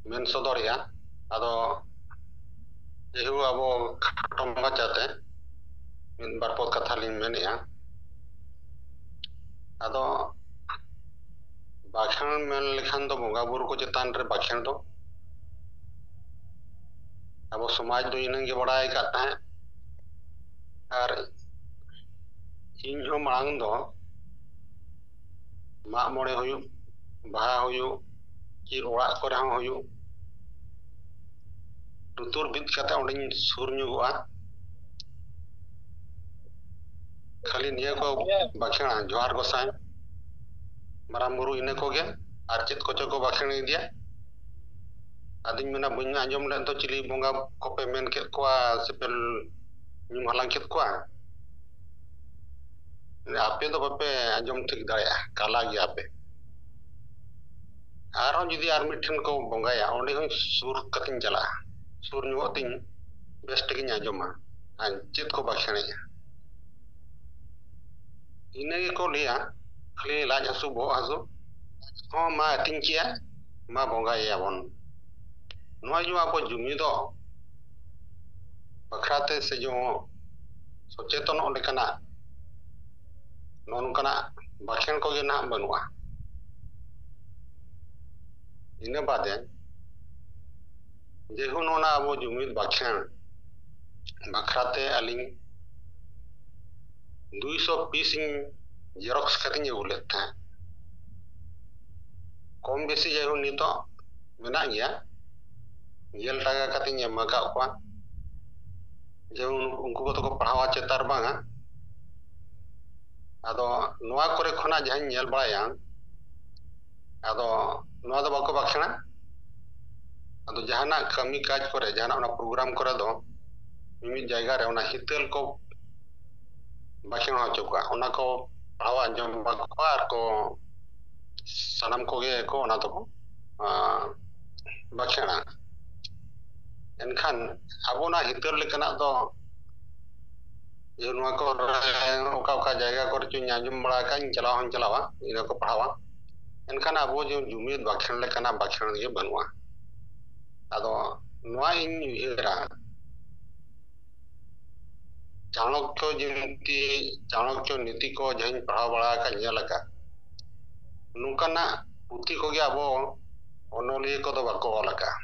ᱢᱮᱱ ᱥᱚᱫᱚᱨᱮᱜᱼᱟ᱾ ᱟᱫᱚ ᱡᱮᱦᱩ ᱟᱵᱚ ᱠᱷᱟᱴᱚ ᱢᱟᱪᱷᱟᱛᱮ ᱢᱤᱫ ᱵᱟᱨ ᱯᱚᱫ ᱠᱟᱛᱷᱟ ᱞᱤᱧ ᱢᱮᱱᱮᱜᱼᱟ᱾ ᱟᱫᱚ ᱵᱟᱠᱷᱮᱬ ᱢᱮᱱ ᱞᱮᱠᱷᱟᱱ ᱫᱚ ᱵᱚᱸᱜᱟ ᱵᱩᱨᱩ ᱠᱚ ᱪᱮᱛᱟᱱ ᱨᱮ ᱵᱟᱠᱷᱮᱬ ᱫᱚ᱾ ᱟᱵᱚ ᱥᱚᱢᱟᱡᱽ ᱫᱚ ᱤᱱᱟᱹᱝ ᱜᱮ ᱵᱟᱲᱟᱭ ᱟᱠᱟᱫ ᱛᱟᱦᱮᱸᱫ᱾ ᱟᱨ ᱤᱧ ᱦᱚᱸ ᱢᱟᱲᱟᱝ ᱫᱚ ᱢᱟᱜ ᱢᱚᱬᱮ ᱦᱩᱭᱩᱜ, ᱵᱟᱦᱟ ᱦᱩᱭᱩᱜ, ᱪᱮ ᱚᱲᱟᱜ ᱠᱚᱨᱮ ᱦᱚᱸ ᱦᱩᱭᱩᱜ, ᱞᱩᱛᱩᱨ ᱵᱤᱫ ᱠᱟᱛᱮ ᱚᱸᱰᱮᱧ ᱥᱩᱨ ᱧᱚᱜᱚᱜᱼᱟ᱾ ᱠᱷᱟᱹᱞᱤ ᱱᱤᱭᱟᱹ ᱠᱚ ᱵᱟᱠᱷᱮᱬᱟ, ᱡᱚᱦᱟᱨ ᱜᱚᱸᱥᱟᱭ, ᱢᱟᱨᱟᱝ ᱵᱩᱨᱩ, ᱤᱱᱟᱹ ᱠᱚᱜᱮ᱾ ᱟᱨ ᱪᱮᱫ ᱠᱚᱪᱚ ᱠᱚ ᱵᱟᱠᱷᱮᱬ ᱤᱫᱤᱭᱟ᱾ ᱟᱫᱚᱧ ᱢᱮᱱᱟ, ᱵᱟᱹᱧ ᱟᱸᱡᱚᱢ ᱞᱮᱫ ᱫᱚ, ᱪᱤᱞᱤ ᱵᱚᱸᱜᱟ ᱠᱚᱯᱮ ᱢᱮᱱ ᱠᱮᱫ ᱠᱚᱣᱟ ᱥᱮᱯᱮ ᱧᱩᱢ ᱦᱟᱞᱟᱝ ᱠᱮᱫ ᱠᱚᱣᱟ? ᱟᱯᱮ ᱫᱚ ᱵᱟᱯᱮ ᱟᱸᱡᱚᱢ ᱴᱷᱤᱠ ᱫᱟᱲᱮᱭᱟᱜᱼᱟ, ᱠᱟᱞᱟ ᱜᱮᱭᱟ ᱯᱮ᱾ ᱟᱨᱦᱚᱸ ᱡᱩᱫᱤ ᱟᱨ ᱢᱤᱫ ᱴᱷᱮᱱ ᱠᱚ ᱵᱚᱸᱜᱟᱭᱟ, ᱚᱸᱰᱮ ᱦᱚᱸ ᱥᱩᱨ ᱠᱟᱛᱮᱧ ᱪᱟᱞᱟᱜᱼᱟ, ᱥᱩᱨ ᱧᱚᱜᱚᱜ ᱛᱤᱧ, ᱵᱮᱥ ᱴᱷᱤᱠᱤᱧ ᱟᱸᱡᱚᱢᱟ ᱟᱨ ᱪᱮᱫ ᱠᱚ ᱵᱟᱠᱷᱮᱬᱮᱜᱼᱟ᱾ ᱤᱱᱟᱹ ᱜᱮᱠᱚ ᱞᱟᱹᱭᱟ, ᱠᱷᱟᱹᱞᱤ ᱞᱟᱡ ᱦᱟᱹᱥᱩ, ᱵᱚᱦᱚᱜ ᱦᱟᱹᱥᱩ ᱦᱚᱸ ᱢᱟ ᱟᱹᱛᱤᱧ ᱠᱮᱜᱼᱟ, ᱢᱟ ᱵᱚᱸᱜᱟᱭᱮᱭᱟ ᱵᱚᱱ᱾ ᱱᱚᱣᱟ ᱡᱮ ᱟᱵᱚ ᱡᱩᱢᱤᱫᱚᱜ ᱵᱟᱠᱷᱨᱟ ᱛᱮ ᱥᱮ ᱡᱮ ᱥᱚᱪᱮᱛᱚᱱᱚᱜ ᱞᱮᱠᱟᱱᱟᱜ ᱱᱚᱜᱼᱚ ᱱᱚᱝᱠᱟᱱᱟᱜ ᱵᱟᱠᱷᱮᱬ ᱠᱚᱜᱮ ᱱᱟᱦᱟᱜ ᱵᱟᱹᱱᱩᱜᱼᱟ᱾ ᱤᱱᱟᱹ ᱵᱟᱫᱮ ᱡᱮᱦᱮᱛᱩ ᱱᱚᱣᱟ ᱟᱵᱚ ᱡᱩᱢᱤᱫ ᱵᱟᱠᱷᱮᱬ ᱵᱟᱠᱷᱨᱟ ᱛᱮ ᱟᱹᱞᱤᱧ ᱫᱩᱭᱥᱚ ᱯᱤᱥ ᱤᱧ ᱡᱮᱨᱚᱠᱥ ᱠᱟᱛᱮᱧ ᱟᱹᱜᱩ ᱞᱮᱫ ᱛᱟᱦᱮᱸᱫ᱾ ᱠᱚᱢ ᱵᱮᱥᱤ ᱡᱟᱭᱦᱳᱠ ᱱᱤᱛᱚᱜ ᱢᱮᱱᱟᱜ ᱜᱮᱭᱟ, ᱜᱮᱞ ᱴᱟᱠᱟ ᱠᱟᱛᱮᱧ ᱮᱢ ᱟᱠᱟᱫ ᱠᱚᱣᱟ, ᱡᱮ ᱩᱱ-, ᱩᱱᱠᱩ ᱠᱚᱫᱚ ᱠᱚ ᱯᱟᱲᱦᱟᱣᱟ ᱪᱮᱛᱟᱱ ᱵᱟᱝᱟ᱾ ᱟᱫᱚ ᱱᱚᱣᱟ ᱠᱚᱨᱮ ᱠᱷᱚᱱᱟᱜ ᱡᱟᱦᱟᱸᱧ ᱧᱮᱞ ᱵᱟᱲᱟᱭᱟ, ᱟᱫᱚ ᱱᱚᱣᱟ ᱫᱚ ᱵᱟᱠᱚ ᱵᱟᱠᱷᱮᱬᱟ᱾ ᱟᱫᱚ ᱡᱟᱦᱟᱱᱟᱜ ᱠᱟᱹᱢᱤ ᱠᱟᱡᱽ ᱠᱚᱨᱮ, ᱡᱟᱦᱟᱱᱟᱜ ᱚᱱᱟ ᱯᱨᱳᱜᱨᱟᱢ ᱠᱚᱨᱮ ᱫᱚ ᱢᱤᱢᱤᱫ ᱡᱟᱭᱜᱟ ᱨᱮ ᱚᱱᱟ ᱦᱤᱛᱟᱹᱞ ᱠᱚ ᱵᱟᱠᱷᱮᱬ ᱦᱚᱪᱚ ᱠᱚᱣᱟ, ᱚᱱᱟ ᱠᱚ ᱯᱟᱲᱦᱟᱣ ᱟᱸᱡᱚᱢ ᱟᱠᱚᱣᱟ ᱟᱨ ᱠᱚ ᱥᱟᱱᱟᱢ ᱠᱚᱜᱮ ᱠᱚ ᱚᱱᱟ ᱫᱚᱠᱚ, ᱟᱸ, ᱵᱟᱠᱷᱮᱬᱟ᱾ ᱮᱱᱠᱷᱟᱱ ᱟᱵᱚ ᱚᱱᱟ ᱦᱤᱛᱟᱹᱞ ᱞᱮᱠᱟᱱᱟᱜ ᱫᱚ ᱡᱮ ᱱᱚᱣᱟ ᱠᱚᱨᱮ ᱚᱠᱟ ᱚᱠᱟ ᱡᱟᱭᱜᱟ ᱠᱚᱨᱮ ᱪᱚᱧ ᱟᱸᱡᱚᱢ ᱵᱟᱲᱟ ᱟᱠᱟᱫ, ᱤᱧ ᱪᱟᱞᱟᱣ ᱦᱚᱸᱧ ᱪᱟᱞᱟᱣᱟ, ᱤᱱᱟᱹ ᱠᱚ ᱯᱟᱲᱦᱟᱣᱟ᱾ ᱮᱱᱠᱷᱟᱱ ᱟᱵᱚ ᱡᱮ ᱡᱩᱢᱤᱫ ᱵᱟᱠᱷᱮᱬ ᱞᱮᱠᱟᱱᱟᱜ ᱵᱟᱠᱷᱮᱬ ᱜᱮ ᱵᱟᱹᱱᱩᱜᱼᱟ᱾ ᱟᱫᱚ ᱱᱚᱣᱟ ᱤᱧ ᱩᱭᱦᱟᱹᱨᱟ, ᱪᱟᱬᱚᱠᱭᱚ ᱡᱤᱱᱛᱤ, ᱪᱟᱬᱚᱠᱭᱚ ᱱᱤᱛᱤ ᱠᱚ ᱡᱟᱦᱟᱸᱧ ᱯᱟᱲᱦᱟᱣ ᱵᱟᱲᱟ ᱟᱠᱟᱫ, ᱧᱮᱞ ᱟᱠᱟᱫ, ᱱᱚᱝᱠᱟᱱᱟᱜ ᱯᱩᱛᱷᱤ ᱠᱚᱜᱮ ᱟᱵᱚ ᱚᱱᱚᱞᱤᱭᱟᱹ ᱠᱚᱫᱚ ᱵᱟᱠᱚ ᱚᱞ ᱟᱠᱟᱫᱼᱟ᱾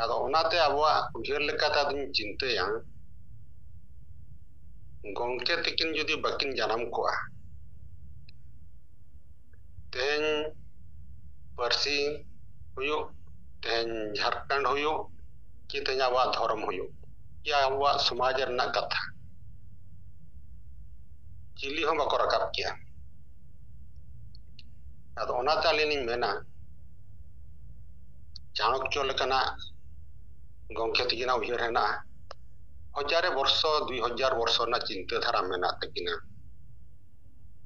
ᱟᱫᱚ ᱚᱱᱟᱛᱮ ᱟᱵᱚᱣᱟᱜ ᱩᱭᱦᱟᱹᱨ ᱞᱮᱠᱟᱛᱮ ᱟᱫᱚᱧ ᱪᱤᱱᱛᱟᱹᱭᱟ, ᱜᱚᱢᱠᱮ ᱛᱤᱠᱤᱱ ᱡᱩᱫᱤ ᱵᱟᱹᱠᱤᱱ ᱡᱟᱱᱟᱢ ᱠᱚᱜᱼᱟ, ᱛᱮᱦᱮᱧ ᱯᱟᱹᱨᱥᱤ ᱦᱩᱭᱩᱜ, ᱛᱮᱦᱮᱧ ᱡᱷᱟᱲᱠᱷᱚᱸᱰ ᱦᱩᱭᱩᱜ, ᱠᱤ ᱛᱮᱦᱮᱧ ᱟᱵᱚᱣᱟᱜ ᱫᱷᱚᱨᱚᱢ ᱦᱩᱭᱩᱜ, ᱠᱤ ᱟᱵᱚᱣᱟᱜ ᱥᱚᱢᱟᱡᱽ ᱨᱮᱱᱟᱜ ᱠᱟᱛᱷᱟ, ᱪᱤᱞᱤ ᱦᱚᱸ ᱵᱟᱠᱚ ᱨᱟᱠᱟᱵ ᱠᱮᱭᱟ᱾ ᱟᱫᱚ ᱚᱱᱟᱛᱮ ᱟᱹᱞᱤᱧ ᱞᱤᱧ ᱢᱮᱱᱟ, ᱪᱟᱬᱚᱠᱭᱚ ᱞᱮᱠᱟᱱᱟᱜ ᱜᱚᱢᱠᱮ ᱛᱤᱠᱤᱱᱟᱜ ᱩᱭᱦᱟᱹᱨ ᱦᱮᱱᱟᱜᱼᱟ᱾ ᱦᱟᱡᱟᱨᱮ ᱵᱚᱨᱥᱚ, ᱫᱩᱭ ᱦᱟᱡᱟᱨ ᱵᱚᱨᱥᱚ ᱨᱮᱱᱟᱜ ᱪᱤᱱᱛᱟᱹ ᱫᱷᱟᱨᱟ ᱢᱮᱱᱟᱜ ᱛᱟᱹᱠᱤᱱᱟ᱾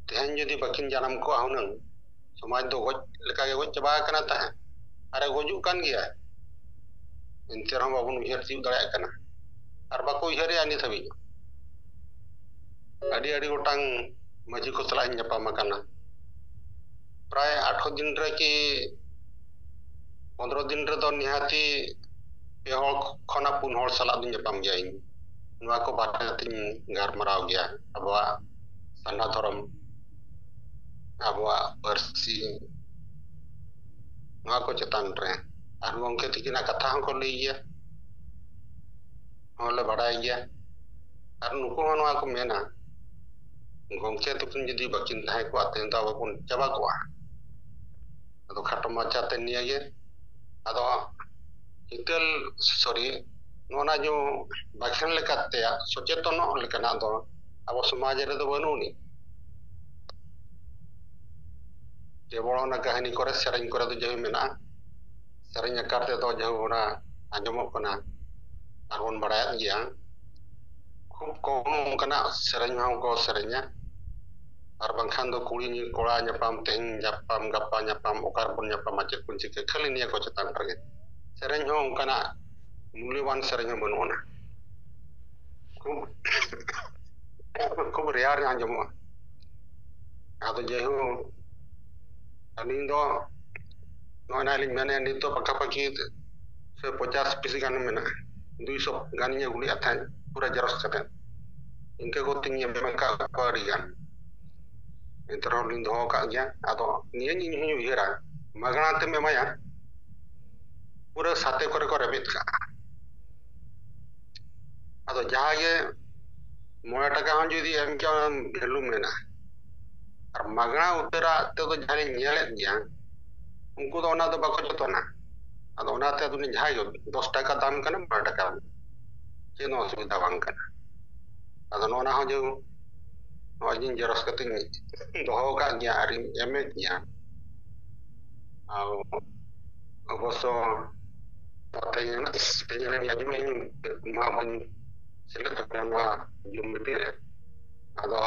ᱛᱮᱦᱮᱧ ᱡᱩᱫᱤ ᱵᱟᱹᱠᱤᱱ ᱡᱟᱱᱟᱢ ᱠᱚᱜᱼᱟ ᱦᱩᱱᱟᱹᱝ, ᱥᱚᱢᱟᱡᱽ ᱫᱚ ᱜᱚᱡ ᱞᱮᱠᱟᱜᱮ ᱜᱚᱡ ᱪᱟᱵᱟ ᱟᱠᱟᱱᱟ ᱛᱟᱦᱮᱸᱫ, ᱟᱨᱮ ᱜᱚᱡᱩᱜ ᱠᱟᱱ ᱜᱮᱭᱟ᱾ ᱮᱱᱛᱮ ᱨᱮᱦᱚᱸ ᱵᱟᱵᱚᱱ ᱩᱭᱦᱟᱹᱨ ᱛᱤᱭᱳᱜ ᱫᱟᱲᱮᱭᱟᱜ ᱠᱟᱱᱟ, ᱟᱨ ᱵᱟᱠᱚ ᱩᱭᱦᱟᱹᱨᱮᱜᱼᱟ ᱱᱤᱛ ᱦᱟᱹᱵᱤᱡ᱾ ᱟᱹᱰᱤ ᱟᱹᱰᱤ ᱜᱚᱴᱟᱝ ᱢᱟᱹᱡᱷᱤ ᱠᱚ ᱥᱟᱞᱟᱜ ᱤᱧ ᱧᱟᱯᱟᱢ ᱟᱠᱟᱱᱟ᱾ ᱯᱨᱟᱭ ᱟᱴᱷᱨᱚ ᱫᱤᱱ ᱨᱮ ᱠᱤ ᱯᱚᱱᱨᱚ ᱫᱤᱱ ᱨᱮᱫᱚ ᱱᱤᱦᱟᱹᱛᱤ ᱯᱮ ᱦᱚᱲ ᱠᱷᱚᱱᱟᱜ ᱯᱩᱱ ᱦᱚᱲ ᱥᱟᱞᱟᱜ ᱫᱚᱧ ᱧᱟᱯᱟᱢ ᱜᱮᱭᱟ ᱤᱧ᱾ ᱱᱚᱣᱟ ᱠᱚ ᱵᱟᱨᱮ ᱛᱤᱧ ᱜᱟᱞᱢᱟᱨᱟᱣ ᱜᱮᱭᱟ, ᱟᱵᱚᱣᱟᱜ ᱥᱟᱨᱱᱟ ᱫᱷᱚᱨᱚᱢ, ᱟᱵᱚᱣᱟᱜ ᱯᱟᱹᱨᱥᱤ, ᱱᱚᱣᱟ ᱠᱚ ᱪᱮᱛᱟᱱ ᱨᱮ᱾ ᱟᱨ ᱜᱚᱢᱠᱮ ᱛᱤᱠᱤᱱᱟᱜ ᱠᱟᱛᱷᱟ ᱦᱚᱸᱠᱚ ᱞᱟᱹᱭ ᱜᱮᱭᱟ, ᱦᱚᱸᱞᱮ ᱵᱟᱲᱟᱭ ᱜᱮᱭᱟ᱾ ᱟᱨ ᱱᱩᱠᱩ ᱦᱚᱸ ᱱᱚᱣᱟ ᱠᱚ ᱢᱮᱱᱟ, ᱜᱚᱢᱠᱮ ᱛᱟᱹᱠᱤᱱ ᱡᱩᱫᱤ ᱵᱟᱹᱠᱤᱱ ᱛᱟᱦᱮᱸ ᱠᱚᱜᱼᱟ, ᱛᱮᱦᱮᱧ ᱫᱚ ᱟᱵᱚ ᱵᱚᱱ ᱪᱟᱵᱟ ᱠᱚᱜᱼᱟ᱾ ᱟᱫᱚ ᱠᱷᱟᱴᱚ ᱢᱟᱪᱷᱟᱛᱮ ᱱᱤᱭᱟᱹ ᱜᱮ᱾ ᱟᱫᱚ ᱦᱤᱛᱟᱹᱞ, ᱥᱚᱨᱤ, ᱱᱚᱜᱼᱚ ᱱᱟ ᱡᱮ ᱵᱟᱠᱷᱮᱬ ᱞᱮᱠᱟᱛᱮ ᱥᱚᱪᱮᱛᱚᱱᱚᱜ ᱞᱮᱠᱟᱱᱟᱜ ᱫᱚ ᱟᱵᱚ ᱥᱚᱢᱟᱡᱽ ᱨᱮᱫᱚ ᱵᱟᱹᱱᱩᱜ ᱟᱹᱱᱤᱡ᱾ ᱠᱮᱵᱚᱞ ᱚᱱᱟ ᱠᱟᱹᱦᱱᱤ ᱠᱚᱨᱮ, ᱥᱮᱨᱮᱧ ᱠᱚᱨᱮ ᱫᱚ ᱡᱟᱹᱦᱩ ᱢᱮᱱᱟᱜᱼᱟ, ᱥᱮᱨᱮᱧ ᱟᱠᱟᱨ ᱛᱮᱫᱚ ᱡᱟᱹᱦᱩ ᱚᱱᱟ ᱟᱸᱡᱚᱢᱚᱜ ᱠᱟᱱᱟ ᱟᱨ ᱵᱚᱱ ᱵᱟᱲᱟᱭᱮᱫ ᱜᱮᱭᱟ᱾ ᱠᱷᱩᱵ ᱠᱚᱢ ᱚᱱᱠᱟᱱᱟᱜ ᱥᱮᱨᱮᱧ ᱦᱚᱸ ᱠᱚ ᱥᱮᱨᱮᱧᱟ, ᱟᱨ ᱵᱟᱝᱠᱷᱟᱱ ᱫᱚ ᱠᱩᱲᱤ ᱠᱚᱲᱟ ᱧᱟᱯᱟᱢ, ᱛᱮᱦᱮᱧ ᱧᱟᱯᱟᱢ, ᱜᱟᱯᱟ ᱧᱟᱯᱟᱢ, ᱚᱠᱟ ᱨᱮᱵᱚᱱ ᱧᱟᱯᱟᱢᱟ, ᱪᱮᱫ ᱵᱚᱱ ᱪᱤᱠᱟᱹ, ᱠᱷᱟᱹᱞᱤ ᱱᱤᱭᱟᱹ ᱠᱚ ᱪᱮᱛᱟᱱ ᱨᱮᱜᱮ᱾ ᱥᱮᱨᱮᱧ ᱦᱚᱸ ᱚᱱᱠᱟᱱᱟᱜ ᱢᱩᱞᱞᱚᱵᱟᱱ ᱥᱮᱨᱮᱧ ᱦᱚᱸ ᱵᱟᱹᱱᱩᱜ ᱟᱱᱟ᱾ ᱠᱷᱩᱵ ᱠᱷᱩᱵ ᱨᱮᱭᱟᱨ ᱟᱸᱡᱚᱢᱚᱜᱼᱟ᱾ ᱟᱫᱚ ᱡᱟᱭᱦᱳᱠ, ᱟᱹᱞᱤᱧ ᱫᱚ ᱱᱚᱜᱼᱚᱭ ᱱᱟᱜ ᱞᱤᱧ ᱢᱮᱱᱮᱫ, ᱱᱤᱛ ᱫᱚ ᱯᱟᱠᱟᱯᱟᱠᱤ ᱥᱮ ᱯᱚᱪᱟᱥ ᱯᱤᱥ ᱜᱟᱱ ᱢᱮᱱᱟᱜᱼᱟ, ᱫᱩᱭᱥᱚ ᱜᱟᱱᱤᱧ ᱟᱹᱜᱩ ᱞᱮᱫᱼᱟ ᱛᱟᱦᱮᱸᱫ, ᱯᱩᱨᱟᱹ ᱡᱮᱨᱚᱠᱥ ᱠᱟᱛᱮ᱾ ᱤᱱᱠᱟᱹ ᱠᱚᱛᱮᱧ ᱮᱢ ᱟᱠᱟᱫ ᱠᱚᱣᱟ ᱟᱹᱰᱤ ᱜᱟᱱ᱾ ᱮᱱᱛᱮ ᱨᱮᱦᱚᱸ ᱞᱤᱧ ᱫᱚᱦᱚ ᱟᱠᱟᱫ ᱜᱮᱭᱟ᱾ ᱟᱫᱚ ᱱᱤᱭᱟᱹ ᱤᱧ ᱦᱚᱸᱧ ᱩᱭᱦᱟᱹᱨᱟ, ᱢᱟᱜᱽᱱᱟ ᱛᱮᱢ ᱮᱢᱟᱭᱟ, ᱯᱩᱨᱟᱹ ᱥᱟᱛᱮ ᱠᱚᱨᱮ ᱠᱚ ᱨᱮᱵᱮᱫ ᱠᱟᱜᱼᱟ᱾ ᱟᱫᱚ ᱡᱟᱦᱟᱸ ᱜᱮ ᱢᱚᱬᱮ ᱴᱟᱠᱟ ᱦᱚᱸ ᱡᱩᱫᱤ ᱮᱢ ᱠᱮᱭᱟ, ᱚᱱᱟ ᱵᱷᱮᱞᱩ ᱢᱮᱱᱟᱜᱼᱟ᱾ ᱟᱨ ᱢᱟᱜᱽᱱᱟ ᱩᱛᱟᱹᱨᱟᱜ ᱛᱮᱫᱚ ᱡᱟᱦᱟᱸ ᱞᱤᱧ ᱧᱮᱞᱮᱫ ᱜᱮᱭᱟ, ᱩᱱᱠᱩ ᱫᱚ ᱚᱱᱟ ᱫᱚ ᱵᱟᱠᱚ ᱡᱚᱛᱚᱱᱟ᱾ ᱟᱫᱚ ᱚᱱᱟᱛᱮ ᱟᱫᱚ ᱩᱱᱤ ᱡᱟᱦᱟᱸᱭ ᱜᱮ ᱫᱚᱥ ᱴᱟᱠᱟ ᱫᱟᱢ ᱠᱟᱱᱟ, ᱢᱚᱬᱮ ᱴᱟᱠᱟ, ᱪᱮᱫ ᱦᱚᱸ ᱚᱥᱩᱵᱤᱫᱷᱟ ᱵᱟᱝ ᱠᱟᱱᱟ᱾ ᱟᱫᱚ ᱱᱚᱜᱼᱚ ᱱᱟ ᱦᱚᱸ ᱡᱮ ᱱᱚᱜᱼᱚᱭ ᱡᱮᱧ ᱡᱮᱨᱚᱠᱥ ᱠᱟᱛᱮᱧ ᱫᱚᱦᱚ ᱟᱠᱟᱫ ᱜᱮᱭᱟ ᱟᱨᱤᱧ ᱮᱢᱮᱫ ᱜᱮᱭᱟ᱾ ᱟᱨ ᱚᱵᱚᱥᱥᱚ ᱛᱮᱦᱮᱧ ᱛᱮᱦᱮᱧ ᱟᱸᱡᱚᱢ ᱢᱟ ᱵᱟᱹᱧ ᱥᱮᱞᱮᱫ ᱟᱠᱟᱱᱟ ᱱᱚᱣᱟ ᱡᱩᱢ ᱢᱤᱴᱤᱝ ᱨᱮ᱾ ᱟᱫᱚ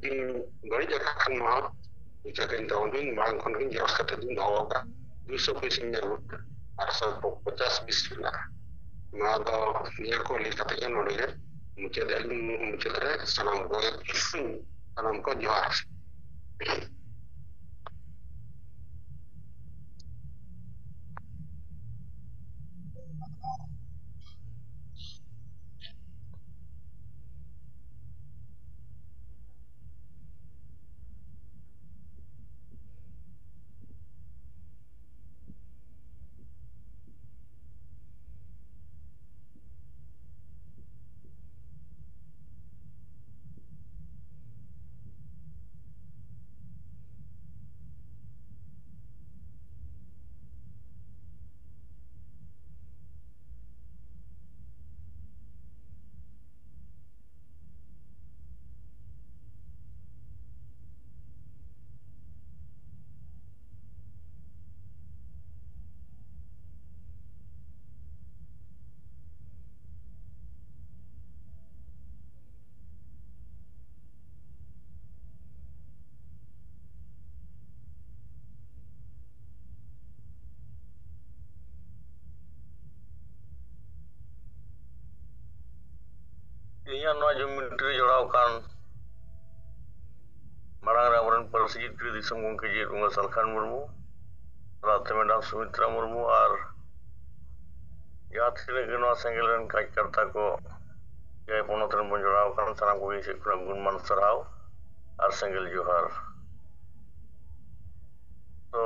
ᱤᱧ ᱵᱟᱹᱲᱤᱡ ᱟᱠᱟᱫ ᱠᱷᱟᱱ ᱱᱚᱣᱟ ᱤᱠᱟᱹ ᱠᱟᱹᱧ ᱛᱟᱵᱚᱱ ᱵᱤᱱ, ᱢᱟᱲᱟᱝ ᱠᱷᱚᱱ ᱜᱤᱧ ᱡᱮᱨᱚᱠᱥ ᱠᱟᱛᱮ ᱫᱩᱧ ᱫᱚᱦᱚ ᱟᱠᱟᱫ᱾ ᱫᱩᱭᱥᱚ ᱯᱚᱭᱥᱟᱧ ᱟᱹᱜᱩ ᱠᱮᱫᱟ, ᱟᱨ ᱥᱚ ᱯᱚᱪᱟᱥ ᱯᱤᱥ ᱢᱮᱱᱟᱜᱼᱟ᱾ ᱱᱚᱣᱟ ᱫᱚ ᱱᱤᱭᱟᱹ ᱠᱚ ᱞᱟᱹᱭ ᱠᱟᱛᱮ ᱜᱮ ᱱᱚᱰᱮ ᱜᱮ ᱢᱩᱪᱟᱹᱫ ᱟᱹᱞᱤᱧ᱾ ᱢᱩᱪᱟᱹᱫ ᱨᱮ ᱥᱟᱱᱟᱢ ᱠᱚ ᱥᱟᱱᱟᱢ ᱠᱚ ᱡᱚᱦᱟᱨ᱾ ᱤᱧᱟᱹᱜ ᱱᱚᱣᱟ ᱡᱩᱢ ᱢᱤᱴᱤᱝ ᱨᱮ ᱡᱚᱲᱟᱣ ᱟᱠᱟᱱ ᱢᱟᱲᱟᱝ ᱨᱮ ᱟᱵᱚᱨᱮᱱ ᱯᱟᱹᱨᱥᱤ ᱡᱤᱛᱠᱟᱹᱨᱤ ᱫᱤᱥᱚᱢ ᱜᱚᱢᱠᱮ ᱡᱤᱭᱮᱫ ᱵᱚᱸᱜᱟ ᱥᱟᱞᱠᱷᱟᱱ ᱢᱩᱨᱢᱩ, ᱛᱟᱞᱟᱛᱮ ᱢᱮᱰᱟᱢ ᱥᱩᱢᱤᱛᱨᱟ ᱢᱩᱨᱢᱩ ᱟᱨ ᱡᱟᱦᱟᱸ ᱛᱤᱱᱟᱹᱜ ᱜᱮ ᱱᱚᱣᱟ ᱥᱮᱸᱜᱮᱞ ᱨᱮᱱ ᱠᱟᱡᱽᱠᱟᱨᱛᱟ ᱠᱚ ᱮᱭᱟᱭ ᱯᱚᱱᱚᱛ ᱨᱮᱱ ᱵᱚᱱ ᱡᱚᱲᱟᱣ ᱟᱠᱟᱱ, ᱥᱟᱱᱟᱢ ᱠᱚᱜᱮ ᱤᱧ ᱥᱮᱫ ᱠᱷᱚᱱᱟᱜ ᱜᱩᱱᱢᱟᱱ ᱥᱟᱨᱦᱟᱣ ᱟᱨ ᱥᱮᱸᱜᱮᱞ ᱡᱚᱦᱟᱨ᱾ ᱛᱚ,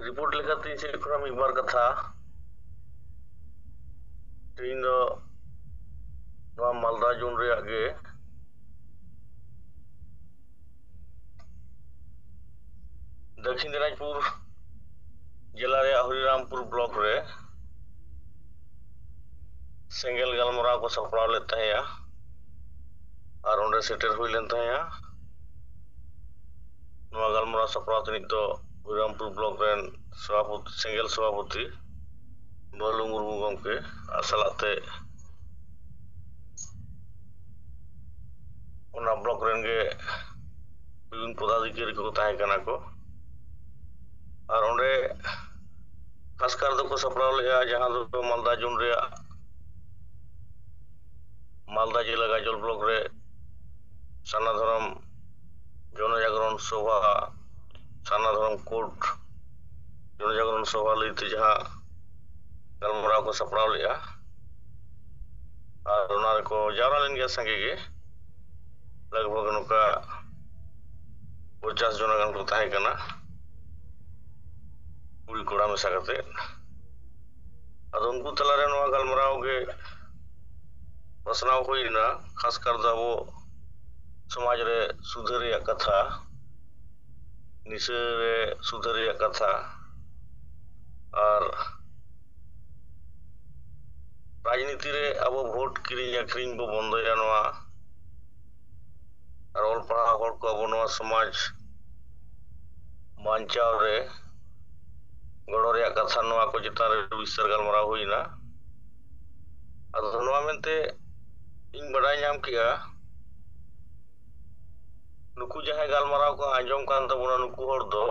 ᱨᱤᱯᱳᱨᱴ ᱞᱮᱠᱟᱛᱮ ᱤᱧ ᱥᱮᱫ ᱠᱷᱚᱱᱟᱜ ᱢᱤᱫ ᱵᱟᱨ ᱠᱟᱛᱷᱟ᱾ ᱛᱮᱦᱮᱧ ᱫᱚ ᱱᱚᱣᱟ ᱢᱟᱞᱫᱟ ᱡᱳᱱ ᱨᱮᱭᱟᱜ ᱜᱮ ᱫᱚᱠᱠᱷᱤᱱ ᱫᱤᱱᱟᱡᱽᱯᱩᱨ ᱡᱮᱞᱟ ᱨᱮᱭᱟᱜ ᱦᱚᱨᱤᱨᱟᱢᱯᱩᱨ ᱵᱞᱚᱠ ᱨᱮ ᱥᱮᱸᱜᱮᱞ ᱜᱟᱞᱢᱟᱨᱟᱣ ᱠᱚ ᱥᱟᱯᱲᱟᱣ ᱞᱮᱫ ᱛᱟᱦᱮᱸᱜᱼᱟ ᱟᱨ ᱚᱸᱰᱮ ᱥᱮᱴᱮᱨ ᱦᱩᱭ ᱞᱮᱱ ᱛᱟᱦᱮᱸᱜᱼᱟ᱾ ᱱᱚᱣᱟ ᱜᱟᱞᱢᱟᱨᱟᱣ ᱥᱟᱯᱲᱟᱣ ᱛᱟᱹᱱᱤᱡ ᱫᱚ ᱦᱚᱨᱤᱨᱟᱢᱯᱩᱨ ᱵᱞᱚᱠ ᱨᱮᱱ ᱥᱚᱵᱷᱟᱯᱚᱛᱤ, ᱥᱮᱸᱜᱮᱞ ᱥᱚᱵᱷᱟᱯᱚᱛᱤ ᱵᱟᱹᱞᱩ ᱢᱩᱨᱢᱩ ᱜᱚᱢᱠᱮ ᱟᱨ ᱥᱟᱞᱟᱜ ᱛᱮ ᱚᱱᱟ ᱵᱞᱚᱠ ᱨᱮᱱ ᱜᱮ ᱵᱤᱵᱷᱤᱱ ᱯᱚᱫᱟᱫᱷᱤᱠᱟᱨᱤ ᱠᱚ ᱛᱟᱦᱮᱸ ᱠᱟᱱᱟ ᱠᱚ᱾ ᱟᱨ ᱚᱸᱰᱮ ᱠᱷᱟᱥ ᱠᱟᱨ ᱫᱚᱠᱚ ᱥᱟᱯᱲᱟᱣ ᱞᱮᱫᱼᱟ ᱡᱟᱦᱟᱸ ᱫᱚ ᱢᱟᱞᱫᱟ ᱡᱳᱱ ᱨᱮᱭᱟᱜ ᱢᱟᱞᱫᱟ ᱡᱮᱞᱟ ᱜᱟᱡᱚᱞ ᱵᱞᱚᱠ ᱨᱮ ᱥᱟᱨᱱᱟ ᱫᱷᱚᱨᱚᱢ ᱡᱚᱱᱚᱡᱟᱜᱚᱨᱚᱱ ᱥᱚᱵᱷᱟ, ᱥᱟᱨᱱᱟ ᱫᱷᱚᱨᱚᱢ ᱠᱳᱰ ᱡᱚᱱᱚᱡᱟᱜᱚᱨᱚᱱ ᱥᱚᱵᱷᱟ ᱞᱟᱹᱭᱛᱮ ᱡᱟᱦᱟᱸ ᱜᱟᱞᱢᱟᱨᱟᱣ ᱠᱚ ᱥᱟᱯᱲᱟᱣ ᱞᱮᱫᱼᱟ᱾ ᱟᱨ ᱚᱱᱟ ᱨᱮᱠᱚ ᱡᱟᱣᱨᱟ ᱞᱮᱱ ᱜᱮᱭᱟ ᱥᱟᱸᱜᱮ ᱜᱮ, ᱞᱟᱜᱽ ᱵᱷᱟᱜᱽ ᱱᱚᱝᱠᱟ ᱯᱚᱧᱪᱟᱥ ᱡᱚᱱᱟ ᱜᱟᱱ ᱠᱚ ᱛᱟᱦᱮᱸ ᱠᱟᱱᱟ, ᱠᱩᱲᱤ ᱠᱚᱲᱟ ᱢᱮᱥᱟ ᱠᱟᱛᱮ᱾ ᱟᱫᱚ ᱩᱱᱠᱩ ᱛᱟᱞᱟᱨᱮ ᱱᱚᱣᱟ ᱜᱟᱞᱢᱟᱨᱟᱣ ᱜᱮ ᱯᱟᱥᱱᱟᱣ ᱦᱩᱭ ᱮᱱᱟ, ᱠᱷᱟᱥ ᱠᱟᱨ ᱫᱚ ᱟᱵᱚ ᱥᱚᱢᱟᱡᱽ ᱨᱮ ᱥᱩᱫᱷᱟᱹᱨ ᱨᱮᱭᱟᱜ ᱠᱟᱛᱷᱟ, ᱱᱤᱥᱟᱹ ᱨᱮ ᱥᱩᱫᱷᱟᱹᱨ ᱨᱮᱭᱟᱜ ᱠᱟᱛᱷᱟ, ᱟᱨ ᱨᱟᱡᱽᱱᱤᱛᱤ ᱨᱮ ᱟᱵᱚ ᱵᱷᱳᱴ ᱠᱤᱨᱤᱧ ᱟᱹᱠᱷᱨᱤᱧ ᱵᱚ ᱵᱚᱱᱫᱚᱭᱟ, ᱱᱚᱣᱟ ᱟᱨ ᱚᱞ ᱯᱟᱲᱦᱟᱣ ᱦᱚᱲ ᱠᱚ ᱟᱵᱚ ᱱᱚᱣᱟ ᱥᱚᱢᱟᱡᱽ ᱵᱟᱧᱪᱟᱣ ᱨᱮ ᱜᱚᱲᱚ ᱨᱮᱭᱟᱜ ᱠᱟᱛᱷᱟ, ᱱᱚᱣᱟ ᱠᱚ ᱪᱮᱛᱟᱱ ᱨᱮ ᱵᱤᱥᱛᱟᱨ ᱜᱟᱞᱢᱟᱨᱟᱣ ᱦᱩᱭᱱᱟ᱾ ᱟᱫᱚ ᱱᱚᱣᱟ ᱢᱮᱱᱛᱮ ᱤᱧ ᱵᱟᱰᱟᱭ ᱧᱟᱢ ᱠᱮᱜᱼᱟ, ᱱᱩᱠᱩ ᱡᱟᱦᱟᱸᱭ ᱜᱟᱞᱢᱟᱨᱟᱣ ᱠᱚ ᱟᱸᱡᱚᱢ ᱠᱟᱱ ᱛᱟᱵᱚᱱᱟ, ᱱᱩᱠᱩ ᱦᱚᱲ ᱫᱚ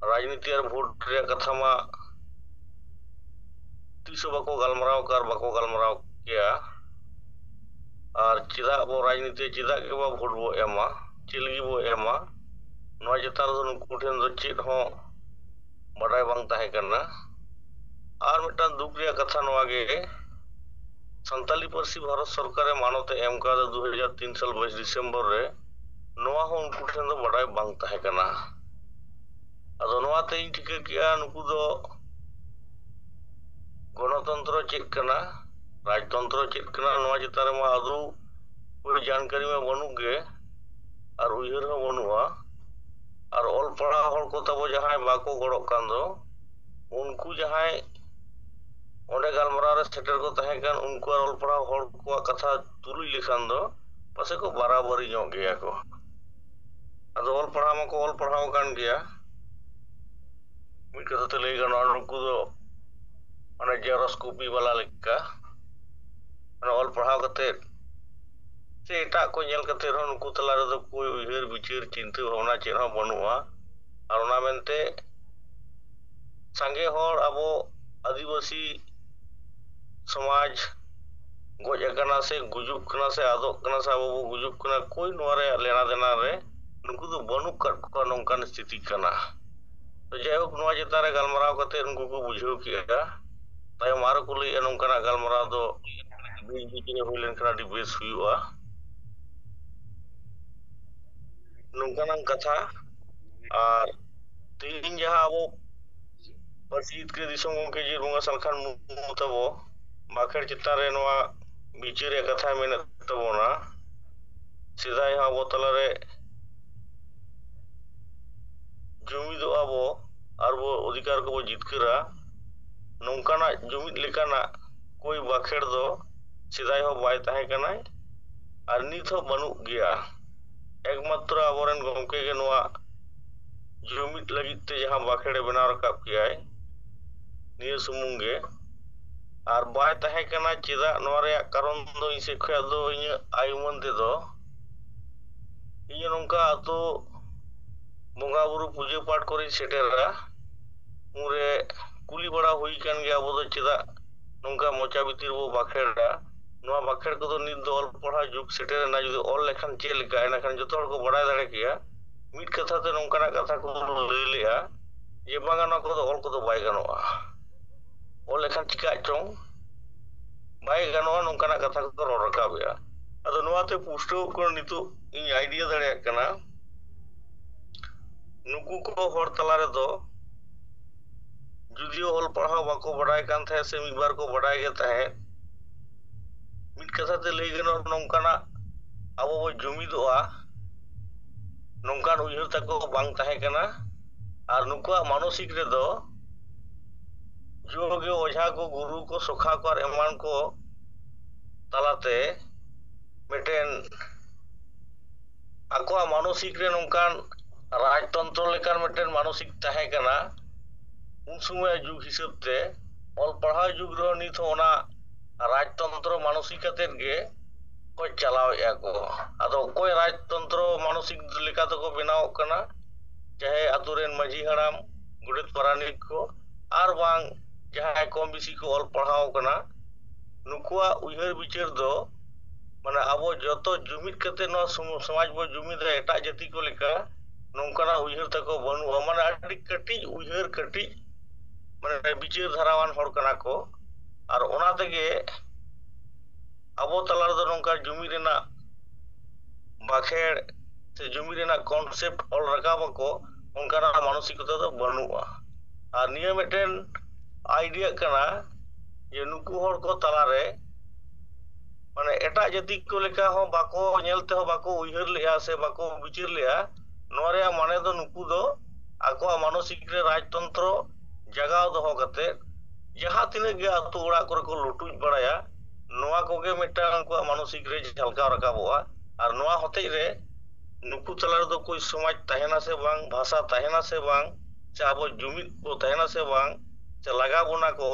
ᱨᱟᱡᱽᱱᱤᱛᱤ ᱟᱨ ᱵᱷᱳᱴ ᱨᱮᱭᱟᱜ ᱠᱟᱛᱷᱟ ᱢᱟ ᱛᱤᱥ ᱦᱚᱸ ᱵᱟᱠᱚ ᱜᱟᱞᱢᱟᱨᱟᱣ ᱟᱠᱟᱫ ᱟᱨ ᱵᱟᱠᱚ ᱜᱟᱞᱢᱟᱨᱟᱣ ᱠᱮᱭᱟ᱾ ᱟᱨ ᱪᱮᱫᱟᱜ ᱵᱚ ᱨᱟᱡᱽᱱᱤᱛᱤᱭᱟ, ᱪᱮᱫᱟᱜ ᱜᱮ ᱵᱟ ᱵᱷᱳᱴ ᱵᱚ ᱮᱢᱟ, ᱪᱮᱫ ᱞᱟᱹᱜᱤᱫ ᱵᱚ ᱮᱢᱟ, ᱱᱚᱣᱟ ᱪᱮᱛᱟᱱ ᱨᱮᱫᱚ ᱱᱩᱠᱩ ᱴᱷᱮᱱ ᱫᱚ ᱪᱮᱫ ᱦᱚᱸ ᱵᱟᱰᱟᱭ ᱵᱟᱝ ᱛᱟᱦᱮᱸ ᱠᱟᱱᱟ᱾ ᱟᱨ ᱢᱤᱫᱴᱟᱝ ᱫᱩᱠ ᱨᱮᱭᱟᱜ ᱠᱟᱛᱷᱟ ᱱᱚᱣᱟ ᱜᱮ, ᱥᱟᱱᱛᱟᱞᱤ ᱯᱟᱹᱨᱥᱤ ᱵᱷᱟᱨᱚᱛ ᱥᱚᱨᱠᱟᱨᱮ ᱢᱟᱱᱚᱛ ᱮ ᱮᱢ ᱠᱟᱣᱫᱟ ᱫᱩ ᱦᱟᱡᱟᱨ ᱛᱤᱱ ᱥᱟᱞ ᱵᱟᱭᱤᱥ ᱰᱤᱥᱮᱢᱵᱚᱨ ᱨᱮ᱾ ᱱᱚᱣᱟ ᱦᱚᱸ ᱩᱱᱠᱩ ᱴᱷᱮᱱ ᱫᱚ ᱵᱟᱰᱟᱭ ᱵᱟᱝ ᱛᱟᱦᱮᱸ ᱠᱟᱱᱟ᱾ ᱟᱫᱚ ᱱᱚᱣᱟ ᱛᱮᱧ ᱴᱷᱤᱠᱟᱹ ᱠᱮᱜᱼᱟ, ᱱᱩᱠᱩ ᱫᱚ ᱜᱚᱱᱚᱛᱚᱱᱛᱨᱚ ᱪᱮᱫ ᱠᱟᱱᱟ, ᱨᱟᱡᱽᱛᱚᱱᱛᱨᱚ ᱪᱮᱫ ᱠᱟᱱᱟ, ᱱᱚᱣᱟ ᱪᱮᱛᱟᱱ ᱨᱮᱢᱟ ᱟᱫᱚ ᱠᱳᱱᱳ ᱡᱟᱱᱠᱟᱨᱤ ᱢᱟ ᱵᱟᱹᱱᱩᱜ ᱜᱮ, ᱟᱨ ᱩᱭᱦᱟᱹᱨ ᱦᱚᱸ ᱵᱟᱹᱱᱩᱜᱼᱟ᱾ ᱟᱨ ᱚᱞ ᱯᱟᱲᱦᱟᱣ ᱦᱚᱲ ᱠᱚ ᱛᱟᱵᱚ ᱡᱟᱦᱟᱸᱭ ᱵᱟᱠᱚ ᱜᱚᱲᱚᱜ ᱠᱟᱱ ᱫᱚ, ᱩᱱᱠᱩ ᱡᱟᱦᱟᱸᱭ ᱚᱸᱰᱮ ᱜᱟᱞᱢᱟᱨᱟᱣ ᱨᱮ ᱥᱮᱴᱮᱨ ᱠᱚ ᱛᱟᱦᱮᱸ ᱠᱟᱱ, ᱩᱱᱠᱩ ᱟᱨ ᱚᱞ ᱯᱟᱲᱦᱟᱣ ᱦᱚᱲ ᱠᱚᱣᱟᱜ ᱠᱟᱛᱷᱟ ᱛᱩᱞᱩᱡ ᱞᱮᱠᱷᱟᱱ ᱫᱚ ᱯᱟᱥᱮ ᱠᱚ ᱵᱟᱨᱟᱵᱟᱨᱤ ᱧᱚᱜ ᱜᱮᱭᱟ ᱠᱚ᱾ ᱟᱫᱚ ᱚᱞ ᱯᱟᱲᱦᱟᱣ ᱢᱟᱠᱚ ᱚᱞ ᱯᱟᱲᱦᱟᱣ ᱟᱠᱟᱱ ᱜᱮᱭᱟ, ᱢᱤᱫ ᱠᱟᱛᱷᱟ ᱛᱮ ᱞᱟᱹᱭ ᱜᱟᱱᱚᱜᱼᱟ, ᱱᱩᱠᱩ ᱫᱚ ᱢᱟᱱᱮ ᱡᱮᱨᱚᱥ ᱠᱚᱯᱤ ᱵᱟᱞᱟ ᱞᱮᱠᱟ, ᱢᱟᱱᱮ ᱚᱞ ᱯᱟᱲᱦᱟᱣ ᱠᱟᱛᱮᱫ ᱥᱮ ᱮᱴᱟᱜ ᱠᱚ ᱧᱮᱞ ᱠᱟᱛᱮᱫ ᱦᱚᱸ ᱱᱩᱠᱩ ᱛᱟᱞᱟ ᱨᱮᱫᱚ ᱠᱳᱭ ᱩᱭᱦᱟᱹᱨ ᱵᱤᱪᱟᱹᱨ ᱪᱤᱱᱛᱟᱹ ᱵᱷᱟᱵᱽᱱᱟ ᱪᱮᱫ ᱦᱚᱸ ᱵᱟᱹᱱᱩᱜᱼᱟ᱾ ᱟᱨ ᱚᱱᱟ ᱢᱮᱱᱛᱮ ᱥᱟᱸᱜᱮ ᱦᱚᱲ ᱟᱵᱚ ᱟᱹᱫᱤᱵᱟᱹᱥᱤ ᱥᱚᱢᱟᱡᱽ ᱜᱚᱡ ᱟᱠᱟᱱᱟ ᱥᱮ ᱜᱩᱡᱩᱜ ᱠᱟᱱᱟ ᱥᱮ ᱟᱫᱚᱜ ᱠᱟᱱᱟ ᱥᱮ ᱟᱵᱚ ᱵᱚ ᱜᱩᱡᱩᱜ ᱠᱟᱱᱟ, ᱠᱳᱭ ᱱᱚᱣᱟ ᱨᱮᱭᱟᱜ ᱞᱮᱱᱟ ᱫᱮᱱᱟ ᱨᱮ ᱱᱩᱠᱩ ᱫᱚ ᱵᱟᱹᱱᱩᱜ ᱠᱟᱫ ᱠᱚᱣᱟ, ᱱᱚᱝᱠᱟᱱ ᱥᱛᱷᱤᱛᱤ ᱠᱟᱱᱟ᱾ ᱛᱚ ᱡᱟᱭᱦᱳᱠ, ᱱᱚᱣᱟ ᱪᱮᱛᱟᱱ ᱨᱮ ᱜᱟᱞᱢᱟᱨᱟᱣ ᱠᱟᱛᱮ ᱩᱱᱠᱩ ᱠᱚ ᱵᱩᱡᱷᱟᱹᱣ ᱠᱮᱜᱼᱟ᱾ ᱛᱟᱭᱚᱢ ᱟᱨᱚ ᱠᱚ ᱞᱟᱹᱭᱮᱜᱼᱟ, ᱱᱚᱝᱠᱟᱱᱟᱜ ᱜᱟᱞᱢᱟᱨᱟᱣ ᱫᱚ ᱵᱤᱪ ᱵᱤᱪ ᱨᱮ ᱦᱩᱭ ᱞᱮᱱᱠᱷᱟᱱ ᱟᱹᱰᱤ ᱵᱮᱥ ᱦᱩᱭᱩᱜᱼᱟ, ᱱᱚᱝᱠᱟᱱᱟᱝ ᱠᱟᱛᱷᱟ᱾ ᱟᱨ ᱛᱮᱦᱮᱧ ᱡᱟᱦᱟᱸ ᱟᱵᱚ ᱯᱟᱹᱨᱥᱤ ᱡᱤᱛᱠᱟᱹᱨ ᱫᱤᱥᱚᱢ ᱜᱚᱢᱠᱮ ᱡᱤᱭᱟᱹᱲ ᱵᱚᱸᱜᱟ ᱥᱟᱞᱠᱷᱟᱱ ᱢᱩᱨᱢᱩ ᱛᱟᱵᱚ ᱵᱟᱸᱠᱷᱮᱲ ᱪᱮᱛᱟᱱ ᱨᱮ ᱱᱚᱣᱟ ᱵᱤᱪᱟᱹᱨ ᱨᱮᱭᱟᱜ ᱠᱟᱛᱷᱟᱭ ᱢᱮᱱᱮᱫ ᱛᱟᱵᱚᱱᱟ, ᱥᱮᱫᱟᱭ ᱦᱚᱸ ᱟᱵᱚ ᱛᱟᱞᱟᱨᱮ ᱡᱩᱢᱤᱫᱚᱜᱼᱟ ᱵᱚ ᱟᱨ ᱵᱚ ᱚᱫᱷᱤᱠᱟᱨ ᱠᱚᱵᱚ ᱡᱤᱛᱠᱟᱹᱨᱟ, ᱱᱚᱝᱠᱟᱱᱟᱜ ᱡᱩᱢᱤᱫ ᱞᱮᱠᱟᱱᱟᱜ ᱠᱳᱭ ᱵᱟᱸᱠᱷᱮᱲ ᱫᱚ ᱥᱮᱫᱟᱭ ᱦᱚᱸ ᱵᱟᱭ ᱛᱟᱦᱮᱸ ᱠᱟᱱᱟᱭ ᱟᱨ ᱱᱤᱛ ᱦᱚᱸ ᱵᱟᱹᱱᱩᱜ ᱜᱮᱭᱟ᱾ ᱮᱠᱢᱟᱛᱨᱚ ᱟᱵᱚᱨᱮᱱ ᱜᱚᱢᱠᱮ ᱜᱮ ᱱᱚᱣᱟ ᱡᱩᱢᱤᱫ ᱞᱟᱹᱜᱤᱫ ᱛᱮ ᱡᱟᱦᱟᱸ ᱵᱟᱸᱠᱷᱮᱲᱮ ᱵᱮᱱᱟᱣ ᱨᱟᱠᱟᱵ ᱠᱮᱭᱟᱭ, ᱱᱤᱭᱟᱹ ᱥᱩᱢᱩᱝ ᱜᱮ᱾ ᱟᱨ ᱵᱟᱭ ᱛᱟᱦᱮᱸ ᱠᱟᱱᱟ ᱪᱮᱫᱟᱜ, ᱱᱚᱣᱟ ᱨᱮᱭᱟᱜ ᱠᱟᱨᱚᱱ ᱫᱚ ᱤᱧ ᱥᱮᱫ ᱠᱷᱚᱱᱟᱜ ᱫᱚ, ᱤᱧᱟᱹᱜ ᱟᱭ ᱩᱢᱟᱹᱱ ᱛᱮᱫᱚ, ᱤᱧᱟᱹᱜ ᱱᱚᱝᱠᱟ ᱟᱹᱛᱩ ᱵᱚᱸᱜᱟ ᱵᱩᱨᱩ ᱯᱩᱡᱟᱹ ᱯᱟᱴ ᱠᱚᱨᱮᱧ ᱥᱮᱴᱮᱨᱟ, ᱩᱱᱨᱮ ᱠᱩᱞᱤ ᱵᱟᱲᱟ ᱦᱩᱭ ᱠᱟᱱ ᱜᱮᱭᱟ, ᱟᱵᱚ ᱫᱚ ᱪᱮᱫᱟᱜ ᱱᱚᱝᱠᱟ ᱢᱚᱪᱟ ᱵᱷᱤᱛᱤᱨ ᱵᱚ ᱵᱟᱸᱠᱷᱮᱲᱟ? ᱱᱚᱣᱟ ᱵᱟᱸᱠᱷᱮᱲ ᱠᱚᱫᱚ ᱱᱤᱛ ᱫᱚ ᱚᱞ ᱯᱟᱲᱦᱟᱣ ᱡᱩᱜᱽ ᱥᱮᱴᱮᱨᱮᱱᱟ, ᱡᱩᱫᱤ ᱚᱞ ᱞᱮᱠᱷᱟᱱ ᱪᱮᱫ ᱞᱮᱠᱟ, ᱮᱸᱰᱮᱠᱷᱟᱱ ᱡᱚᱛᱚ ᱦᱚᱲ ᱠᱚ ᱵᱟᱲᱟᱭ ᱫᱟᱲᱮ ᱠᱮᱭᱟ᱾ ᱢᱤᱫ ᱠᱟᱛᱷᱟ ᱛᱮ ᱱᱚᱝᱠᱟᱱᱟᱜ ᱠᱟᱛᱷᱟ ᱠᱚ ᱞᱟᱹᱭ ᱞᱮᱜᱼᱟ ᱡᱮ, ᱵᱟᱝᱟ, ᱱᱚᱣᱟ ᱠᱚᱫᱚ ᱚᱞ ᱠᱚᱫᱚ ᱵᱟᱭ ᱜᱟᱱᱚᱜᱼᱟ, ᱚᱞ ᱞᱮᱠᱷᱟᱱ ᱪᱤᱠᱟᱹᱜ ᱪᱚᱝ, ᱵᱟᱭ ᱜᱟᱱᱚᱜᱼᱟ, ᱱᱚᱝᱠᱟᱱᱟᱜ ᱠᱟᱛᱷᱟ ᱠᱚᱠᱚ ᱨᱚᱲ ᱨᱟᱠᱟᱵᱮᱜᱼᱟ᱾ ᱟᱫᱚ ᱱᱚᱣᱟᱛᱮ ᱯᱩᱥᱴᱟᱹᱣᱚᱜ ᱠᱟᱱᱟ, ᱱᱤᱛᱚᱜ ᱤᱧ ᱟᱭᱰᱤᱭᱟ ᱫᱟᱲᱮᱭᱟᱜ ᱠᱟᱱᱟ, ᱱᱩᱠᱩ ᱠᱚ ᱦᱚᱲ ᱛᱟᱞᱟ ᱨᱮᱫᱚ ᱡᱩᱫᱤᱭᱳ ᱚᱞ ᱯᱟᱲᱦᱟᱣ ᱵᱟᱠᱚ ᱵᱟᱰᱟᱭ ᱠᱟᱱ ᱛᱟᱦᱮᱸᱫ ᱥᱮ ᱢᱤᱫ ᱵᱟᱨ ᱠᱚ ᱵᱟᱰᱟᱭ ᱜᱮ ᱛᱟᱦᱮᱸᱫ, ᱢᱤᱫ ᱠᱟᱛᱷᱟ ᱛᱮ ᱞᱟᱹᱭ ᱜᱟᱱᱚᱜᱼᱟ, ᱱᱚᱝᱠᱟᱱᱟᱜ ᱟᱵᱚ ᱵᱚ ᱡᱩᱢᱤᱫᱚᱜᱼᱟ, ᱱᱚᱝᱠᱟᱱ ᱩᱭᱦᱟᱹᱨ ᱛᱟᱠᱚ ᱵᱟᱝ ᱛᱟᱦᱮᱸ ᱠᱟᱱᱟ᱾ ᱟᱨ ᱱᱩᱠᱩᱣᱟᱜ ᱢᱟᱱᱚᱥᱤᱠ ᱨᱮᱫᱚ ᱡᱳᱨ ᱜᱮ ᱚᱡᱷᱟ ᱠᱚ, ᱜᱩᱨᱩ ᱠᱚ, ᱥᱚᱠᱷᱟ ᱠᱚ ᱟᱨ ᱮᱢᱟᱱ ᱠᱚ ᱛᱟᱞᱟᱛᱮ ᱢᱤᱫᱴᱮᱱ ᱟᱠᱚᱣᱟᱜ ᱢᱟᱱᱚᱥᱤᱠ ᱨᱮ ᱱᱚᱝᱠᱟᱱ ᱨᱟᱡᱽᱛᱚᱱᱛᱨᱚ ᱞᱮᱠᱟᱱ ᱢᱤᱫᱴᱮᱱ ᱢᱟᱱᱚᱥᱤᱠ ᱛᱟᱦᱮᱸ ᱠᱟᱱᱟ᱾ ᱩᱱ ᱥᱚᱢᱚᱭᱟᱜ ᱡᱩᱜᱽ ᱦᱤᱥᱟᱹᱵ ᱛᱮ ᱚᱞ ᱯᱟᱲᱦᱟᱣ ᱡᱩᱜᱽ ᱨᱮᱦᱚᱸ ᱱᱤᱛ ᱦᱚᱸ ᱚᱱᱟ ᱨᱟᱡᱽᱛᱚᱱᱛᱨᱚ ᱢᱟᱱᱚᱥᱤᱠ ᱟᱛᱮᱫ ᱜᱮ ᱠᱚ ᱪᱟᱞᱟᱣᱮᱫᱼᱟ ᱠᱚ᱾ ᱟᱫᱚ ᱚᱠᱚᱭ ᱨᱟᱡᱽᱛᱚᱱᱛᱨᱚ ᱢᱟᱱᱚᱥᱤᱠ ᱞᱮᱠᱟ ᱛᱮᱠᱚ ᱵᱮᱱᱟᱣᱚᱜ ᱠᱟᱱᱟ? ᱪᱟᱦᱮ ᱟᱛᱳ ᱨᱮᱱ ᱢᱟᱹᱡᱷᱤ ᱦᱟᱲᱟᱢ, ᱜᱚᱰᱮᱛ ᱯᱟᱨᱟᱱᱤᱠ ᱠᱚ, ᱟᱨ ᱵᱟᱝ ᱡᱟᱦᱟᱸᱭ ᱠᱚᱢ ᱵᱮᱥᱤ ᱠᱚ ᱚᱞ ᱯᱟᱲᱦᱟᱣ ᱠᱟᱱᱟ, ᱱᱩᱠᱩᱣᱟᱜ ᱩᱭᱦᱟᱹᱨ ᱵᱤᱪᱟᱹᱨ ᱫᱚ, ᱢᱟᱱᱮ, ᱟᱵᱚ ᱡᱚᱛᱚ ᱡᱩᱢᱤᱫ ᱠᱟᱛᱮ ᱱᱚᱣᱟ ᱥᱚᱢ-, ᱥᱚᱢᱟᱡᱽ ᱵᱚ ᱡᱩᱢᱤᱫᱟ ᱮᱴᱟᱜ ᱡᱟᱹᱛᱤ ᱠᱚ ᱞᱮᱠᱟ, ᱱᱚᱝᱠᱟᱱᱟᱜ ᱩᱭᱦᱟᱹᱨ ᱛᱟᱠᱚ ᱵᱟᱹᱱᱩᱜᱼᱟ᱾ ᱢᱟᱱᱮ, ᱟᱹᱰᱤ ᱠᱟᱹᱴᱤᱡ ᱩᱭᱦᱟᱹᱨ, ᱠᱟᱹᱴᱤᱡ, ᱢᱟᱱᱮ, ᱵᱤᱪᱟᱹᱨ ᱫᱷᱟᱨᱟᱣᱟᱱ ᱦᱚᱲ ᱠᱟᱱᱟ ᱠᱚ᱾ ᱟᱨ ᱚᱱᱟ ᱛᱮᱜᱮ ᱟᱵᱚ ᱛᱟᱞᱟ ᱨᱮᱫᱚ ᱱᱚᱝᱠᱟ ᱡᱩᱢᱤᱫ ᱨᱮᱱᱟᱜ ᱵᱟᱠᱷᱮᱲ ᱥᱮ ᱡᱩᱢᱤᱫ ᱨᱮᱱᱟᱜ ᱠᱚᱱᱥᱮᱯᱴ ᱚᱞ ᱨᱟᱠᱟᱵ ᱟᱠᱚ, ᱚᱱᱠᱟᱱᱟᱜ ᱢᱟᱱᱚᱥᱤᱠᱚᱛᱟ ᱫᱚ ᱵᱟᱹᱱᱩᱜᱼᱟ᱾ ᱟᱨ ᱱᱤᱭᱟᱹ ᱢᱤᱫᱴᱮᱱ ᱟᱭᱰᱤᱭᱟᱜ ᱠᱟᱱᱟ ᱡᱮ ᱱᱩᱠᱩ ᱦᱚᱲ ᱠᱚ ᱛᱟᱞᱟᱨᱮ, ᱢᱟᱱᱮ, ᱮᱴᱟᱜ ᱡᱟᱹᱛᱤ ᱠᱚ ᱞᱮᱠᱟ ᱦᱚᱸ ᱵᱟᱠᱚ ᱧᱮᱞ ᱛᱮᱦᱚᱸ ᱵᱟᱠᱚ ᱩᱭᱦᱟᱹᱨ ᱞᱮᱜᱼᱟ ᱥᱮ ᱵᱟᱠᱚ ᱵᱤᱪᱟᱹᱨ ᱞᱮᱜᱼᱟ᱾ ᱱᱚᱣᱟ ᱨᱮᱭᱟᱜ ᱢᱟᱱᱮ ᱫᱚ ᱱᱩᱠᱩ ᱫᱚ ᱟᱠᱚᱣᱟᱜ ᱢᱟᱱᱚᱥᱤᱠ ᱨᱮ ᱨᱟᱡᱽᱛᱚᱱᱛᱨᱚ ᱡᱟᱜᱟᱣ ᱫᱚᱦᱚ ᱠᱟᱛᱮ ᱡᱟᱦᱟᱸ ᱛᱤᱱᱟᱹᱜ ᱜᱮ ᱟᱹᱛᱩ ᱚᱲᱟᱜ ᱠᱚᱨᱮ ᱠᱚ ᱞᱩᱴᱩᱡ ᱵᱟᱲᱟᱭᱟ, ᱱᱚᱣᱟ ᱠᱚᱜᱮ ᱢᱤᱫᱴᱟᱝ ᱩᱱᱠᱩᱣᱟᱜ ᱢᱟᱱᱚᱥᱤᱠ ᱨᱮ ᱡᱷᱟᱞᱠᱟᱣ ᱨᱟᱠᱟᱵᱚᱜᱼᱟ᱾ ᱟᱨ ᱱᱚᱣᱟ ᱦᱚᱛᱮᱡ ᱨᱮ ᱱᱩᱠᱩ ᱛᱟᱞᱟ ᱨᱮᱫᱚ ᱠᱳᱭ ᱥᱚᱢᱟᱡᱽ ᱛᱟᱦᱮᱱᱟ ᱥᱮ ᱵᱟᱝ, ᱵᱷᱟᱥᱟ ᱛᱟᱦᱮᱱᱟ ᱥᱮ ᱵᱟᱝ, ᱥᱮ ᱟᱵᱚ ᱡᱩᱢᱤᱫ ᱠᱚ ᱛᱟᱦᱮᱱᱟ ᱥᱮ ᱵᱟᱝ, ᱥᱮ ᱞᱟᱜᱟ ᱵᱚᱱᱟ ᱠᱚ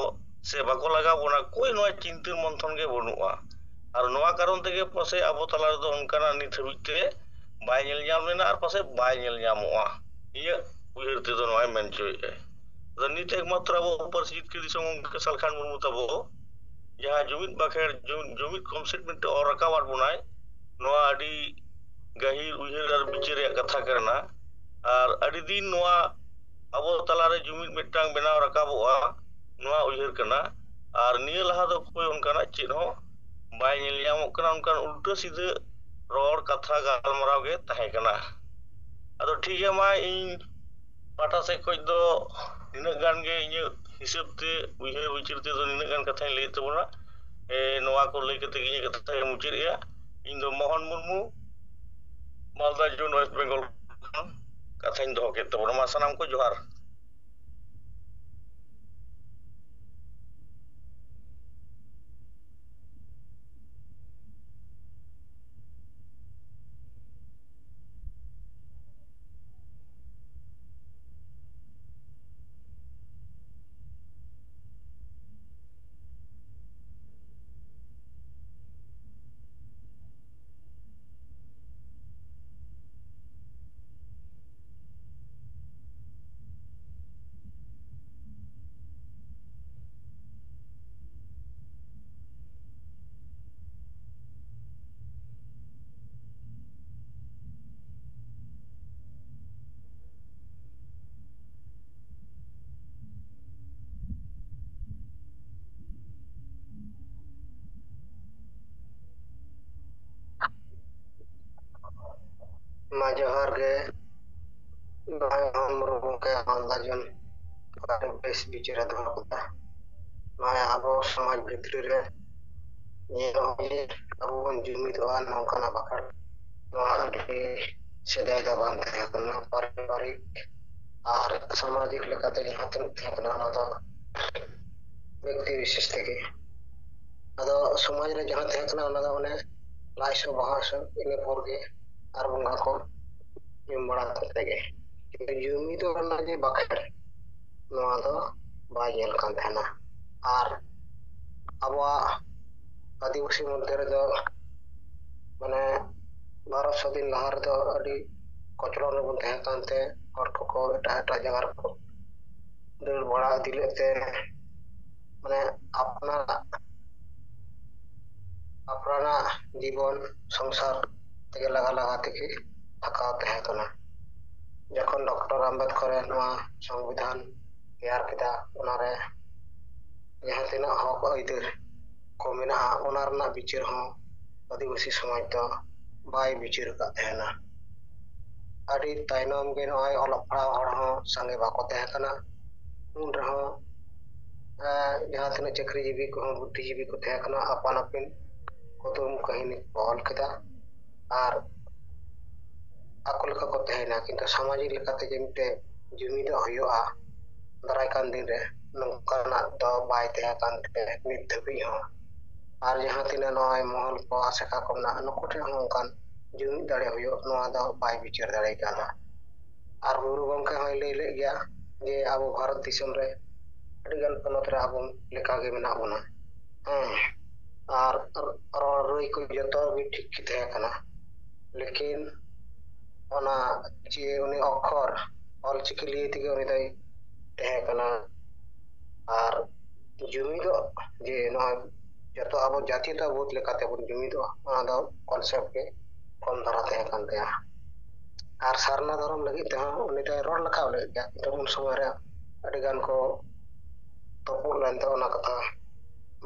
ᱥᱮ ᱵᱟᱠᱚ ᱞᱟᱜᱟ ᱵᱚᱱᱟ, ᱠᱳᱭ ᱱᱚᱣᱟ ᱪᱤᱱᱛᱟᱹ ᱢᱚᱱᱛᱷᱚᱱ ᱜᱮ ᱵᱟᱹᱱᱩᱜᱼᱟ᱾ ᱟᱨ ᱱᱚᱣᱟ ᱠᱟᱨᱚᱱ ᱛᱮᱜᱮ ᱯᱟᱥᱮᱡ ᱟᱵᱚ ᱛᱟᱞᱟ ᱨᱮᱫᱚ ᱚᱱᱠᱟᱱᱟᱜ ᱱᱤᱛ ᱦᱟᱹᱵᱤᱡ ᱛᱮ ᱵᱟᱭ ᱧᱮᱞ ᱧᱟᱢ ᱞᱮᱱᱟ ᱟᱨ ᱯᱟᱥᱮᱡ ᱵᱟᱭ ᱧᱮᱞ ᱧᱟᱢᱚᱜᱼᱟ᱾ ᱤᱧᱟᱹᱜ ᱩᱭᱦᱟᱹᱨ ᱛᱮᱫᱚ ᱱᱚᱣᱟᱭ ᱢᱮᱱ ᱦᱚᱪᱚᱭᱮᱫᱼᱟ᱾ ᱟᱫᱚ ᱱᱤᱛ ᱮᱠᱢᱟᱛᱨᱚ ᱟᱵᱚ ᱯᱟᱹᱨᱥᱤ ᱡᱤᱛᱠᱟᱹᱨ ᱫᱤᱥᱚᱢ ᱜᱚᱢᱠᱮ ᱥᱟᱞᱠᱷᱟᱱ ᱢᱩᱨᱢᱩ ᱛᱟᱵᱚ ᱡᱟᱦᱟᱸ ᱡᱩᱢᱤᱫ ᱵᱟᱠᱷᱮᱲ, ᱡᱩᱢᱤᱫ, ᱡᱩᱢᱤᱫ ᱠᱚᱢᱥᱮᱴ ᱢᱤᱫᱴᱮᱱ ᱚᱞ ᱨᱟᱠᱟᱵ ᱟᱫ ᱵᱚᱱᱟᱭ, ᱱᱚᱣᱟ ᱟᱹᱰᱤ ᱜᱟᱹᱦᱤᱨ ᱩᱭᱦᱟᱹᱨ ᱟᱨ ᱵᱤᱪᱟᱹᱨ ᱨᱮᱭᱟᱜ ᱠᱟᱛᱷᱟ ᱠᱟᱱᱟ᱾ ᱟᱨ ᱟᱹᱰᱤ ᱫᱤᱱ ᱱᱚᱣᱟ ᱟᱵᱚ ᱛᱟᱞᱟᱨᱮ ᱡᱩᱢᱤᱫ ᱢᱤᱫᱴᱟᱝ ᱵᱮᱱᱟᱣ ᱨᱟᱠᱟᱵᱚᱜᱼᱟ, ᱱᱚᱣᱟ ᱩᱭᱦᱟᱹᱨ ᱠᱟᱱᱟ᱾ ᱟᱨ ᱱᱤᱭᱟᱹ ᱞᱟᱦᱟ ᱫᱚ ᱚᱠᱚᱭ ᱚᱱᱠᱟᱱᱟᱜ ᱪᱮᱫ ᱦᱚᱸ ᱵᱟᱭ ᱧᱮᱞ ᱧᱟᱢᱚᱜ ᱠᱟᱱᱟ, ᱚᱱᱠᱟᱱ ᱩᱞᱴᱟᱹ ᱥᱤᱫᱷᱟᱹ ᱨᱚᱲ, ᱠᱟᱛᱷᱟ, ᱜᱟᱞᱢᱟᱨᱟᱣ ᱜᱮ ᱛᱟᱦᱮᱸ ᱠᱟᱱᱟ᱾ ᱟᱫᱚ ᱴᱷᱤᱠ ᱜᱮᱭᱟ, ᱢᱟ ᱤᱧ ᱯᱟᱦᱴᱟ ᱥᱮᱫ ᱠᱷᱚᱱ ᱫᱚ ᱱᱤᱱᱟᱹᱜ ᱜᱟᱱ ᱜᱮ, ᱤᱧᱟᱹᱜ ᱦᱤᱥᱟᱹᱵ ᱛᱮ, ᱩᱭᱦᱟᱹᱨ ᱵᱤᱪᱟᱹᱨ ᱛᱮᱫᱚ ᱱᱤᱱᱟᱹᱜ ᱜᱟᱱ ᱠᱟᱛᱷᱟᱧ ᱞᱟᱹᱭᱮᱫ ᱛᱟᱵᱚᱱᱟ᱾ ᱮ, ᱱᱚᱣᱟ ᱠᱚ ᱞᱟᱹᱭ ᱠᱟᱛᱮ ᱜᱮ ᱤᱧᱟᱹᱜ ᱠᱟᱛᱷᱟᱧ ᱢᱩᱪᱟᱹᱫᱮᱜᱼᱟ᱾ ᱤᱧ ᱫᱚ ᱢᱳᱦᱚᱱ ᱢᱩᱨᱢᱩ, ᱢᱟᱞᱫᱟ ᱡᱳᱱ, ᱳᱭᱮᱥᱴ ᱵᱮᱝᱜᱚᱞ ᱠᱷᱚᱱ ᱠᱟᱛᱷᱟᱧ ᱫᱚᱦᱚ ᱠᱮᱫ ᱛᱟᱵᱚᱱᱟ᱾ ᱢᱟ ᱥᱟᱱᱟᱢ ᱠᱚ ᱡᱚᱦᱟᱨ᱾ ᱢᱟ ᱡᱚᱦᱟᱨ ᱜᱮ᱾ ᱵᱟᱝ ᱦᱚᱲᱢᱚ ᱜᱚᱢᱠᱮ ᱢᱟᱞᱫᱟ ᱡᱚᱱ ᱟᱹᱰᱤ ᱵᱮᱥ ᱵᱤᱪᱟᱹᱨ ᱮ ᱫᱚᱦᱚ ᱠᱮᱫᱟ᱾ ᱱᱚᱣᱟ ᱟᱵᱚ ᱥᱚᱢᱟᱡᱽ ᱵᱷᱤᱛᱨᱤ ᱨᱮ ᱧᱮᱞ ᱦᱚᱸ ᱟᱵᱚ ᱵᱚᱱ ᱡᱩᱢᱤᱫᱚᱜᱼᱟ ᱱᱚᱝᱠᱟᱱᱟᱜ ᱵᱟᱠᱷᱟᱱ ᱱᱚᱣᱟ ᱟᱹᱰᱤ ᱥᱮᱫᱟᱭ ᱫᱚ ᱵᱟᱝ ᱛᱟᱦᱮᱸ ᱠᱟᱱᱟ᱾ ᱯᱟᱨᱤᱵᱟᱨᱤᱠ ᱟᱨ ᱥᱟᱢᱟᱡᱤᱠ ᱞᱮᱠᱟᱛᱮ ᱡᱟᱦᱟᱸ ᱛᱤᱱᱟᱹᱜ ᱛᱟᱦᱮᱸ ᱠᱟᱱᱟ ᱚᱱᱟ ᱫᱚ ᱵᱮᱠᱛᱤ ᱵᱤᱥᱮᱥ ᱛᱮᱜᱮ᱾ ᱟᱫᱚ ᱥᱚᱢᱟᱡᱽ ᱨᱮ ᱡᱟᱦᱟᱸ ᱛᱟᱦᱮᱸ ᱠᱟᱱᱟ ᱚᱱᱟ ᱫᱚ ᱚᱱᱮ ᱞᱟᱡ ᱥᱚ ᱵᱟᱦᱟ ᱥᱚ ᱤᱱᱟᱹ ᱯᱚᱨ ᱜᱮ ᱟᱨ ᱵᱚᱸᱜᱟ ᱠᱚ ᱧᱩᱢ ᱵᱟᱲᱟ ᱠᱟᱛᱮ ᱜᱮ᱾ ᱠᱤᱱᱛᱩ ᱡᱩᱢᱤᱫᱚᱜ ᱨᱮᱱᱟᱜ ᱡᱮ ᱵᱟᱠᱷᱮᱲ, ᱱᱚᱣᱟ ᱫᱚ ᱵᱟᱭ ᱧᱮᱞ ᱠᱟᱱ ᱛᱟᱦᱮᱱᱟ᱾ ᱟᱨ ᱟᱵᱚᱣᱟᱜ ᱟᱹᱫᱤᱵᱟᱹᱥᱤ ᱢᱚᱫᱽᱫᱷᱮ ᱨᱮᱫᱚ ᱢᱟᱱᱮ ᱵᱟᱨᱚ ᱥᱚ ᱫᱤᱱ ᱞᱟᱦᱟ ᱨᱮᱫᱚ ᱟᱹᱰᱤ ᱠᱚᱪᱞᱚᱱ ᱨᱮᱵᱚᱱ ᱛᱟᱦᱮᱸ ᱠᱟᱱᱛᱮ ᱦᱚᱲ ᱠᱚᱠᱚ ᱮᱴᱟᱜ ᱮᱴᱟᱜ ᱡᱟᱭᱜᱟ ᱨᱮᱠᱚ ᱫᱟᱹᱲ ᱵᱟᱲᱟ ᱤᱫᱤ ᱞᱮᱫ ᱛᱮ ᱢᱟᱱᱮ ᱟᱯᱱᱟᱨᱟᱜ ᱟᱯᱱᱟᱨᱟᱜ ᱡᱤᱵᱚᱱ ᱥᱚᱝᱥᱟᱨ ᱛᱮᱜᱮ ᱞᱟᱜᱟ ᱞᱟᱜᱟ ᱛᱮᱜᱮ ᱛᱷᱟᱠᱟᱣ ᱛᱟᱦᱮᱸ ᱠᱟᱱᱟ᱾ ᱡᱚᱠᱷᱚᱱ ᱰᱚᱠᱴᱚᱨ ᱟᱢᱵᱮᱫᱠᱚᱨ ᱮ ᱱᱚᱣᱟ ᱥᱚᱝᱵᱤᱫᱷᱟᱱ ᱛᱮᱭᱟᱨ ᱠᱮᱫᱟ, ᱚᱱᱟᱨᱮ ᱡᱟᱦᱟᱸ ᱛᱤᱱᱟᱹᱜ ᱦᱚᱠ ᱟᱹᱭᱫᱟᱹᱨ ᱠᱚ ᱢᱮᱱᱟᱜᱼᱟ, ᱚᱱᱟ ᱨᱮᱱᱟᱜ ᱵᱤᱪᱟᱹᱨ ᱦᱚᱸ ᱟᱹᱫᱤᱵᱟᱹᱥᱤ ᱥᱚᱢᱟᱡᱽ ᱫᱚ ᱵᱟᱭ ᱵᱤᱪᱟᱹᱨ ᱟᱠᱟᱫ ᱛᱟᱦᱮᱱᱟ᱾ ᱟᱹᱰᱤ ᱛᱟᱭᱱᱚᱢ ᱜᱮ ᱱᱚᱜᱼᱚᱭ ᱚᱞᱚᱜ ᱯᱟᱲᱦᱟᱣ ᱦᱚᱲ ᱦᱚᱸ ᱥᱟᱸᱜᱮ ᱵᱟᱠᱚ ᱛᱟᱦᱮᱸ ᱠᱟᱱᱟ᱾ ᱩᱱ ᱨᱮᱦᱚᱸ ᱡᱟᱦᱟᱸ ᱛᱤᱱᱟᱹᱜ ᱪᱟᱹᱠᱨᱤ ᱡᱤᱵᱤ ᱠᱚᱦᱚᱸ ᱵᱩᱫᱽᱫᱷᱤ ᱡᱤᱵᱤ ᱠᱚ ᱛᱟᱦᱮᱸ ᱠᱟᱱᱟ, ᱟᱯᱟᱱ ᱟᱹᱯᱤᱱ ᱠᱩᱫᱩᱢ ᱠᱟᱹᱦᱱᱤ ᱠᱚ ᱚᱞ ᱠᱮᱫᱟ᱾ ᱟᱨ ᱟᱠᱚ ᱞᱮᱠᱟ ᱠᱚ ᱛᱟᱦᱮᱸᱭᱮᱱᱟ, ᱠᱤᱱᱛᱩ ᱥᱟᱢᱟᱡᱤᱠ ᱞᱮᱠᱟᱛᱮ ᱡᱮ ᱢᱤᱫᱴᱮᱡ ᱡᱩᱢᱤᱫᱚᱜ ᱦᱩᱭᱩᱜᱼᱟ ᱫᱟᱨᱟᱭ ᱠᱟᱱ ᱫᱤᱱ ᱨᱮ, ᱱᱚᱝᱠᱟᱱᱟᱜ ᱫᱚ ᱵᱟᱭ ᱛᱟᱦᱮᱸ ᱠᱟᱱ ᱛᱮ ᱱᱤᱛ ᱫᱷᱟᱹᱵᱤᱡ ᱦᱚᱸ᱾ ᱟᱨ ᱡᱟᱦᱟᱸ ᱛᱤᱱᱟᱹᱜ ᱱᱚᱜᱼᱚᱭ ᱢᱚᱦᱚᱞ ᱠᱚ, ᱟᱥᱮᱠᱟ ᱠᱚ ᱢᱮᱱᱟᱜᱼᱟ, ᱱᱩᱠᱩ ᱴᱷᱮᱱ ᱦᱚᱸ ᱚᱱᱠᱟᱱ ᱡᱩᱢᱤᱫ ᱫᱟᱲᱮ ᱦᱩᱭᱩᱜ, ᱱᱚᱣᱟ ᱫᱚ ᱵᱟᱭ ᱵᱤᱪᱟᱹᱨ ᱫᱟᱲᱮ ᱠᱟᱣᱫᱟ᱾ ᱟᱨ ᱜᱩᱨᱩ ᱜᱚᱢᱠᱮ ᱦᱚᱸᱭ ᱞᱟᱹᱭ ᱞᱮᱫ ᱜᱮᱭᱟ ᱡᱮ ᱟᱵᱚ ᱵᱷᱟᱨᱚᱛ ᱫᱤᱥᱚᱢ ᱨᱮ ᱟᱹᱰᱤᱜᱟᱱ ᱯᱚᱱᱚᱛ ᱨᱮ ᱟᱵᱚ ᱞᱮᱠᱟᱜᱮ ᱢᱮᱱᱟᱜ ᱵᱚᱱᱟ᱾ ᱦᱮᱸ, ᱟᱨ ᱨᱚᱲ ᱨᱟᱹᱭ ᱠᱚ ᱡᱚᱛᱚ ᱜᱮ ᱴᱷᱤᱠ ᱜᱮ ᱛᱟᱦᱮᱸ ᱠᱟᱱᱟ᱾ ᱞᱮᱠᱤᱱ ᱚᱱᱟ ᱡᱮ ᱩᱱᱤ ᱚᱠᱠᱷᱚᱨ ᱚᱞᱪᱤᱠᱤ ᱞᱤᱭᱮ ᱛᱮᱜᱮ ᱩᱱᱤ ᱫᱚᱭ ᱛᱟᱦᱮᱸ ᱠᱟᱱᱟ᱾ ᱟᱨ ᱡᱩᱢᱤᱫᱚᱜ ᱡᱮ ᱱᱚᱣᱟ ᱡᱚᱛᱚ ᱟᱵᱚ ᱡᱟᱹᱛᱤᱭᱚᱛᱟ ᱵᱳᱫᱷ ᱞᱮᱠᱟᱛᱮ ᱵᱚᱱ ᱡᱩᱢᱤᱫᱚᱜᱼᱟ, ᱚᱱᱟ ᱫᱚ ᱠᱚᱱᱥᱮᱯᱴ ᱜᱮ ᱠᱚᱢ ᱫᱷᱟᱨᱟ ᱛᱟᱦᱮᱸ ᱠᱟᱱ ᱛᱟᱭᱟ᱾ ᱟᱨ ᱥᱟᱨᱱᱟ ᱫᱷᱚᱨᱚᱢ ᱞᱟᱹᱜᱤᱫ ᱛᱮᱦᱚᱸ ᱩᱱᱤ ᱫᱚᱭ ᱨᱚᱲ ᱞᱮᱠᱟ ᱞᱮᱫ ᱜᱮᱭᱟ, ᱠᱤᱱᱛᱩ ᱩᱱ ᱥᱚᱢᱚᱭ ᱨᱮ ᱟᱹᱰᱤ ᱜᱟᱱ ᱠᱚ ᱛᱚᱯᱚᱜ ᱞᱮᱱᱛᱮ ᱚᱱᱟ ᱠᱟᱛᱷᱟ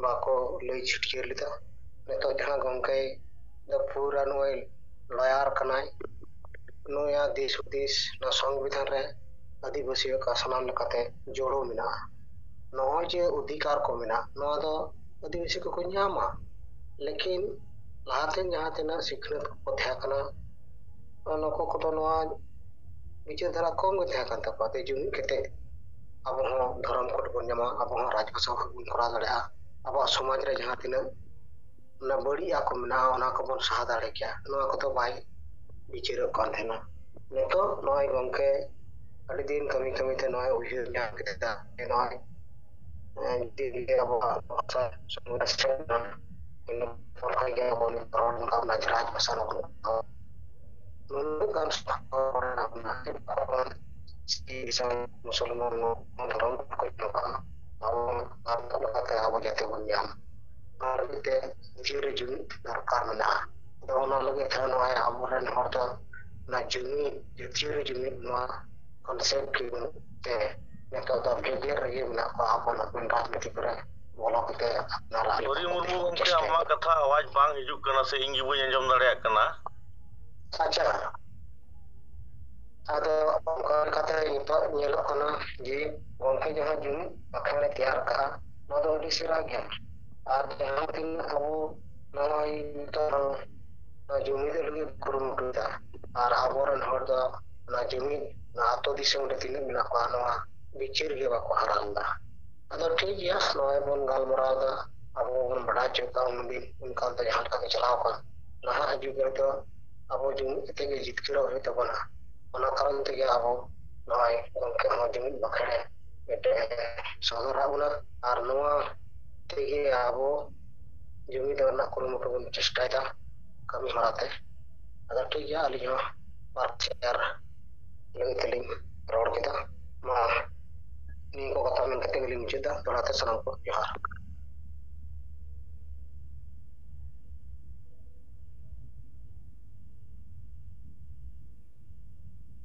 ᱵᱟᱠᱚ ᱞᱟᱹᱭ ᱪᱷᱟᱹᱴᱭᱟᱹᱨ ᱞᱮᱫᱟ᱾ ᱱᱤᱛᱚᱜ ᱡᱟᱦᱟᱸ ᱜᱚᱢᱠᱮ ᱫᱚ ᱯᱩᱨᱟ ᱱᱩᱭ ᱞᱚᱭᱟᱨ ᱠᱟᱱᱟᱭ, ᱱᱩᱭᱟᱜ ᱫᱤᱥ ᱦᱩᱫᱤᱥ ᱱᱚᱣᱟ ᱥᱚᱝᱵᱤᱫᱷᱟᱱ ᱨᱮ ᱟᱹᱫᱤᱵᱟᱹᱥᱤ ᱠᱚ ᱥᱟᱱᱟᱢ ᱞᱮᱠᱟᱛᱮ ᱡᱳᱲᱳ ᱢᱮᱱᱟᱜᱼᱟ᱾ ᱱᱚᱜᱼᱚᱭ ᱡᱮ ᱚᱫᱷᱤᱠᱟᱨ ᱠᱚ ᱢᱮᱱᱟᱜ, ᱱᱚᱣᱟ ᱫᱚ ᱟᱹᱫᱤᱵᱟᱹᱥᱤ ᱠᱚᱠᱚ ᱧᱟᱢᱟ᱾ ᱞᱮᱠᱤᱱ ᱞᱟᱦᱟᱛᱮ ᱡᱟᱦᱟᱸ ᱛᱤᱱᱟᱹᱜ ᱥᱤᱠᱷᱱᱟᱹᱛ ᱠᱚ ᱛᱟᱦᱮᱸ ᱠᱟᱱᱟ, ᱱᱩᱠᱩ ᱠᱚᱫᱚ ᱱᱚᱣᱟ ᱵᱤᱪᱟᱹᱨ ᱫᱷᱟᱨᱟ ᱠᱚᱢ ᱜᱮ ᱛᱟᱦᱮᱸ ᱠᱟᱱ ᱛᱟᱠᱚᱣᱟ᱾ ᱛᱮ ᱡᱩᱢᱤᱫ ᱠᱟᱛᱮ ᱟᱵᱚ ᱦᱚᱸ ᱫᱷᱚᱨᱚᱢ ᱠᱳᱰ ᱵᱚᱱ ᱧᱟᱢᱟ, ᱟᱵᱚ ᱦᱚᱸ ᱨᱟᱡᱽ ᱵᱷᱟᱥᱟ ᱵᱚᱱ ᱠᱚᱨᱟᱣ ᱫᱟᱲᱮᱭᱟᱜᱼᱟ, ᱟᱵᱚᱣᱟᱜ ᱥᱚᱢᱟᱡᱽ ᱨᱮ ᱡᱟᱦᱟᱸ ᱛᱤᱱᱟᱹᱜ ᱚᱱᱟ ᱵᱟᱹᱲᱤᱡ ᱟᱜ ᱠᱚ ᱢᱮᱱᱟᱜᱼᱟ, ᱚᱱᱟ ᱠᱚᱵᱚᱱ ᱥᱟᱦᱟ ᱫᱟᱲᱮ ᱠᱮᱭᱟ᱾ ᱱᱚᱣᱟ ᱠᱚᱫᱚ ᱵᱟᱭ ᱵᱤᱪᱟᱹᱨᱚᱜ ᱠᱟᱱ ᱛᱟᱦᱮᱱᱟ᱾ ᱱᱤᱛᱚᱜ ᱱᱚᱜᱼᱚᱭ ᱜᱚᱢᱠᱮ ᱟᱹᱰᱤ ᱫᱤᱱ ᱠᱟᱹᱢᱤ ᱠᱟᱹᱢᱤ ᱛᱮ ᱱᱚᱜᱼᱚᱭ ᱩᱭᱦᱟᱹᱨ ᱧᱟᱢ ᱠᱮᱫᱟ ᱡᱮ ᱱᱚᱜᱼᱚᱭ, ᱮᱸ, ᱡᱩᱫᱤ ᱟᱵᱚᱣᱟᱜ ᱵᱷᱟᱥᱟ ᱥᱚᱢᱟᱡᱽ ᱨᱮᱱᱟᱜ ᱤᱱᱟᱹ ᱯᱚᱨ ᱠᱷᱚᱱ ᱜᱮ ᱟᱵᱚ ᱱᱤᱛ ᱨᱚᱲ ᱨᱮᱱᱟᱜ ᱚᱱᱟ ᱨᱟᱡᱽ ᱵᱷᱟᱥᱟ ᱨᱮᱵᱚᱱ ᱱᱩᱱᱟᱹᱜ ᱜᱟᱱ ᱥᱟᱱᱛᱟᱲ ᱦᱚᱲ ᱢᱮᱱᱟᱜ ᱵᱚᱱᱟ, ᱥᱤᱠᱷ ᱤᱥᱟᱹᱭ ᱢᱩᱥᱚᱞᱢᱟᱱ ᱱᱚᱣᱟ ᱫᱷᱚᱨᱚᱢ ᱠᱚ ᱧᱮᱞᱚᱜᱼᱟ᱾ ᱟᱵᱚ ᱥᱟᱱᱛᱟᱲ ᱞᱮᱠᱟᱛᱮ ᱟᱵᱚ ᱡᱟᱛᱮ ᱵᱚᱱ ᱧᱟᱢ, ᱚᱱᱟ ᱞᱟᱹᱜᱤᱫ ᱛᱮ ᱡᱤᱣᱤ ᱨᱮ ᱡᱩᱢᱤᱫ ᱫᱚᱨᱠᱟᱨ ᱢᱮᱱᱟᱜᱼᱟ᱾ ᱟᱫᱚ ᱚᱱᱟ ᱞᱟᱹᱜᱤᱫ ᱛᱮ ᱱᱚᱜᱼᱚᱭ ᱟᱵᱚᱨᱮᱱ ᱦᱚᱲ ᱫᱚ ᱚᱱᱟ ᱡᱩᱢᱤᱫ, ᱡᱟᱹᱛᱤᱭᱟᱹᱨᱤ ᱡᱩᱢᱤᱫ, ᱱᱚᱣᱟ ᱠᱚᱱᱥᱮᱯᱴ ᱜᱮ ᱵᱟᱹᱱᱩᱜ ᱛᱮ ᱱᱤᱛᱚᱜ ᱫᱚ ᱵᱷᱮᱜᱟᱨ ᱨᱮᱜᱮ ᱢᱮᱱᱟᱜ ᱠᱚᱣᱟ ᱟᱵᱚ ᱱᱚᱣᱟ ᱨᱟᱡᱽᱱᱤᱛᱤ ᱠᱚᱨᱮ᱾ ᱵᱚᱞᱚ ᱠᱟᱛᱮ ᱟᱯᱱᱟᱨᱟᱜ ᱦᱚᱨᱤ ᱢᱩᱨᱢᱩ ᱜᱚᱢᱠᱮ, ᱪᱮᱥᱴᱟᱭᱟ᱾ ᱟᱢᱟᱜ ᱠᱟᱛᱷᱟ ᱟᱣᱟᱡᱽ ᱵᱟᱝ ᱦᱤᱡᱩᱜ ᱠᱟᱱᱟ ᱥᱮ ᱤᱧ ᱜᱮ ᱵᱟᱹᱧ ᱟᱸᱡᱚᱢ ᱫᱟᱲᱮᱭᱟᱜ ᱠᱟᱱᱟ᱾ ᱟᱪᱪᱷᱟ, ᱟᱫᱚ ᱚᱱᱠᱟ ᱞᱮᱠᱟᱛᱮ ᱱᱤᱛᱚᱜ ᱧᱮᱞᱚᱜ ᱠᱟᱱᱟ ᱡᱮ ᱜᱚᱢᱠᱮ ᱡᱟᱦᱟᱸ ᱡᱩᱢᱤᱫ ᱵᱟᱠᱷᱮᱬ ᱮ ᱛᱮᱭᱟᱨ ᱠᱟᱜᱼᱟ, ᱱᱚᱣᱟ ᱫᱚ ᱟᱹᱰᱤ ᱥᱮᱬᱟ ᱜᱮᱭᱟ᱾ ᱟᱨ ᱡᱟᱦᱟᱸ ᱛᱤᱱᱟᱹᱜ ᱟᱵᱚ ᱱᱚᱜᱼᱚᱭ ᱱᱤᱛᱚᱜ ᱱᱚᱣᱟ ᱡᱩᱢᱤᱫ ᱞᱟᱹᱜᱤᱫ ᱠᱩᱨᱩᱢᱩᱴᱩᱭᱮᱫᱟ, ᱟᱨ ᱟᱵᱚᱨᱮᱱ ᱦᱚᱲ ᱫᱚ ᱚᱱᱟ ᱡᱩᱢᱤᱫ, ᱱᱚᱣᱟ ᱟᱛᱳ ᱫᱤᱥᱚᱢ ᱨᱮ ᱛᱤᱱᱟᱹᱜ ᱢᱮᱱᱟᱜ ᱠᱚᱣᱟ, ᱱᱚᱣᱟ ᱵᱤᱪᱟᱹᱨ ᱜᱮ ᱵᱟᱠᱚ ᱦᱟᱨᱟᱣ ᱮᱫᱟ᱾ ᱟᱫᱚ ᱴᱷᱤᱠ ᱜᱮᱭᱟ, ᱱᱚᱜᱼᱚᱭ ᱵᱚᱱ ᱜᱟᱞᱢᱟᱨᱟᱣ ᱮᱫᱟ, ᱟᱵᱚ ᱵᱚᱱ ᱵᱟᱰᱟᱭ ᱦᱚᱪᱚᱭᱮᱫ ᱠᱚᱣᱟ, ᱩᱱᱫᱤᱱ ᱚᱱᱠᱟ ᱫᱚ ᱡᱟᱦᱟᱸ ᱞᱮᱠᱟ ᱜᱮ ᱪᱟᱞᱟᱣ ᱟᱠᱟᱱ, ᱱᱟᱦᱟᱜ ᱡᱩᱜᱽ ᱨᱮᱫᱚ ᱟᱵᱚ ᱡᱩᱢᱤᱫ ᱠᱟᱛᱮ ᱜᱮ ᱡᱤᱛᱠᱟᱹᱨᱚᱜ ᱦᱩᱭᱩᱜ ᱛᱟᱵᱚᱱᱟ᱾ ᱚᱱᱟ ᱠᱟᱨᱚᱱ ᱛᱮᱜᱮ ᱟᱵᱚ ᱱᱚᱜᱼᱚᱭ ᱜᱚᱢᱠᱮ ᱦᱚᱸ ᱡᱩᱢᱤᱫ ᱵᱟᱠᱷᱮᱬ ᱢᱤᱫᱴᱮᱱ ᱥᱚᱫᱚᱨᱟᱜ ᱵᱚᱱᱟ, ᱟᱨ ᱱᱚᱣᱟ ᱛᱮᱜᱮ ᱟᱵᱚ ᱡᱩᱢᱤᱫ ᱨᱮᱱᱟᱜ ᱠᱩᱨᱩᱢᱩᱴᱩ ᱵᱚᱱ ᱪᱮᱥᱴᱟᱭᱮᱫᱟ ᱠᱟᱹᱢᱤ ᱦᱚᱨᱟ ᱛᱮ᱾ ᱟᱫᱚ ᱴᱷᱤᱠ ᱜᱮᱭᱟ, ᱟᱹᱞᱤᱧ ᱦᱚᱸ ᱵᱟᱨ ᱪᱮᱭᱟᱨ ᱞᱟᱹᱜᱤᱫ ᱛᱮᱞᱤᱧ ᱨᱚᱲ ᱠᱮᱫᱟ᱾ ᱢᱟ, ᱱᱤᱭᱟᱹ ᱠᱚ ᱠᱟᱛᱷᱟ ᱢᱮᱱ ᱠᱟᱛᱮ ᱜᱮᱞᱤᱧ ᱢᱩᱪᱟᱹᱫ ᱮᱫᱟ᱾ ᱫᱚᱦᱲᱟ ᱛᱮ ᱥᱟᱱᱟᱢ ᱠᱚ ᱡᱚᱦᱟᱨ᱾